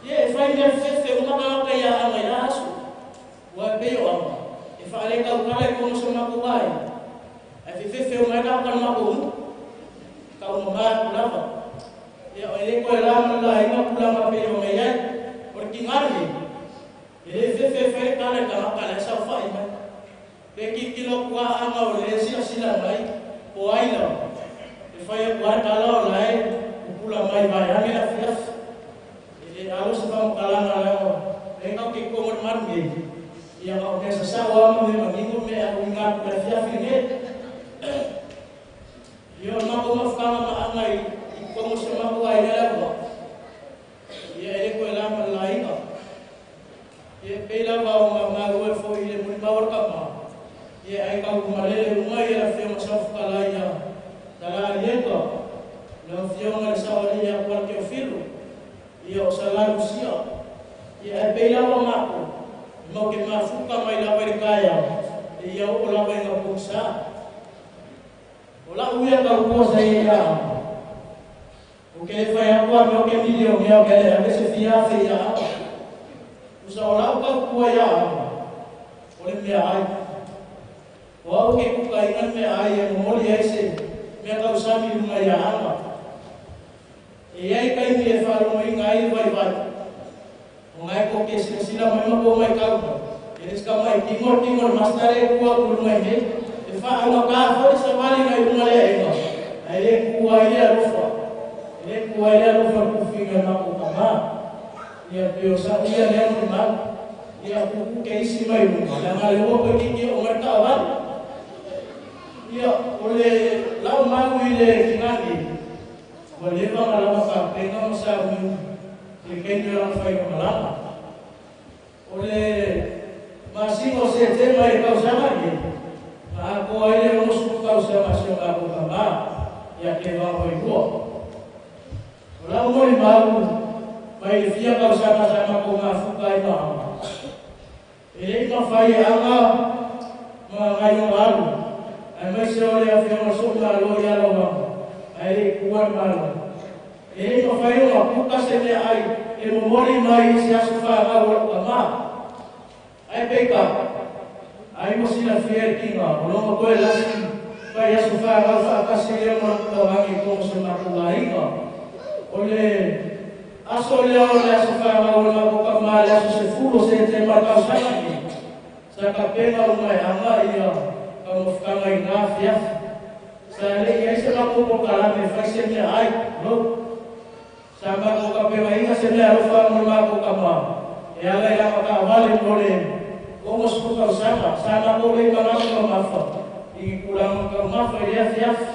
Ia e fai mea fefefe uma tagata ia aga i la aso ua e pei o aga e faalekaukala i kogo se makou aiga ae fefefe uma ai tagata o le makou nuu taumamā aku lava. Ia e lē toe la ma le laina tulaga pei ona iai o le tigā lenei e lē fefe e fai le tala i tagata lae saofaʻi mai pe kikilo aku aaga o lē silasila mai po ai lava e fai aku a tala o lae pupula mai vaeane le afiafi e lē alo se faamatalaga laga e kau ke kogo le malu nei ia o mea sasao a ma mea manino mea auiga atu le afiafi lenei. Ia o le matou mafutaga ma aga i kogo se matou aiga le auvaa ia e lē toe la ma le laiga ia pei lava o maua e foʻi i le mulimau o le kamā ia ai kau malele uma ia le afioga saufutalai ia Tala Aliega lau afioga le saoalii ia Kuala Teofilo ia o Salalusia ia ae pei lava matou e mau ke mafuta mai lava i le taeao e ia oo lava i gapogisā. O la'u ia taupua sa ia ia aga o ke le fai atu a mea o ke milionea o ke le ave se fia afe ia aga usa o la'u taupua ia aga o le meaai o a'u ke kukaiga le meaai e momoli ai se mea tausami i luga ia aga e iai taimi e faalogoina ai le vaivai o gae ko ke silasila mai ma ko mai kau e le sika mai tingo tingo le masitare e kua ku luga i nei e faaugakā foʻi savali nai luga le aʻega ae lē kua ai le alofa e lē kua ai le alofa le kufiga i makou kamā ia pei o sa'u ia lea molimau ia kuku ke isi mai luga leaga le ua koe kiki oo mai le taavale ia o le la'u mau i le kigani ua leva ona lava tapena ma sauniuni i le kaimi o lana faigamalaga o le masina o Setema i le tausaga nei na atoa ai le 60 tausaga si o matou tamā ia Kevao Vailua. O la'u molimau mai le fia tausaga sa matou mafuta ai ma aga e leʻi mafai e aga ma gaioga alu aemaise o le afioga soʻu malo ia lauaga ae leʻi kua le malo e leʻi mafai ona puka se meaai e momoli mai i se aso fagau o la'u tamā ae peita ai mo silafia i le tiga o logo toe lasi fai aso fagau faatasi lea ma la'u tauagi i kogo se matou aiga o le aso lea o le aso fagau o le matou tamā le aso 10 o Setema le tausaga nei sa tapena uma e aga ia taumafutaga i na afiafi sa leʻi ai se matou polokalame e fai se mea ai lo sa matou tapenaina se mea alofa mo le matou tamā e ala i lana taavale mo le 60 tausaga sa matou lei manatu taumafa i tulaga taumafa i le afiafi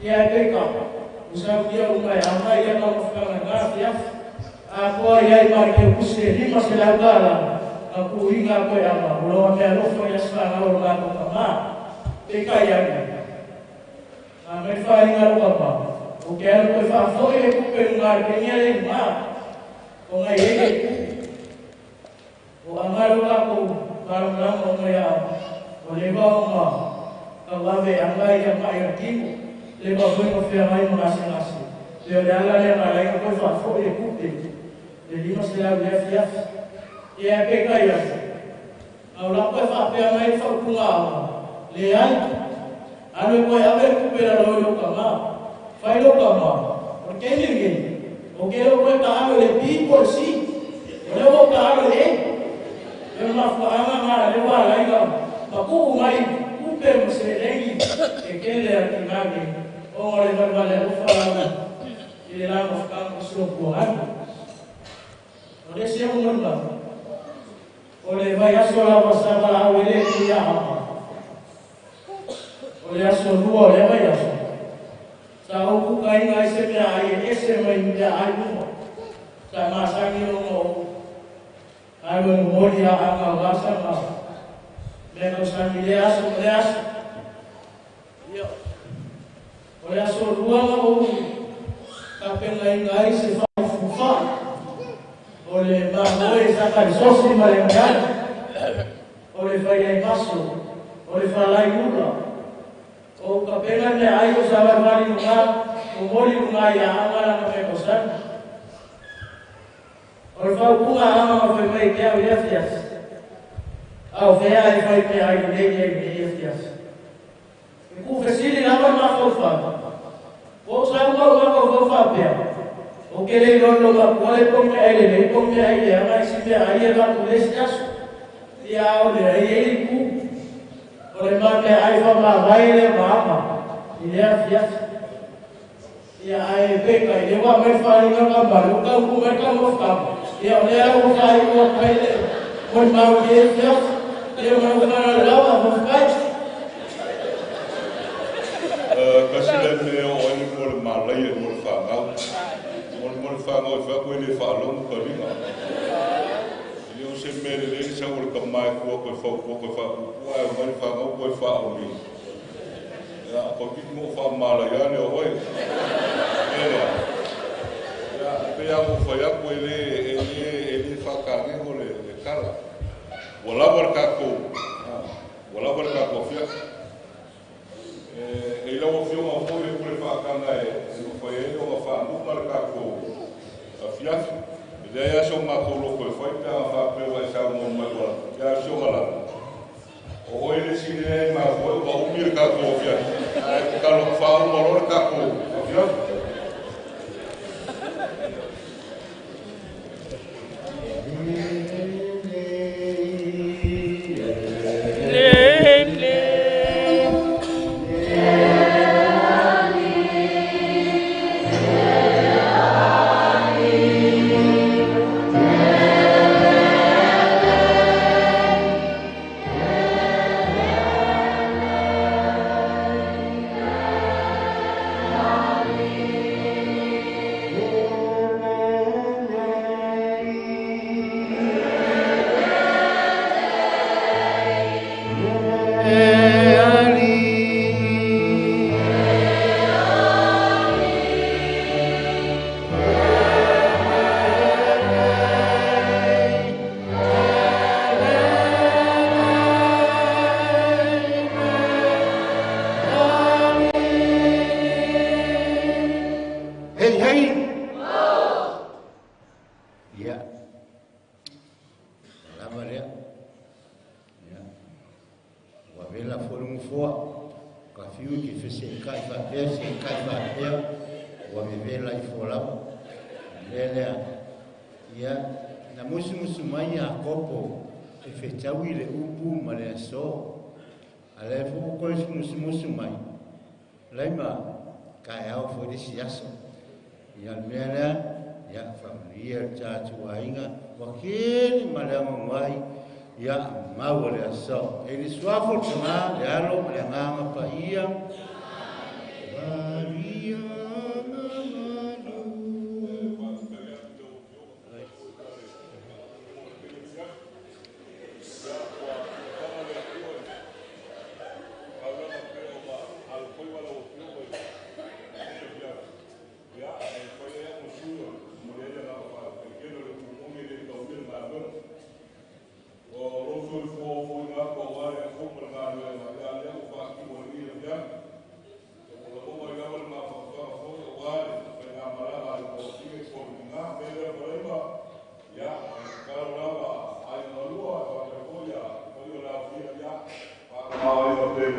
ia e peita ua saunia uma e aga ia taumafutaga i na afiafi atoa i ai ma le keukusi e $500 na tuuina atu e aga o loa mea alofa i aso fagau o le matou tamā peitai ane na mai faaiga lou tamā ou te alu toe faafoʻi le tupe luga le penia le lugā o nai ai le tupe o aga lo latou malamalama ona ia o leva ona Tauave anga ia mai o tino. Le mafoi mo fea mai mo nase nase. Le o le ala le nga lai ko fa fo e kupe. Le lima se la le fiaf. Ia pe kai ia. Au la ko fa pe mai fa kunga. Le ai. Alo ko ave kupe la lo lo ka ma. Fai lo ka ma. O ke ni ni. O ke lo ko ka alo le pi por si. O le o ka alo le. Le ma fa anga nga le wa lai ka. Ma ku mai kupe mo se lengi. E ke le a ki mage. O le va le o fa la. I le la mo fa ko so ko ha. O le se mo ma. O le vai a so la va sa va a wele ki ya ha. O le aso lua o le vai aso. Sa o kuka inga i se mea ai e ese mai mea ai uma. Sa ngā sangi o ngō. Ai mo mori a anga o gasa ngā. Mea kau sangi le aso le aso. Ia. O le aso lua ngā o kapenga inga i se whai fufa. O le mahoe sa kai sosi ma le ngana. O le whai ai maso. O le whalai ula. O ka pena me ai o savarvari lunga, o mori lunga ia anga langa me kosan. O le whaupunga anga ma whai mai ke au ia fias. Au whea e whai me ai le nei me ia fias. E ku whesili lava ma whauwha. O sa ua ua whauwha pea. O ke lei lolo ma kua le pong me ai le lei pong me ai le anga isi me ai e la tu le siaso. Ia au le ai e li ku. O le ma me ai fa ma vai le ma i le fias. Ia ai pe kai le wa me fa ni ka ba lu ka ku me ka mo fa. Ia o le au ka i o kai le mo ma o le fias. Le ma o na la wa mo kai. Kasi le me o ai mo le ma lai e mo le fa ngau. Mo le fa ngau fa ko le fa lo mo ka linga. Le o se me le sa o le ka mai ko ko fa ko ko fa ku ai o mai fa ngau ko fa o ni. Ya ko ki mo fa ma la ya ne o oi. Ele. Ya pe ya mo fa ya ko ele ele ele fa ka ne mo le kala. Wala wala ka ko. Wala wala ka ko fia. E lau afioga foi le pule faakaga e mafai ai ona faamuga le tatou afiafi. E leai a se o matou loko e fai pe aga faapea ua e saunoa mai ua ia afioga lava. O oe le isi lea e mafua ai ua umi le tatou afiafi. Ae tatalo faauma loa le tatou afiafi.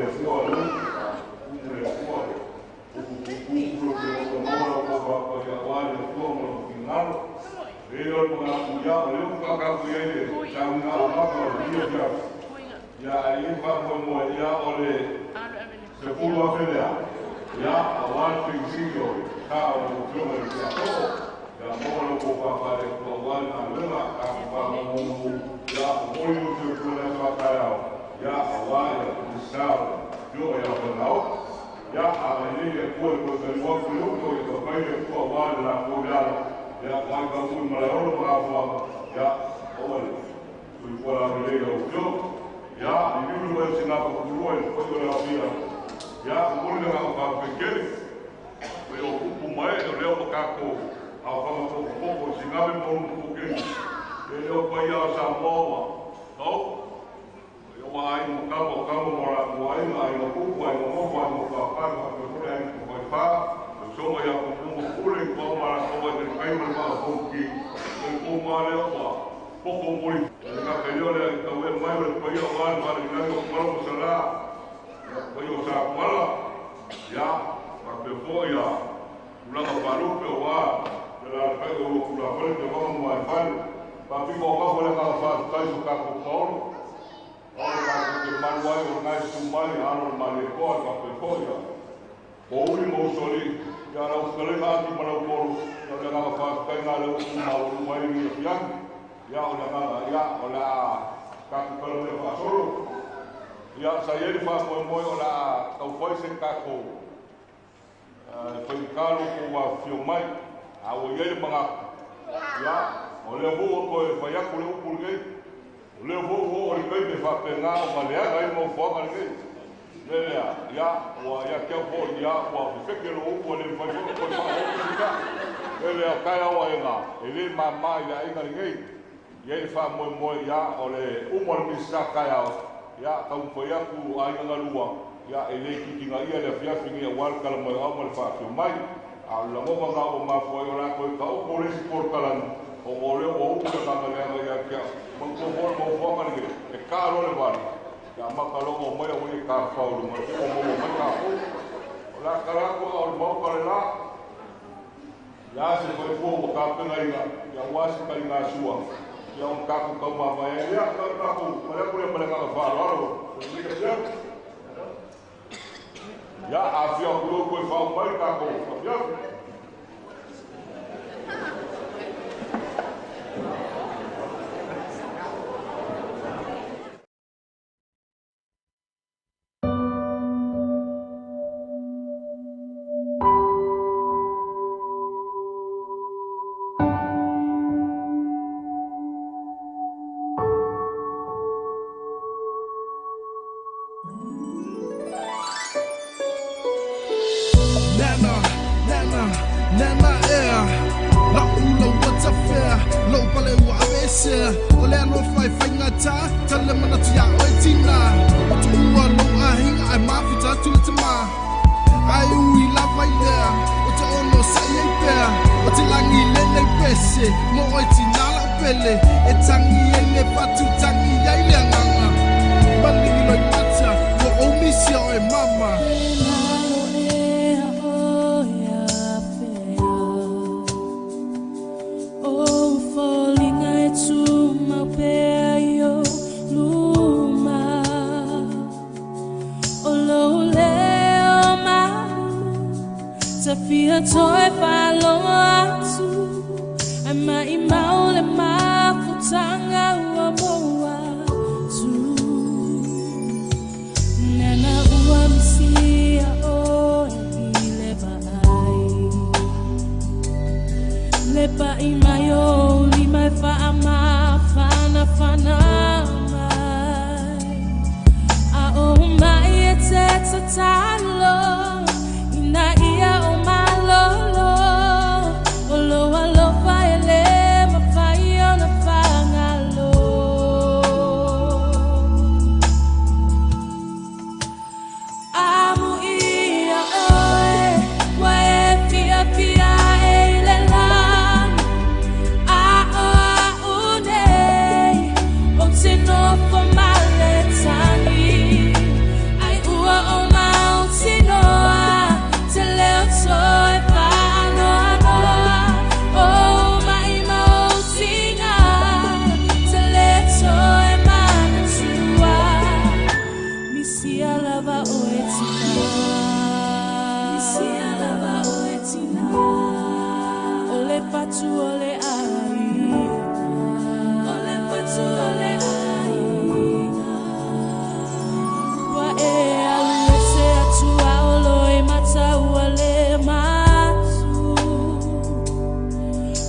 le Atua le upu le Atua upu pupu lo le o mo lo ko fa ko ya wa le Atua mo lo finalo e o mo na ku ya o le ka ka ku ya le sa una ma ko le ya ya ai fa mo mo ya o le se pulu a felea ya a wa principio ka o lo fio le ya to ya mo lo ko fa fa le ko wa na le la ka fa mo mo ya o yo fio fio le fa ka ya ya a wa ya sa yo ya fa na ya a le le ko ko ko ko ko ko ko ko ko wa la ko ya ya wa ka ku ma la ro ma fa ya o le ku ko la le yo yo ya ni ni lo se na ko ku lo ko ko la fia ya mo le ga fa pe ke ko yo ku ku mai o le o ka ko a fa ma ko ko ko si ga me mo ku ke e le o pa ya sa mo wa no yo wa ai mo ka mo ka mo ra mo ai ai mo ku ku ai mo mo fa mo fa fa mo ko ko ai ko fa so mo ya ko mo ku le ko ma la ko wa de kai mo ma ko ki ko ma le o wa ko ko mo le ka ke yo le ka we mai le ko yo wa ma le na ko mo sa la ko yo sa ko la ya pa pe fo ya ula ka pa lu pe wa de la pa ko ku la fa le ko mo ma fa pa pi ko ka fo le ka fa ka so ka ko ko o ka ko ke ma wa yo na su ma le ano ma le ko ka pe fo ya o uri mo so li ya la u le ma ti ma la ko ya le ka fa ka na le u ma o lu mai ni ya ya o la ya o la ka ko le fa solo ya sa ye fa mo mo o la ka fo se ka ko foi kalo ko wa fio mai a o ye ma ya o le ho ko fa ya ko le ku le o le ho o le kai me fa pe na o ma le ga mo fo ga le le ya ya wa ya ke fo ya wa fe ke lo ko le fa ko ko fa o ka le le ka ya wa nga e le ma ma ya i ga le ye fa mo mo ya o le o mo le sa ka ya ya ka u ya ku ai ga lua ya e le ki nga ia le fia fi ngia wal kala mo au mo fa fi mai a la mo ga o ma fo yo la ko ka o ko le si por kala o o le o u ka ga le ga ya kia mo ko mo mo fo ga le e ka ro le ba ya ma ka lo mo ya o ka fa o mo ko mo mo ka o la kala ko o mo ka le la ya se ko fo mo ka pe ga ya wa se ka ga sua ya un ka ko ma ma ya ka ka ko le ko le ka fa lo lo ya a fia ko ko fa mai ka ko fia Ina ia o malolo, o lo alo. fatu o le aiga. O le fatu o le aiga. Ua e alu ese atu a olo e mataua le masu.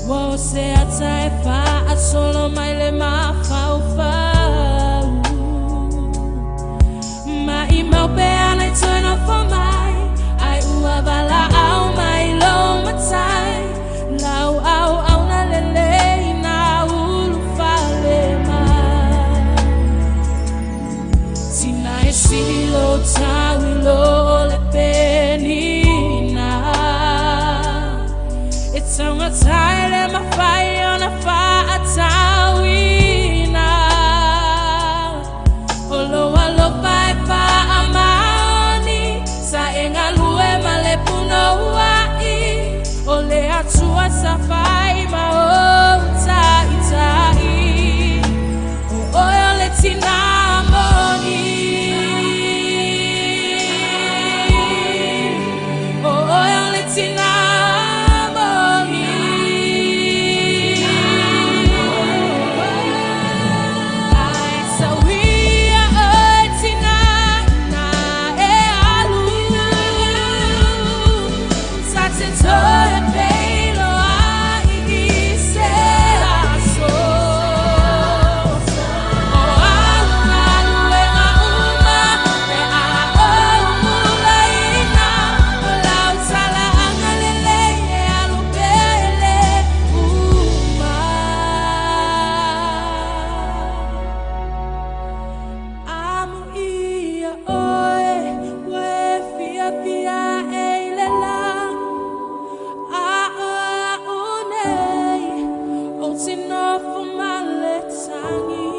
Ua o se ata e faasolo mai le mafaufau. Mai mau pe ana i toe nofo mai, ai ua valaau mai lo matai. Lau au au na lelei na ulu fale mai. Tina e silo tau i lo le penina. E taugata e le mafai ona faatauina. O lo alofa e faamaoni, sa e galue ma le punouai. O le Atua sa fai ma ou taitai. O oe o le tina moni. O oe o le tina moni. Ai sauia oe tina na e alu. Sa te toe peiloai i se aso. O au galuega uma pe a ou mulaina. O lau tala agalelei e alu pea e le uma. Amuia oe, ua e fiafia e i le lagi. A o au nei, ou te nofo ma le tagi.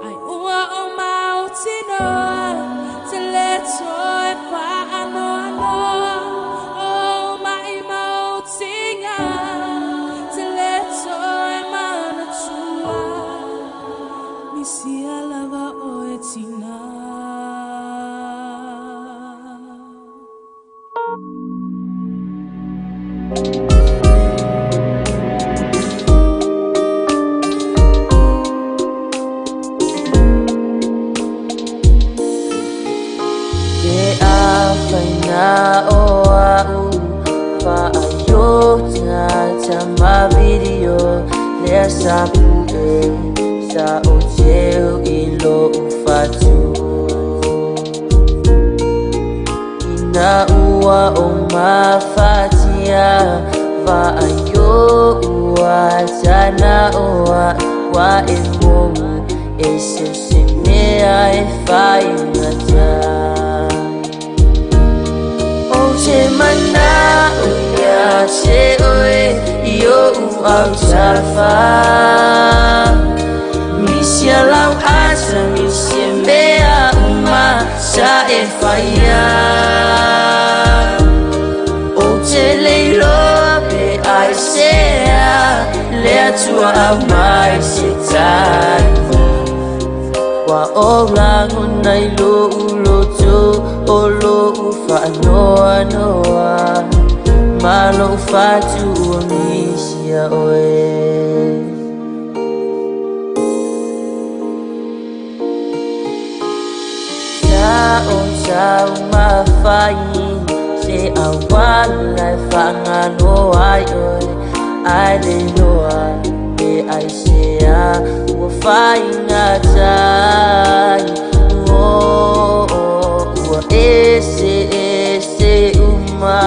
Ai ua o mautinoa, te le toe faanoanoa. O mai mautiga, te le toe manatua. Misia lava oe tina. Ke awhaina o au Whaaiota tama video Lea sa pue sa o teu i lo ufatu. Ina ua o mafatia Vaaio ua tana oa wa e mou E se se mea e whaingata. O te mana o ia te oe i o au tafa. Misia lau asa, misia mea uma sa e whaia. O te leiloa pe ai sea, le atua au mai se tani. Wa o rango nei lo uloto, o lo uwhaanoa noa. Ma lo whatu ua misia oe. Sa o tau mawhai, se awala e whangano ai oe. Ai le loa, e ai sea, ua whaingatai. Oh, ua ese ese uma.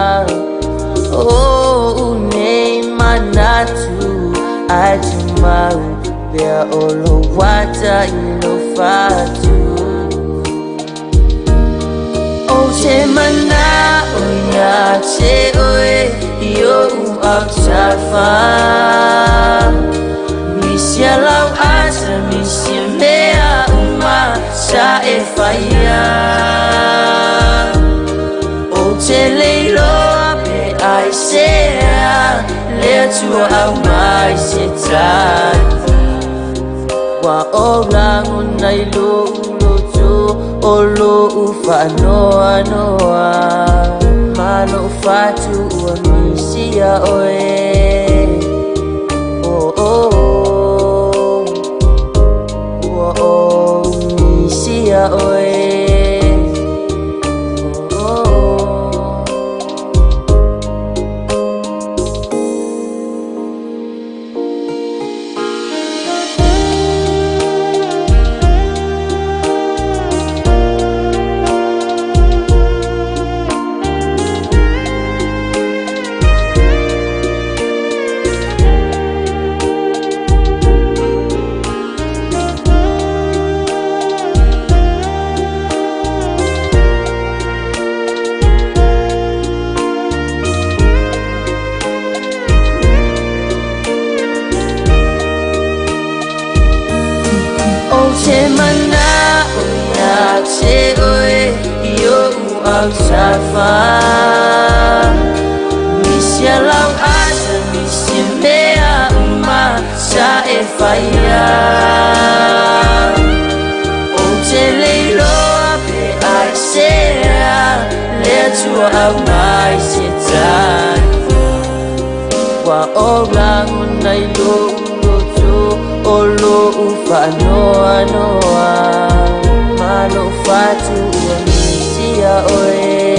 Oh, unei manatu, ai te mau, pea o lo wata i lo whatu. O te mana o ia te oe i o au tafa. Misia lau asa, misia mea uma sa e whaia. O te leiloa pe ai sea, le atua au mai se tani. Wa o rango nei lo uloto, o lo uwhaanoa noa. Ma lo whatu ua misia oe. autafa. Misi lau asa, misi mea uma sa e whaia. O te leiloa pe ai sea, le atua au mai se tani. Wa o rango nei lo uloto, o lo uwhanoa noa. Ma lo whatu ua misia oe.